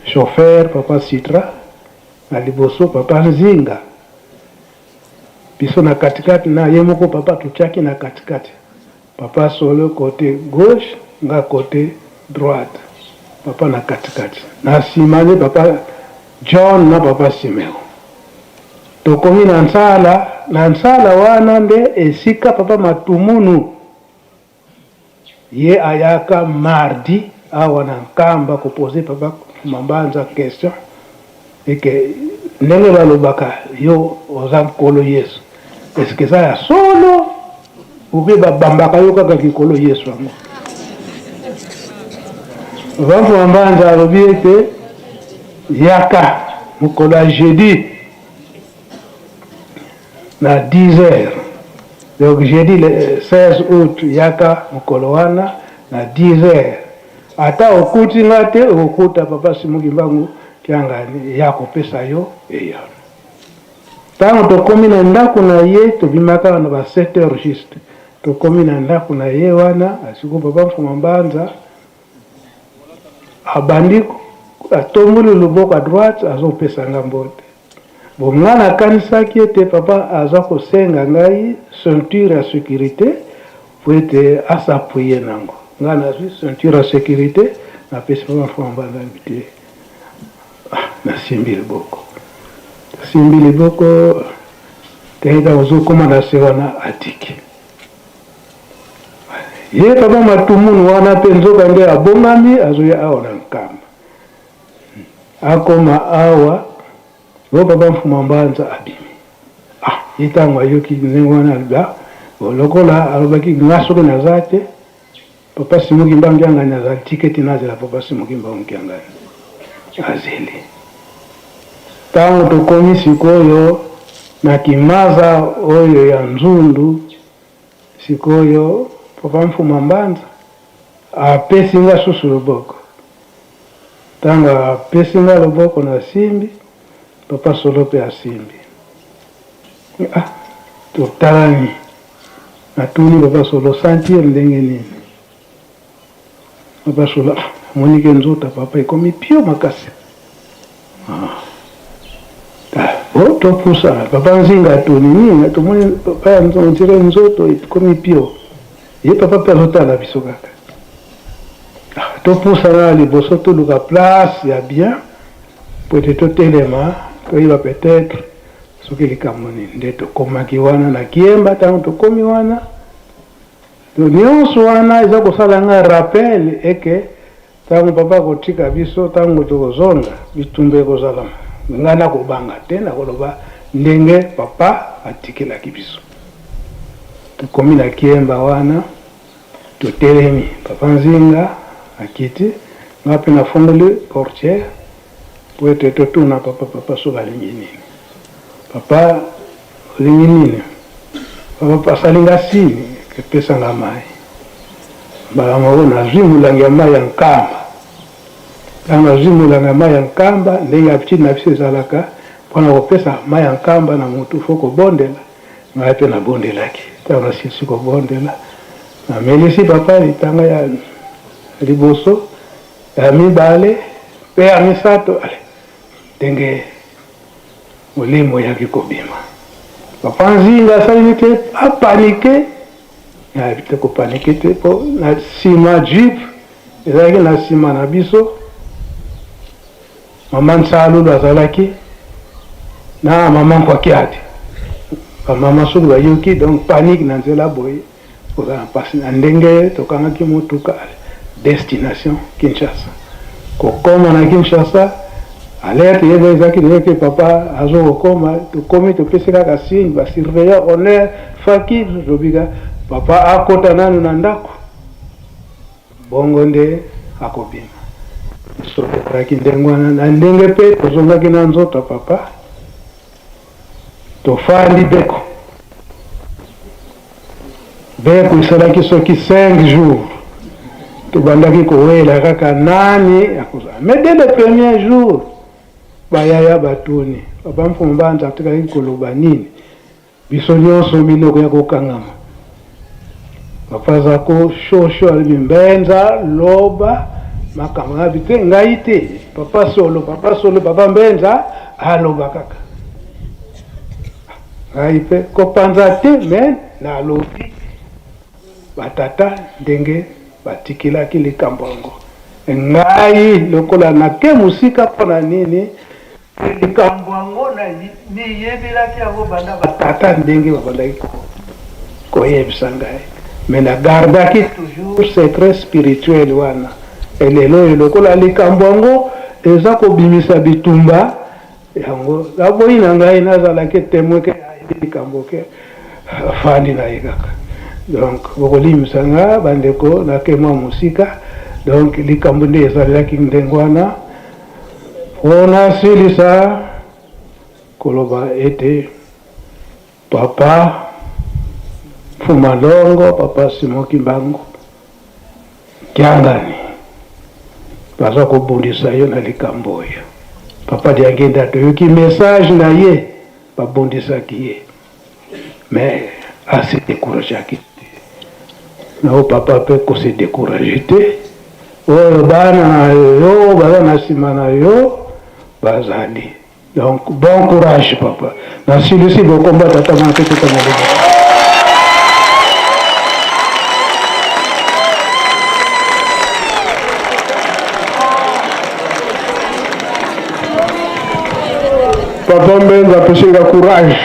chauffeur papa Citra na liboso, papa Nzinga biso na katikati, na ye moko papa totiaki na katikati, papa Solo côté gauche, nga côté droite, papa na katikati, na nsima nde papa John na papa Simeo. Tokomi na nsala, na nsala wana nde esika papa Matumunu ye ayaka mardi awa na Nkamba kopose papa Mambanza question eke ndenge balobaka yo oza Nkolo Yesu, eske eza ya solo obe babambaka yo kaka kikolo Yesu yango? Papa Mambanza alobi ete yaka mokolo ya jeudi na 10 heures, donc jeudi le 16 août, yaka mokolo wana na 10 heures, ata okuti nga te, okokuta papa Simon Kimbangu Kiangani ya kopesa yo eyano. Ntango tokomi na ndako na ye, tobimaka na ba 7 heures juste, tokomi na ndako na ye wana, asiko papa Mfuma Mbanza abandi atomboli loboko à droite, azopesa nga mbote. Bon, nga nakanisaki ete papa aza kosenga ngai ceinture ya sécurité po ete as'appuyer nango. Nga nazwi ceinture ya sécurité, napesi papa Mfuma Mbanza te, nasimbi liboko, nasimbi liboko te. Ntango ozokóma na se wana, atiki ye papa Matumunu wana mpe nzoka nde abongami, azoya awa na Nkamba. Akoma awa o papa Mfuma Mbanza abimi. Ah, ye ntango ayoki ndenge wana, alobi ah, lokola alobaki nga soki naza te, papa Simon Kimbangu Kiangani azali, tiketi nazela papa Simon Kimbangu Kiangani azeli. Ntango tokomi sikoyo na kimaza oyo ya Nzundu, sikoyo papa Mfuma Mbanza apesi nga susu loboko. Ntango apesi nga loboko nasimbi, papa Solo mpe asimbi. Ah, totalani. Natuni papa Solo, sentir ndenge nini? Papa Solo, ah, amoni ke nzoto ya papa ekomi pio makasi. Ah. Ah, oh, topusana. Papa Nzinga atuni nini? Tomoni papa on dirait nzoto ekomi pio. Ye papa mpe azotala biso kaka. Ah, topusana liboso toluka place ya bien po ete totelema toyeba peut-être soki likambo nini. Nde tokomaki wana na Kiemba. Ntango tokomi wana, nyonso wana eza kosala nga rappel eke ntango papa akotika biso, ntango tokozonga, bitumba ekozala. Ngai nakobanga te, nakoloba ndenge papa atikelaki biso. Tokomi na Kiemba wana, totelemi, papa Nzinga akiti, nga mpe nafongoli portière po ete totuna papa, papa soki alingi nini. Papa olingi nini? Papa asali nga signe epesa nga mai. Mbala moko nazwi molangi ya mai ya nkamba. Ntango nazwi molangi ya mai ya nkamba, ndenge habitude na biso ezalaka mpona kopesa mai ya nkamba na motu fo kobondela. Ngai mpe nabondelaki. Ntango nasilisi kobondela, namelisi papa litanga ya liboso, ya mibale mpe ya misato. Ale, ndenge molimo eyaki kobima, papa Nzinga asali neti apanike. Nayebi te kopanike te, mpo na nsima jeep ezalaki na nsima na biso. Mama Nsalulu azalaki na mama Nkwakiadi. Bamama soki bayoki donc panique na nzela boye, kozala mpasi. Na ndenge tokangaki motuka destination Kinshasa, kokoma na Kinshasa, alerte yeba ezalaki deja ke papa azo kokoma. Tokomi, topesi kaka signe, ba surveillant honneur faki tobika papa akota nanu na ndako, bongo nde akobima. Biso ezalaki ndenge wana. Na ndenge mpe tozongaki na nzoto ya papa, tofandi beko beko, esalaki soki 5 jours, tobandaki kowela kaka nani akozala. Mais dès le premier jour, bayaya batuni papa Mfumu Mbanza atikaki koloba nini. Biso nyonso minoko ya kokangama. Papa Zako shosho alobi Mbenza loba makambo na te, ngai te, papa Solo, papa Solo, papa Mbenza aloba kaka, ngai mpe kopanza te. Me nalobi batata ndenge batikelaki likambo yango ngai lokola nake mosika mpo na nini. Likambo yango nayebelaki yango banda batata ndenge babandaki koyebisa ngai, me nagardaki toujours secret spirituel wana. Elelo oyo lokola likambo yango eza kobimisa bitumba yango, naboyi na ngai nazalaki témoin ke ayebi likambo ke afandi na ye kaka. Donc bokolimisa nga bandeko, nake mwa mosika. Donc likambo nde ezalelaki ndenge wana. Mpo nasilisa koloba ete papa Mfuma Longo, papa Simon Kimbangu Kiangani baza kobundisa yo na likambo oyo. Papa Diangenda toyoki message na ye, babundisaki ye mais ase décourageaki te. Na oyo papa mpe kose décourage te, oyo bana na yo baza na nsima na yo bazali. Donc bon courage papa. Nasilisi bokomba tata mwana mpe tata molimo. Papa Mbenza apesi nga courage.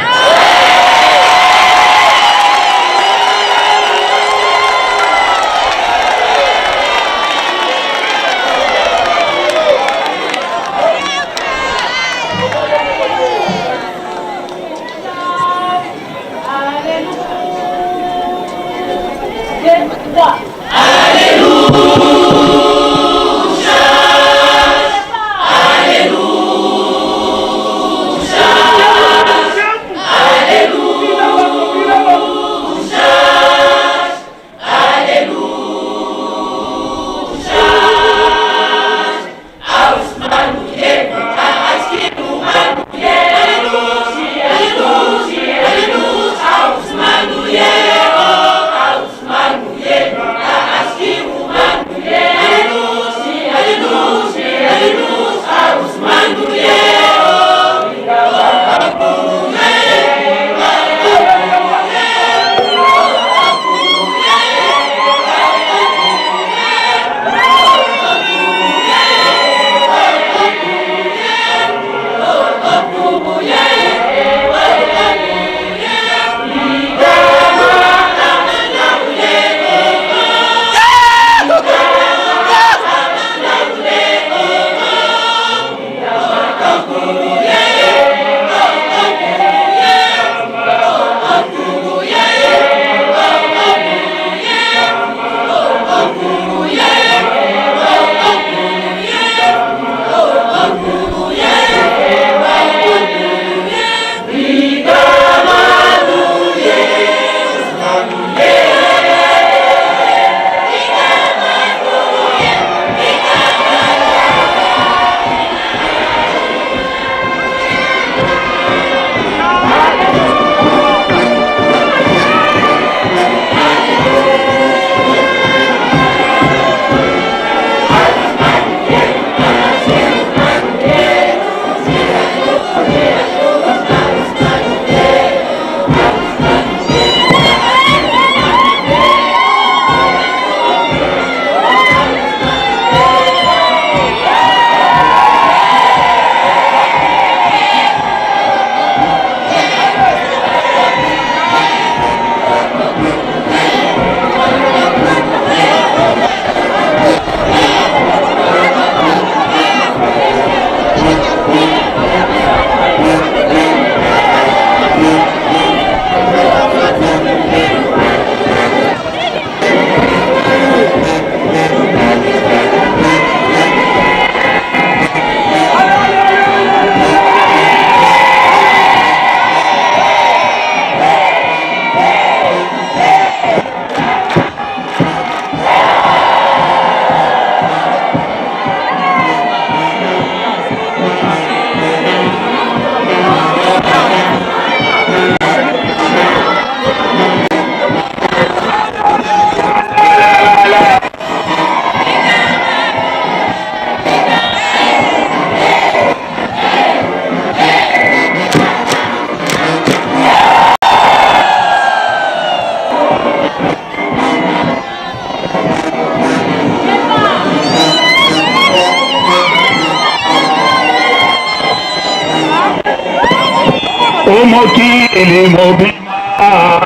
Omokili mobimba,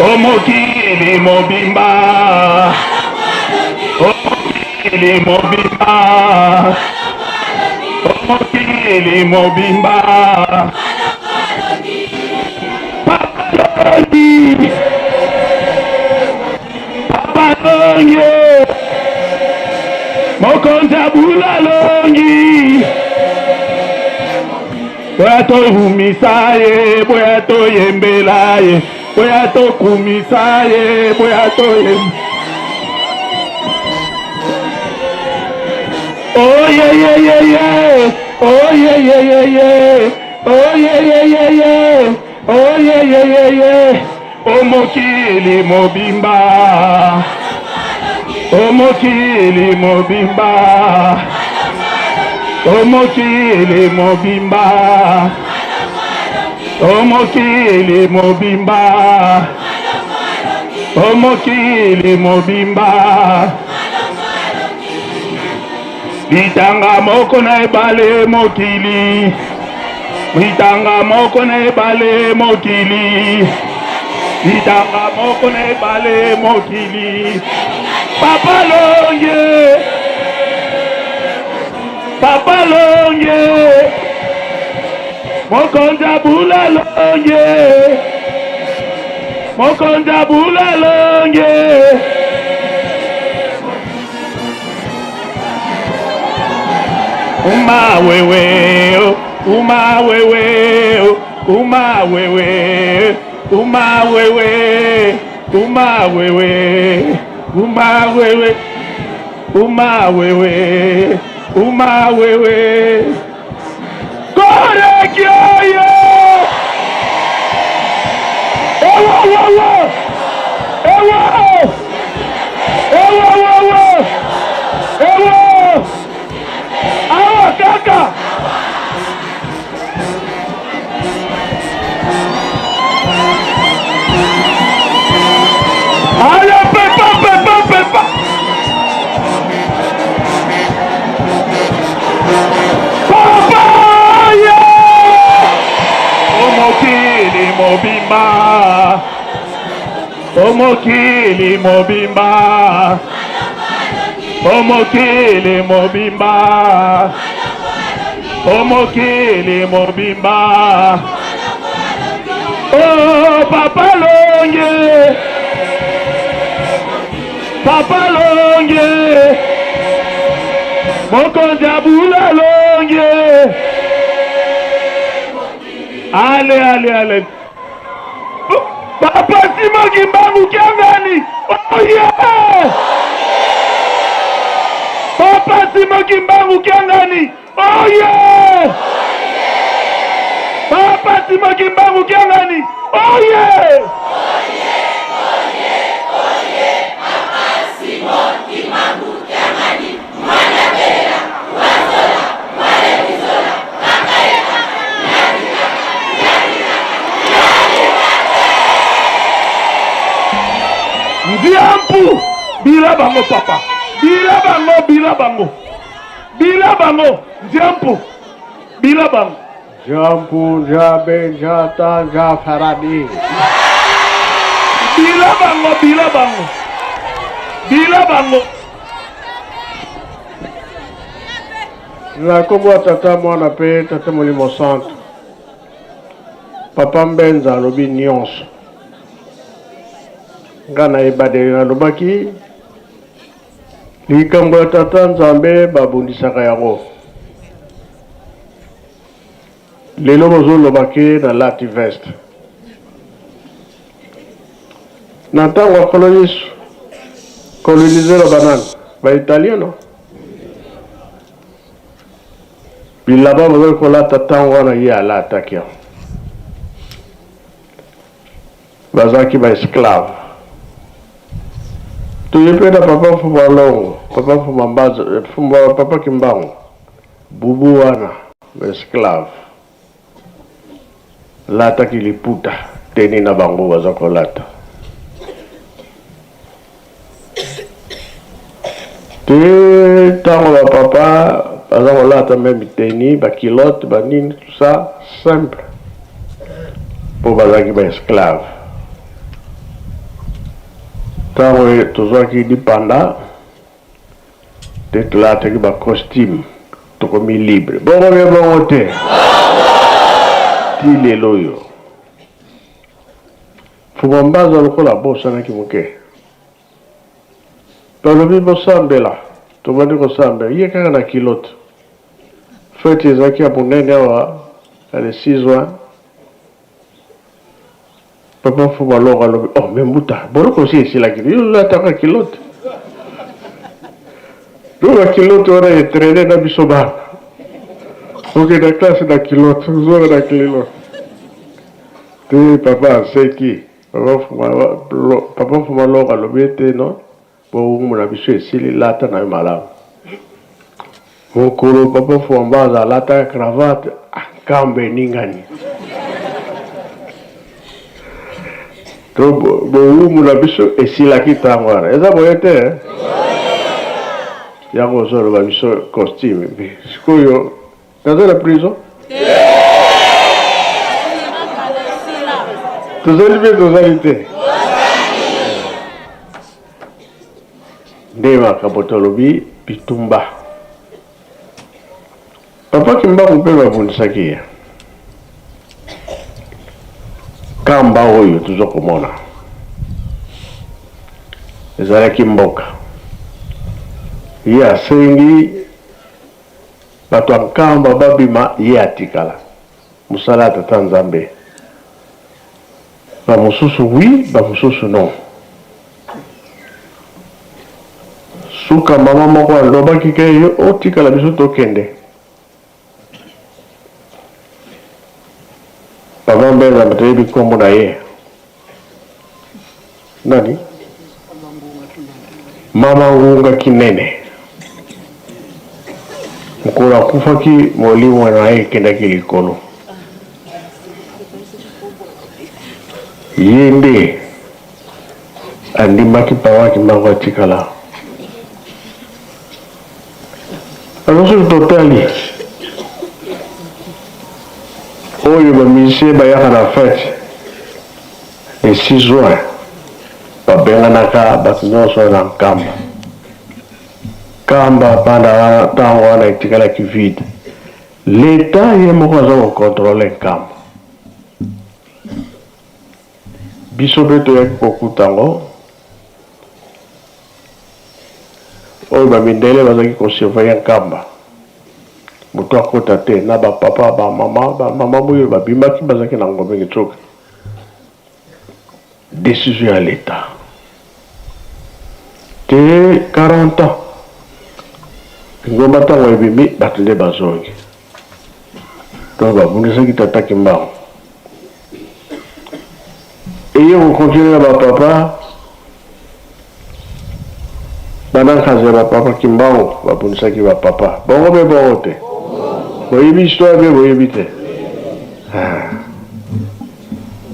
omokili mobimba, omokili mobimba, omokili mobimba. Papa Longi, Papa Longi, mokonzi abula Longi. Boya tokumisa ye, boya toyembela ye, boya tokumisa ye, boya toyembela. Oh yeah yeah yeah yeah, oh yeah yeah yeah yeah, oh yeah yeah yeah yeah, oh yeah yeah yeah yeah. Omokili mobimba, omokili mobimba, omokili mobimba, omokili mobimba, omokili mobimba. Litanga moko na ebale mokili, litanga moko na ebale mokili, litanga moko na ebale mokili. Papa Longe, Papa Longe, mokonzi abula Longe, mokonzi abula Longe. Uma wewe, uma wewe, uma wewe, uma wewe, uma wewe, uma wewe, uma wewe, uma wewe. Korekioyo! Ewa, ewa, ewa! Ewa, ewa, ewa! Ewa! Awa kaka! Allez, pepa, pepa, pepa! Papa, yeah! Omokili mobimba, omokili mobimba, omokili mobimba, omokili mobimba. Oh, Papa Longe, Papa Longe, mokonzi abula Longe. Ale, ale, ale. Papa Simon Kimbangu Kiangani. Oh yeah! Papa Simon Kimbangu Kiangani. Oh yeah! Papa Simon Kimbangu Kiangani. Oh yeah! Ndiampu bila bango papa bila bango bila bango bila bango Ndiampu bila bango Jampu njabe njata njafaradi. Bila bango bila bango bila bango. Na nkombo ya Tata, Mwana mpe Tata Molimo Santu. Papa Mbenza alobi nionso. Nga na ebadeli nalobaki likambo ya Tata Nzambe babundisaka yango. Lelo bozoloba ke nalati veste. Na ntango ya Nkolo Yesu, coloniser ba nani? Ba Italien no? Bilamba bazali kolata ntango wana ye alataki yango. Bazalaki ba esclave. Toye mpe na papa Mfuma Longo, papa Mfuma Mbanza, Mfuma papa Kimbangu. Bubu wana ba esclave. Lataki liputa teni na bango baza kolata. Te tango ba papa baza kolata meme teni, ba culotte, ba nini tout ça simple. Mpo bazalaki ba esclave. Ntango tozwaki lipanda nde tolataki ba costume, tokomi libre. Bongo mpe bongo te ti lelo oyo. Mfuma Mbanza lokola abosanaki moke, balobi bosambela, tobandi kosambela, ye kaka na culotte. Feti ezalaki ya monene awa na le 6 juin. Papa Mfuma Longo alobi, oh mais mbuta, boloko osi esilaki, yo olataka culotte. Donc ba culotte wana e traîner na biso bana. Okenda classe na culotte, ozonga na culotte. Te papa aseki, papa Mfuma Longo alobi ete non, Bowumbu na biso esili lata nayo malamu. Mokolo papa Fwambaza alataka cravate nkamba eningani. To bowumbu na biso esilaki tango wana. Eza boye te? Eh? Yango ozoloba biso costume. Sikoyo naza na prison? Tozali mpe tozali te. Nde makambo tolobi bitumba. Papa Kimbangu mpe babundisaki ye. Kamba oyo tozo komona ezalaki mboka. Ye asengi bato ya Nkamba babima, ye atikala. Mosala ya Tata Nzambe. Ba mosusu oui, ba mosusu non. Suka mama moko alobaki ke yo otikala biso tokende. Papa Mbenza toyebi kombo na ye. Nani? Mama Ngunga Kinene. Mokolo akufaki molimo na ye ekendaki likolo. Ye nde andimaki Papa Kimbangu atikala. Alors soki totali oyo ba musiciens bayaka na fete le 6 juin babenganaka bato nyonso na Nkamba. Nkamba banda wana ntango wana etikalaki vide. L'etat ye moko aza ko controler Nkamba. Biso mpe toyaki kokuta yango oyo ba mindele bazalaki ko surveiller Nkamba. Moto akota te na ba papa ba mama ba mama boyo babimaki bazalaki na Ngombe Kitsoka. Decision ya l'etat te 40 ans lingomba ntango ebimi bato nde bazongi donc babundisaki tata Kimbangu eye kokontinue na bapapa bana nkazi ya bapapa Kimbangu babundisaki bapapa bongo mpe bongo te boyebi histoire mpe boyebi te ah.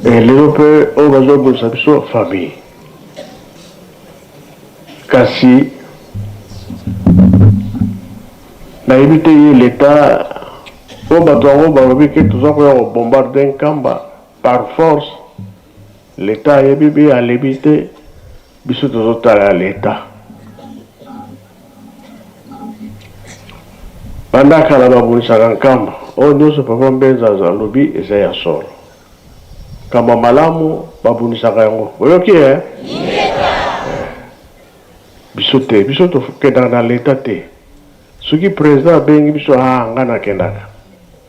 Eh, lelo mpe oyo bazobundisa biso famille kasi nayebi te ye leta oyo bato yango balobi ke toza koya kobombarde Nkamba par force. Leta ayebi mpe alebi te, biso tozotala ya leta. Banda kala babundisaka Nkamba. Oyo nyonso papa Mbenza alobi eza ya solo. Nkamba malamu babundisaka yango. Boyoki eh? Biso te, biso tokendaka na leta te. Soki president abengi biso ah nga nakendaka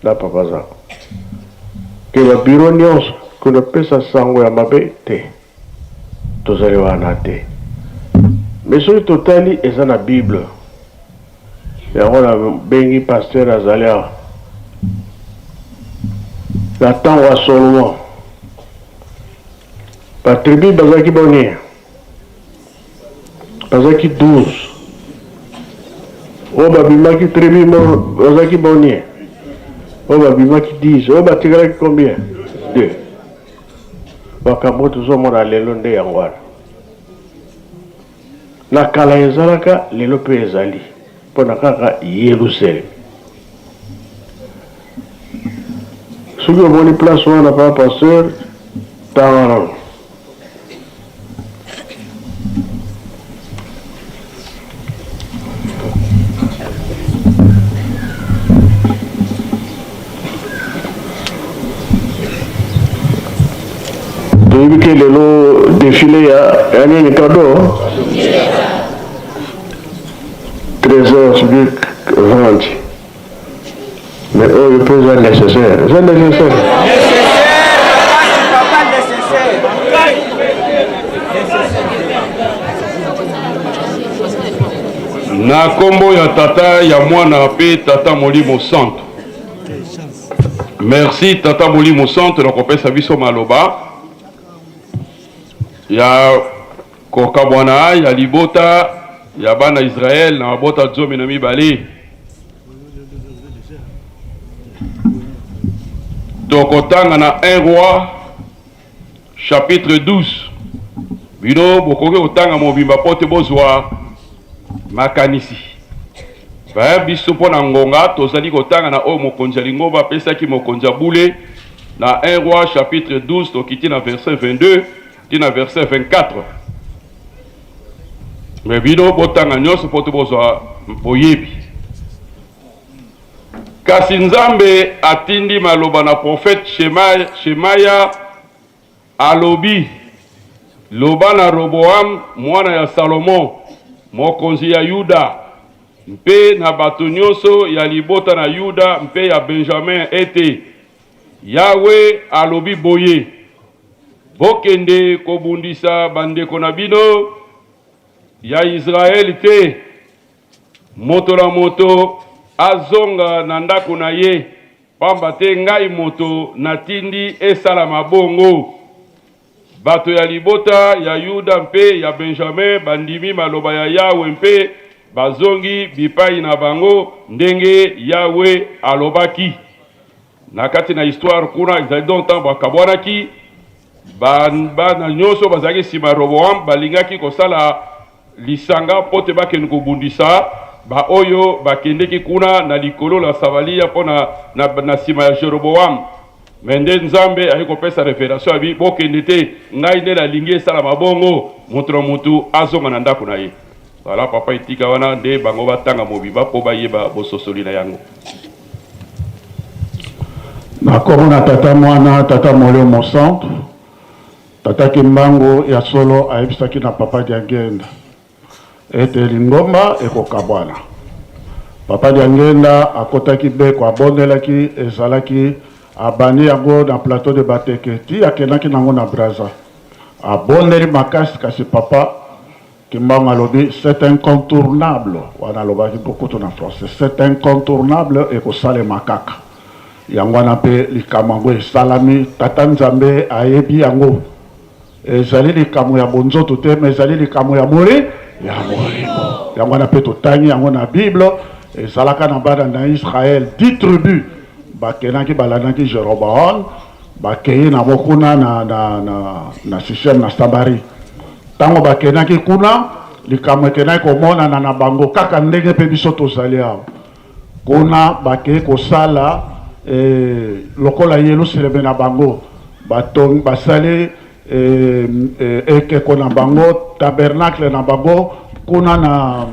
na papa Zako. Ke ba bureau nyonso kuna pesa sango ya mabe te. Tozali wana te. Mais soki totali eza na bible. Yango na bengi pasteur azali awa. Na tango ya Solomon ba tribu bazalaki boni? Bazalaki 12. Oyo babimaki tribu moko bazalaki boni? Oyo babimaki 10. Oyo batikalaki combien? 2. Makambo tozomona lelo nde yango wana. Na kala ezalaka, lelo mpe ezali, mpo na kaka Yelusalemi. Soki omoni place wana, papa pasteur, Tanga nanu. Toyebi ke lelo defile ya ya nini kado 13h soki 20 mais oyo mpe eza nécessaire eza nécessaire. Na nkombo ya Tata, ya Mwana mpe Tata Molimo Santu. Merci Tata Molimo Santu na kopesa biso maloba ya kokabwana ya libota ya bana Israel na mabota 12. Tokotanga na 1 Roi chapitre 12. Bino bokoki kotanga mobimba mpo te bozwa makanisi. Ba biso mpo na ngonga tozali kotanga na oyo mokonzi ya lingomba apesaki mokonzi ya bule na 1 Roi chapitre 12 tokiti na verset 22 ti na verset 24. Me bino botanga nyonso mpo te bozwa boyebi. Kasi Nzambe atindi maloba na profete Shemaya, alobi, Loba na Roboam mwana ya Salomo, mokonzi ya Yuda, mpe na bato nyonso ya libota na Yuda mpe ya Benjamin ete, Yawe alobi boye, Bokende kobundisa bandeko na bino ya Israele te. Moto na moto azonga na ndako na ye, pamba te ngai moto natindi esalama bongo. Bato ya libota ya Yuda mpe ya Benjame bandimi maloba ya Yawe mpe bazongi bipai na bango ndenge Yawe alobaki. Na kati na histoire kuna ezali donc ntango bakabwanaki, bana nyonso bazalaki nsima ya Roboam balingaki kosala lisanga mpo te bakende kobundisa baoyo bakendeki kuna na likolo la Samalia mpo na, na, na nsima ya Jeroboam. Me nde Nzambe aye kopesa revelation abi bokende te, ngai nde nalingi esalama bongo, moto na moto azonga na ndako na ye. Voilà papa, etika wana nde bango batanga mobimba mpo bayeba bososoli na yango. Na kombo na Tata Mwana, Tata Molimo Mosantu. Tata Kimbangu ya solo ayebisaki na Papa Diangienda ete lingomba ekokabwana. Papa Diangienda akotaki beko abondelaki, ezalaki abandi yango na plateau de Bateke ti akendaki nango na Brazza. Abondeli makasi kasi Papa Kimbangu alobi c'est incontournable, wana alobaki kutu na français, c'est incontournable ekosalema kaka. Yango wana mpe likambo yango esalami, Tata Nzambe ayebi yango. Ezali likambo ya bonzoto te, mais ezali likambo ya moli ya molimo. Yango wana mpe totangi yango na Bible, ezalaka na bana na Israël, 10 tribus bakendaki balandaki Jeroboam, bakei na bo kuna na, na, na, na Sichem na Samarie. Ntango bakendaki kuna, likambo ekendaki komonana na bango kaka ndenge mpe biso tozali awa. Kuna bakei kosala eh, lokola Yelusaleme na bango, batongi, basali eh, eh, ekeko na bango, tabernacle na bango kuna na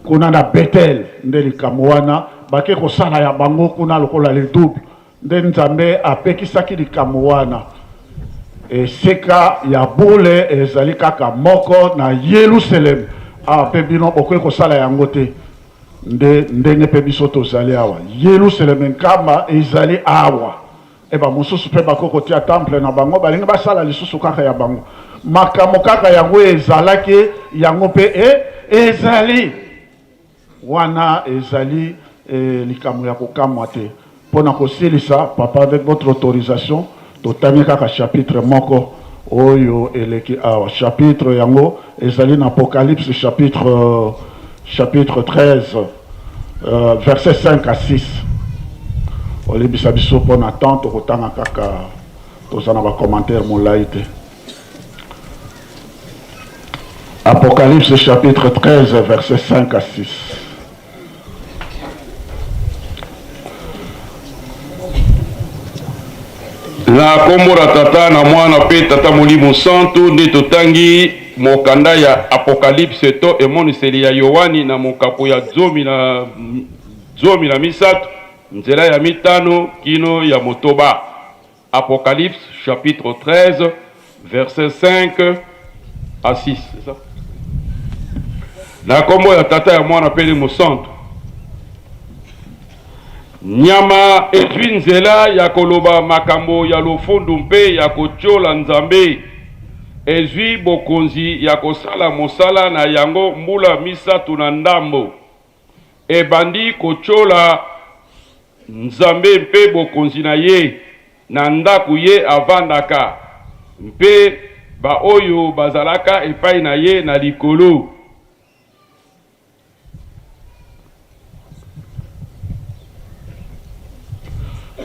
kuna na Bethel. Nde likambo wana bakei kosala ya bango kuna lokola le double. Nde Nzambe apekisaki likambo wana. Esika ya bule ezali kaka moko na Yelusaleme. Awa mpe bino bokoki kosala yango te. Nde ndenge mpe biso tozali awa. Yelusaleme nkamba ezali awa. E bamosusu mpe bakoki kotia temple na bango, balingi basala lisusu kaka ya bango. Makambo kaka yango ezalaki, yango mpe e, ezali. Wana ezali likambo ya kokamwa te. Mpo na kosilisa, papa, avec votre autorisation, totangi kaka chapitre moko oyo eleki awa. Chapitre yango ezali na Apocalypse chapitre, chapitre 13, verset 5 à 6. Olimbisa biso mpo na temps, tokotanga kaka, toza na ba commentaires molai te. Apocalypse chapitre 13 verset 5 à 6. Na kombo na Tata, na Mwana mpe Tata Molimo Santu nde totangi mokanda ya Apokalipse to Emoniseli ya Yoani na mokapo ya 13, nzela ya mitano kino ya motoba. Apocalypse chapitre 13 verset 5 à 6. C'est ça? Na kombo ya Tata, ya Mwana mpe Elimo Santu. Nyama ezwi nzela ya koloba makambo ya lofundu mpe ya kotyola Nzambe. Ezwi bokonzi ya kosala mosala na yango mbula misato na ndambo. Ebandi kotyola Nzambe mpe bokonzi na ye, na ndako ye avandaka, mpe baoyo bazalaka epai na ye na likolo.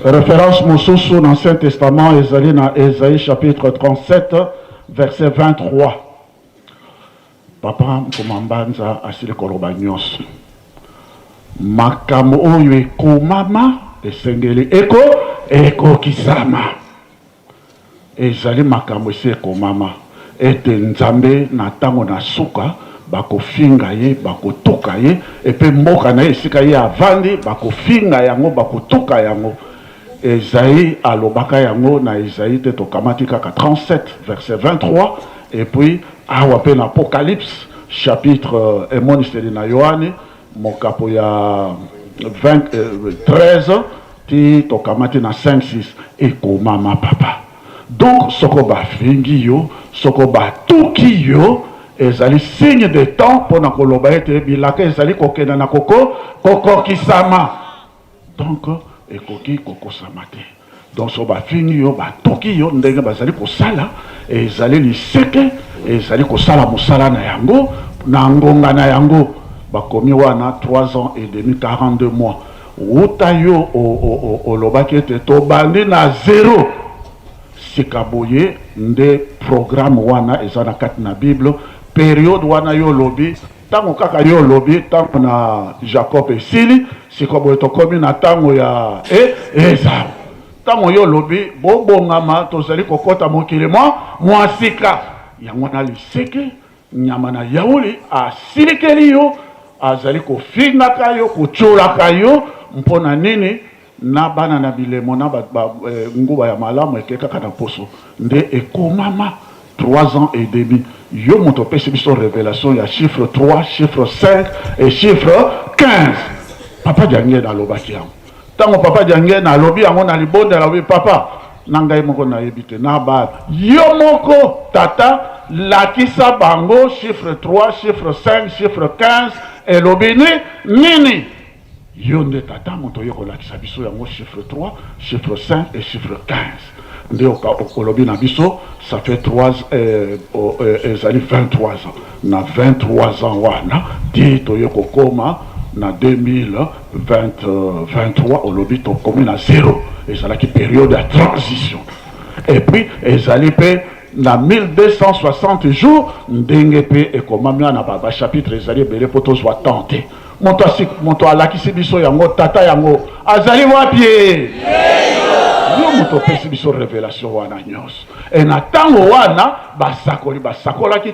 Reference mosusu na Ancien Testament ezali na Esaïe chapitre 37 verset 23. Papa Nkuma Mbanza asili koloba nyonso. Makambo oyo ekomama esengeli eko ekokisama. Ezali makambo esi ekomama ete Nzambe na tango na suka bakofinga ye, bakotuka ye, epe mboka na ye esika ye avandi bakofinga yango, bakotuka yango. Esaïe alobaka yango na Esaïe te tokamati kaka 37 verset 23 et puis awa pe na Apocalypse chapitre emoniseli na Yoane mokapo ya 20, 13 ti tokamati na 5 6 ekomama papa. Donc soko bafingi yo, soko batuki yo ezali signe de temps pona koloba ete bilaka ezali kokenda na koko kokokisama. Donc ekoki kokosama te. Donc soki bafingi yo, batuki yo ndenge bazali kosala, ezali liseke, ezali kosala mosala na yango na ngonga na yango. Bakomi wana 3 ans et demi, 42 mois. Wuta yo olobaki ete tobandi na zero. Sika boye nde programme wana eza na kati na Bible. Periode wana yo olobi Tango kaka yo olobi tango na Jacob esili, sikoyo boye tokomi na tango ya e, Esau. Tango yo olobi bobongama, tozali kokota mokili mwa, mwa sika. Yango wana liseke, nyama na yauli asilikeli yo, azali kofingaka yo, kotiolaka yo, mpo na nini? Na bana na bilemo na ba, ba, eh, nguba ya malamu eke kaka na poso nde ekomama 3 ans et demi. Yo moto opesi biso revelation ya chiffre 3, chiffre 5 et chiffre 15. Papa Diangienda alobaki yango. Tango Papa Diangienda alobi yango na libondeli, alobi papa na ngai moko nayebi te na bana yo moko tata lakisa bango chiffre 3, chiffre 5, chiffre 15 elobi ni nini. Yo nde tata moto oye kolakisa biso yango chiffre 3, chiffre 5 et chiffre 15 nde olobi na biso ça fait 3 ezali 23 ans na 23 ans wana ti toye kokoma na 2023 olobi tokomi na zero ezalaki periode ya transition et puis ezali pe na 1260 jours ndenge pe ekomami wana ba chapitre ezali ebele po tozwa temps te. Moto asi moto alakisi biso yango tata yango azali wapi ye yo moto opesi biso revelation wana nyonso e na ntango wana basakoli basakolaki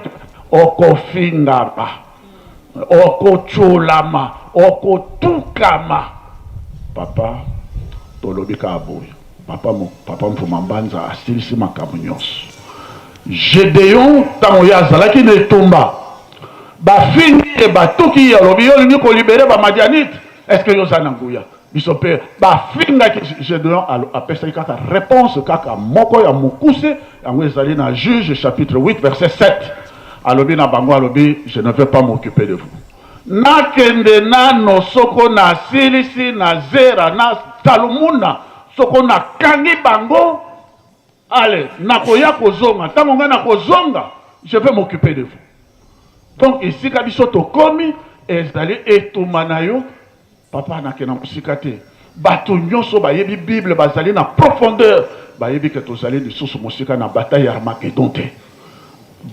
okofingama okotyolama okotukama papa tolobi kaka boye papa, papa mfuma mbanza asilisi makambo nyonso Gedeon ntango ye azalaki na etumba Bafingi ye, batuki ye, alobi yo olingi ko liberer ba Madianites, est-ce que yo oza na nguya? Biso pe bafingaki Gedeon, apesaki kaka reponse kaka moko ya mokuse, yango ezali na Juges chapitre 8 verset 7. Alobi na bango, alobi je ne vais pas m'occuper de vous. Nakende nano soko nasilisi na Zera na Tsalumuna, soko nakangi bango Allez, nakoya kozonga. Tango ngai nakozonga, je vais m'occuper de vous. Donc esika biso tokomi ezali etumba na yo papa, nakenda mosika te. Bato nyonso bayebi Bible, bazali na profondeur, bayebi ke tozali lisusu mosika na bataille ya Armageddon te.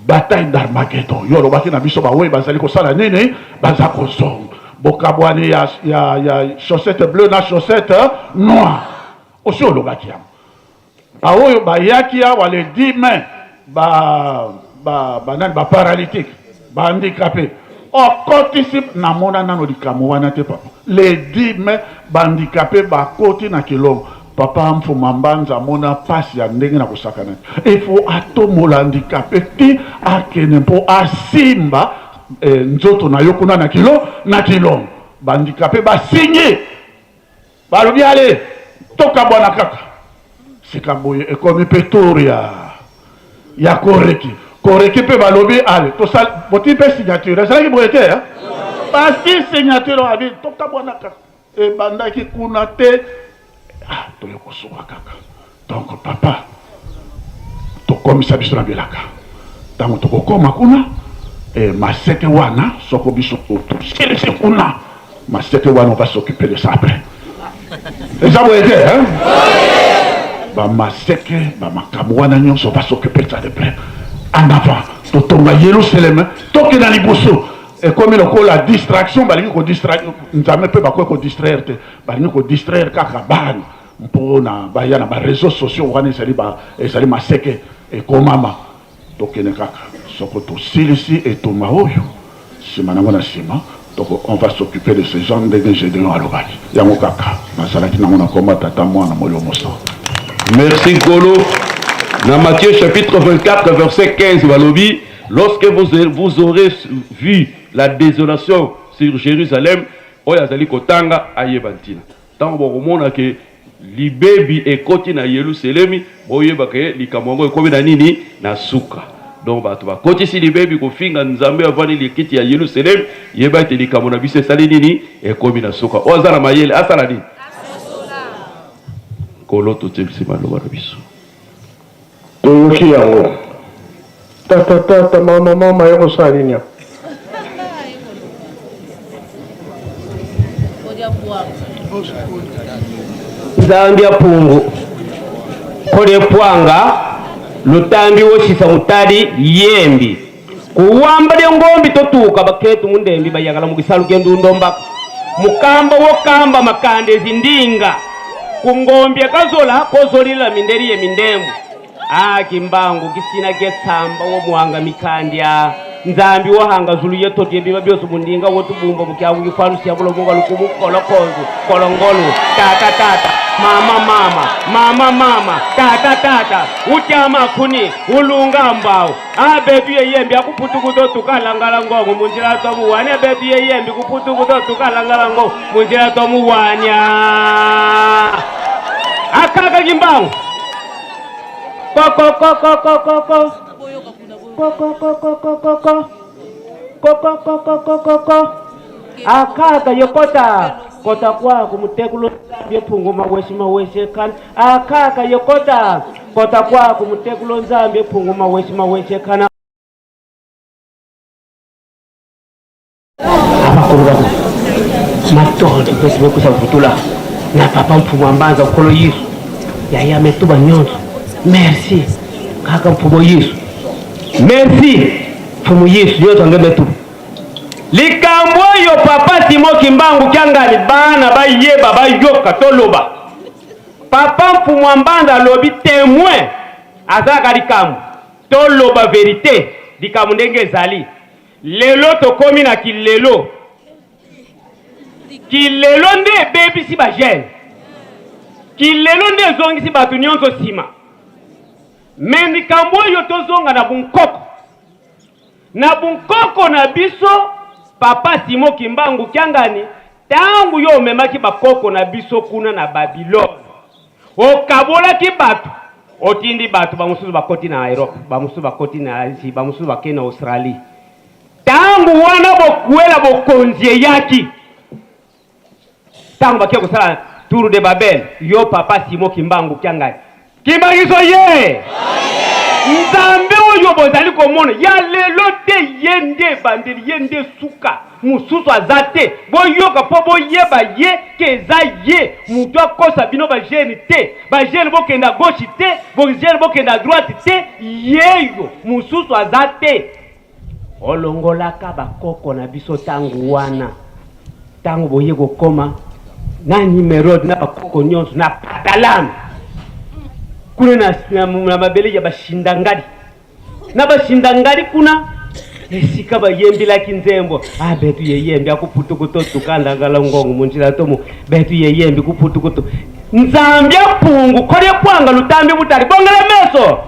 Bataille d'Armageddon, yo olobaki na biso baoyo bazali kosala nini? Baza kozonga. Bokabwani ya, ya, ya chaussette bleue na chaussette noire, osi olobaki yango. Baoyo bayaki awa le 10 mai ba ba banani ba paralytique ba handicapé okotisi namona nano likambo wana te papa le 10 mai ba handicapé bakoti na kilongo papa mfuma mbanza amona pasi ya ndenge na kosakana te il faut atombola handicapé ti akende mpo asimba eh, nzoto na yo kuna na kilo na kilongo ba handicapé basingi Balobi ale tokabwana kaka. Sika boye ekomi pe tour ya ya koreki. Koreki pe balobi ale tosal boti pe signature ezalaki boye te hein? Bati signature abi tokabwana kaka. Ebandaki kuna te ah toye kosuka kaka. Donc papa tokomisa biso na bilaka tango tokokoma kuna eh, maseke wana soko biso tosilisi kuna maseke wana on va s'occuper de ça après eza boye te hein? bamaseke bamakambo wana nyonso on va s'occuper de ça de près en avant totonga yerusaleme tokenda liboso ekomi lokola distraction balingi kodistraire nzambe mpe bakoki kodistraire te balingi kodistraire kaka bana Mpo na baya na ba reseaux sociaux wana ezali ba ezali maseke ekomama tokende kaka soko tosilisi etumba oyo sima nango na sima toko on va s'occuper de ces gens ndenge Gedeon alobaki yango kaka nazalaki nango na kombo ya tata mwana molimo mosantu. Merci Nkolo. Na Matthieu chapitre 24 verset 15 balobi lorsque vous, vous aurez vu la désolation sur Jérusalem oyo azali kotanga ayeba ntina. Ntango bokomona ke libebi ekoti na Yeluselemi, boyeba ke likambo yango ekomi na nini? Na suka. Donc bato bakotisi libebi kofinga Nzambe avandi likiti ya Yeluselemi, yeba ete likambo na biso esali nini? Ekomi na suka. Oyo aza na mayele asala nini? Nkolo, totiebisi maloba na biso. Toyoki yango. Tata tata mama mama yo kosala nini awa? Nzambi ya pungu kole pwanga lutambi woshisa mutali yembi kuwamba lya ngombi totuka baketu mundembi bayakala mukisalu kye ndundo mbaka mukamba wokamba makande zindinga kungombi akazola kozolila mindeli ye mindembu a kimbangu kisina ketsamba wo muhanga mikandya nzambi wohanga zulu yetotye biba byose mundinga wotubumba mukyaku kifalusi yabulomuka lukumu kolokonzu kolongolu tata tata mama mama mama mama tata tata utyama khuni ulunga mbawu abetu yeyembi akuputukuto tukalangala ngongo munjila twamuwanya abetu yeyembi kuputukuto tukalangala ngongo munjila twamuwanya akaka kimbangu kokokokokokoko kokokokokokoko kokokokokokoko akaka yokota kota kwako mutekulu nzambi ephungu mawesi mawesi ekhana akaka yokota kota kwako mutekulu nzambi ephungu mawesi mawesi ekhana abakulu bako matondo pesi bekusa vutula na papa mfumu ambanza nkolo yesu yaya metuba nyonso merci kaka mfumu yesu merci mfumu yesu nyonso ange metuba likambo oyo papa Simo Kimbangu Kiangani bana bayeba bayoka toloba papa mfumu ambanza alobi témoin azalaka likambo toloba verité likambo ndenge ezali lelo tokomi na kilelo kilelo nde ebebisi bajeunes kilelo nde ezongisi bato nyonso nsima me likambo oyo tozonga na bunkoko na bunkoko na biso papa Simo Kimbangu Kiangani ntango yo omemaki bakoko na biso kuna na Babilone okabolaki bato otindi bato bamosusu bakoti na Europe bamosusu bakoti na Asie bamosusu bakei na Australie ntango wana bokwela bokonzi eyaki ntango bakie kosala tour de Babel yo papa Simo Kimbangu Kiangani Kimbangiso ye nzambe oyo bozali komona ya lelo te ye nde ebandeli ye nde suka mosusu aza te boyoka mpo boyeba ye ke eza ye moto akosa bino bajeunes te bajeunes bokenda gauche te bajeunes bokenda droite te yeyo mosusu aza te olongolaka bakoko na biso ntango wana ntango boye kokoma na Nimerode na bakoko nyonso na patalame. Kuna na, na, na mabele ya bashindangali na bashindangali kuna esika bayembelaki nzembo ah, betu yeyembi akuputukuto tukandangala ngongo munjila tomo betu yeyembi kuputukuto nzambi apungu kolye kwanga lutambi butali bongela meso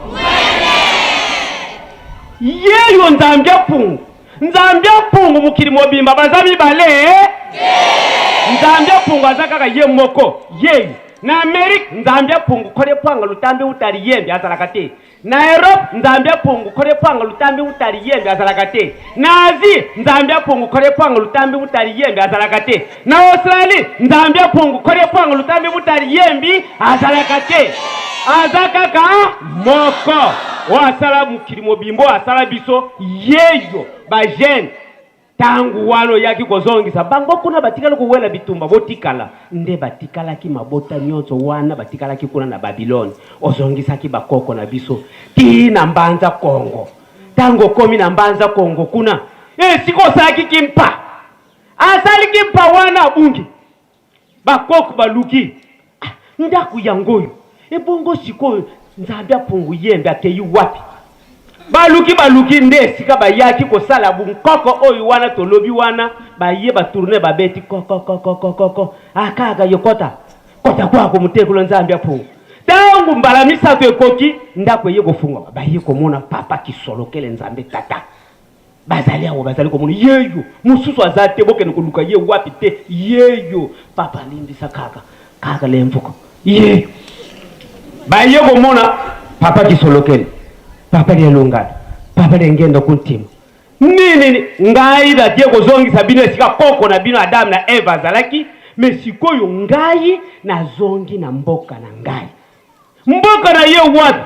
yeyo nzambi apungu Nzambe apungu mokili mobimba baza mibale eh? Nzambe apungu aza kaka ye moko yeyo na Amerique Nzambe apungu kole pwanga lutambi utali yembi azalaka te na Europe Nzambe apungu kole pwanga lutambi utali yembi azalaka te na Asie Nzambe apungu kole pwanga lutambi utali yembi azalaka te na Australie Nzambe apungu kole pwanga lutambi utali yembi azalaka te aza kaka moko oyo asala mokili mobimba oyo asala biso yeyo bajeune ntango wana oyaki kozongisa bango kuna batikali kowela bitumba botikala nde batikalaki mabota nyonso wana batikalaki kuna na babilone ozongisaki bakoko na biso ti na mbanza kongo ntango okomi na mbanza kongo kuna esika osalaki kimpa asali kimpa wana abungi Bakoko baluki ah, ndako yango oyo ebongo sikoyo Nzambe apungu yembe akeyi wapi? Baluki baluki nde esika bayaki kosala bunkoko oyo wana tolobi wana baye batourne babeti kokokokokoko akaka yo kota kota kwako motekolo Nzambe apungu ntango mbala misato ekoki ndako eye kofungwama baye komona papa kisolokele Nzambe tata Bazali awa bazali komona yeyo mosusu aza te bokende koluka ye wapi te yeyo papa limbisa kaka kaka lemvuko yeyo baye komona papa kisolokele papa lielongana papa liengenda kuntima nini ngai natie kozongisa bino esika koko na bino Adam na Eva azalaki me sikoyo ngai nazongi na mboka na ngai Mboka na ye wapi?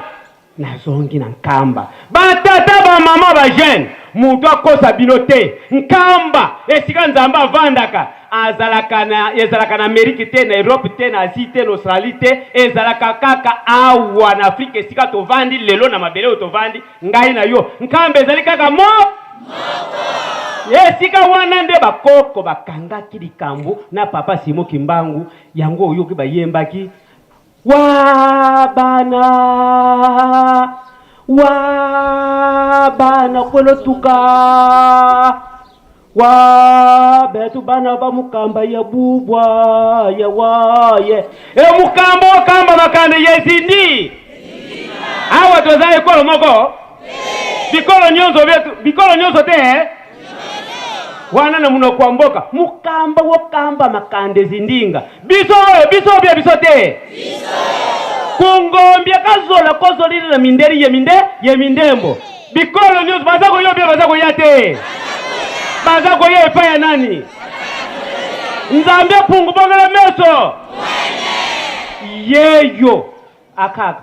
Nazongi na Nkamba. Ba tata ba mama ba jeune, mutu akosa bino te. Nkamba esika Nzambe avandaka azalaka na ezalaka na Amerique te, na Europe te, na Asie te, na Australie te, ezalaka kaka awa na Afrique esika tovandi lelo na mabele oyo tovandi ngai na yo. Nkamba ezali kaka mo esika wana nde bakoko bakangaki likambo na papa Simon Kimbangu, yango oyoki bayembaki Wa bana wa bana kolotuka wa betu bana ba mukamba ya bubwa ya waye e mukamba okamba makanda yezindi awa toza ekolo moko bikolo nyonso bikolo nyonso te eh? wana na munoko ya mboka mukamba wokamba makanda ezindinga biso oyo biso bia biso te kungombia kazola kozolili na mindeli ye minde ye mindembo bikolo nyonso baza koya bia baza koya te baza koya epai ya nani nzambe apungu bongela meso yeyo akaka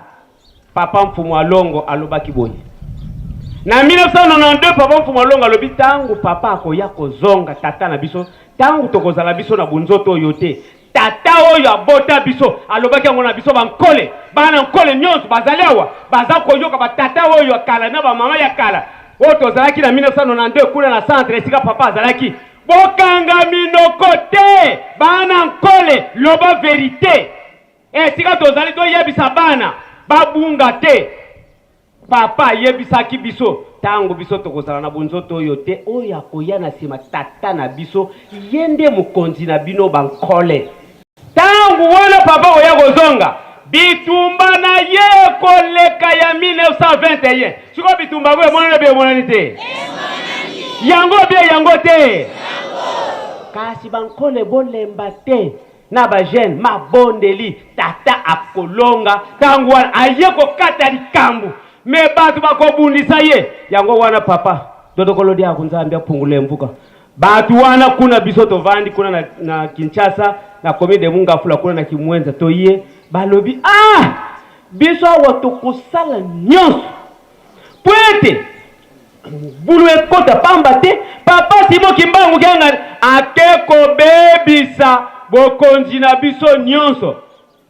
Papa Mfumu Alongo alobaki boye na 1992, Papa Mfumu Alongo alobi ntango papa akoya kozonga, tata na biso, ntango tokozala biso na bunzoto oyo te, tata oyo abota biso alobaki yango na biso bankole, bana nkole nyonso bazali awa baza koyoka batata oyo ya kala na bamama ya kala oyo tozalaki na 1992 kuna na centre esika papa azalaki. Bokanga minoko te bana nkole, loba verite. Esika tozali toyebisa bana babunga te. Papa ayebisaki biso ntango biso tokozala na bonzoto oyo te, oyo akoya na nsima tata na biso, ye nde mokonzi na bino bankole. Ntango wana papa akoya kozonga, bitumba na ye ekoleka ya 1921. Sikoyo bitumba yango emonani obe emonani te? Yango obe yango te? Kasi bankole bolemba te. na ba jeune mabondeli tata akolonga ntango wana aye kokata likambo me bato bakobundisa ye yango wana papa totokolo diaku nzambe apungula mvuka bato wana kuna biso tovandi kuna na, na Kinshasa na commune de Mungafula kuna na Kimwenza toye balobi ah biso awa tokosala nyonso mpo ete Mobulu ekota pamba te papa Simon Kimbangu Kiangani ake kobebisa bokonzi na biso nyonso,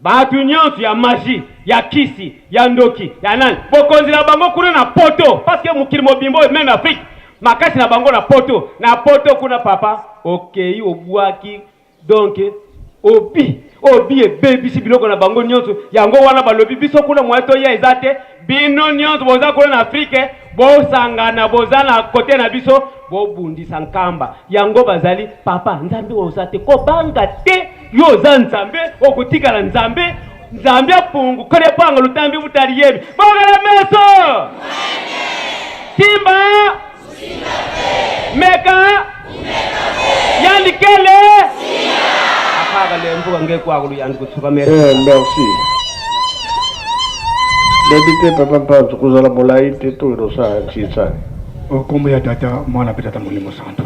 batu nyonso ya magie, ya kisi, ya ndoki, ya nani, bokonzi na bango kuna na poto, parce que mokili mobimba oyo meme Afrique makasi na bango na poto, na poto kuna papa okei obwaki donc. Obi obi ebebisi biloko na bango nyonso, yango wana balobi biso kuna moyen toya eza te, bino nyonso boza kuna na Afrique bosangana, boza na kote na biso bobundisa Nkamba. Yango bazali papa Nzambe oza te, kobanga te, yo oza Nzambe, okotikala Nzambe. Nzambe apungu kole panga lutambi butali yebi bogala meso simba meka yandikele akhaka lembuka ngekwako luyandi kutsukamela. Eh, merci. Nayebi te papa Mpanzu kozala molai te to elosala nsinsani. Nkombo ya Tata, Mwana mpe Tata Molimo Santu.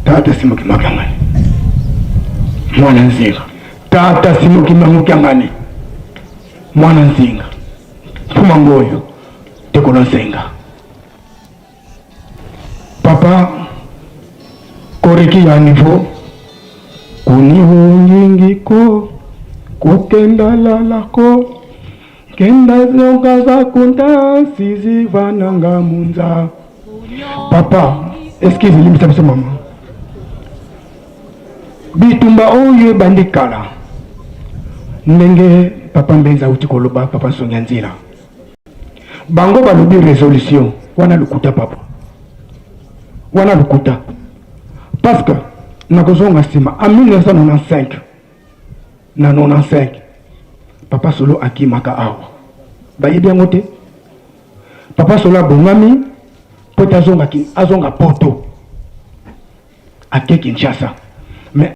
Tata Simo Kimakiangani, mwana Nzinga. Tata Simo Kimakiangani, mwana Nzinga. Mfuma Ngoyo, Tekolo Nsenga. Papa koreki ya niveau kunihungingi ko kukenda lalako kenda zonga za kunta sizi vananga munza. Papa, excuse, limbisa biso mama. Bitumba oyo ebandi kala, ndenge papa Mbenza auti koloba, papa Nsongi ya Nzila, bango balobi resolution wana lokuta, papa wana lokuta, parce que nakozonga nsima en 1995 na 95 papa Solo akimaka awa, bayebi yango te. Papa Solo abongami mpo ete azonga, azonga poto, ake Kinshasa.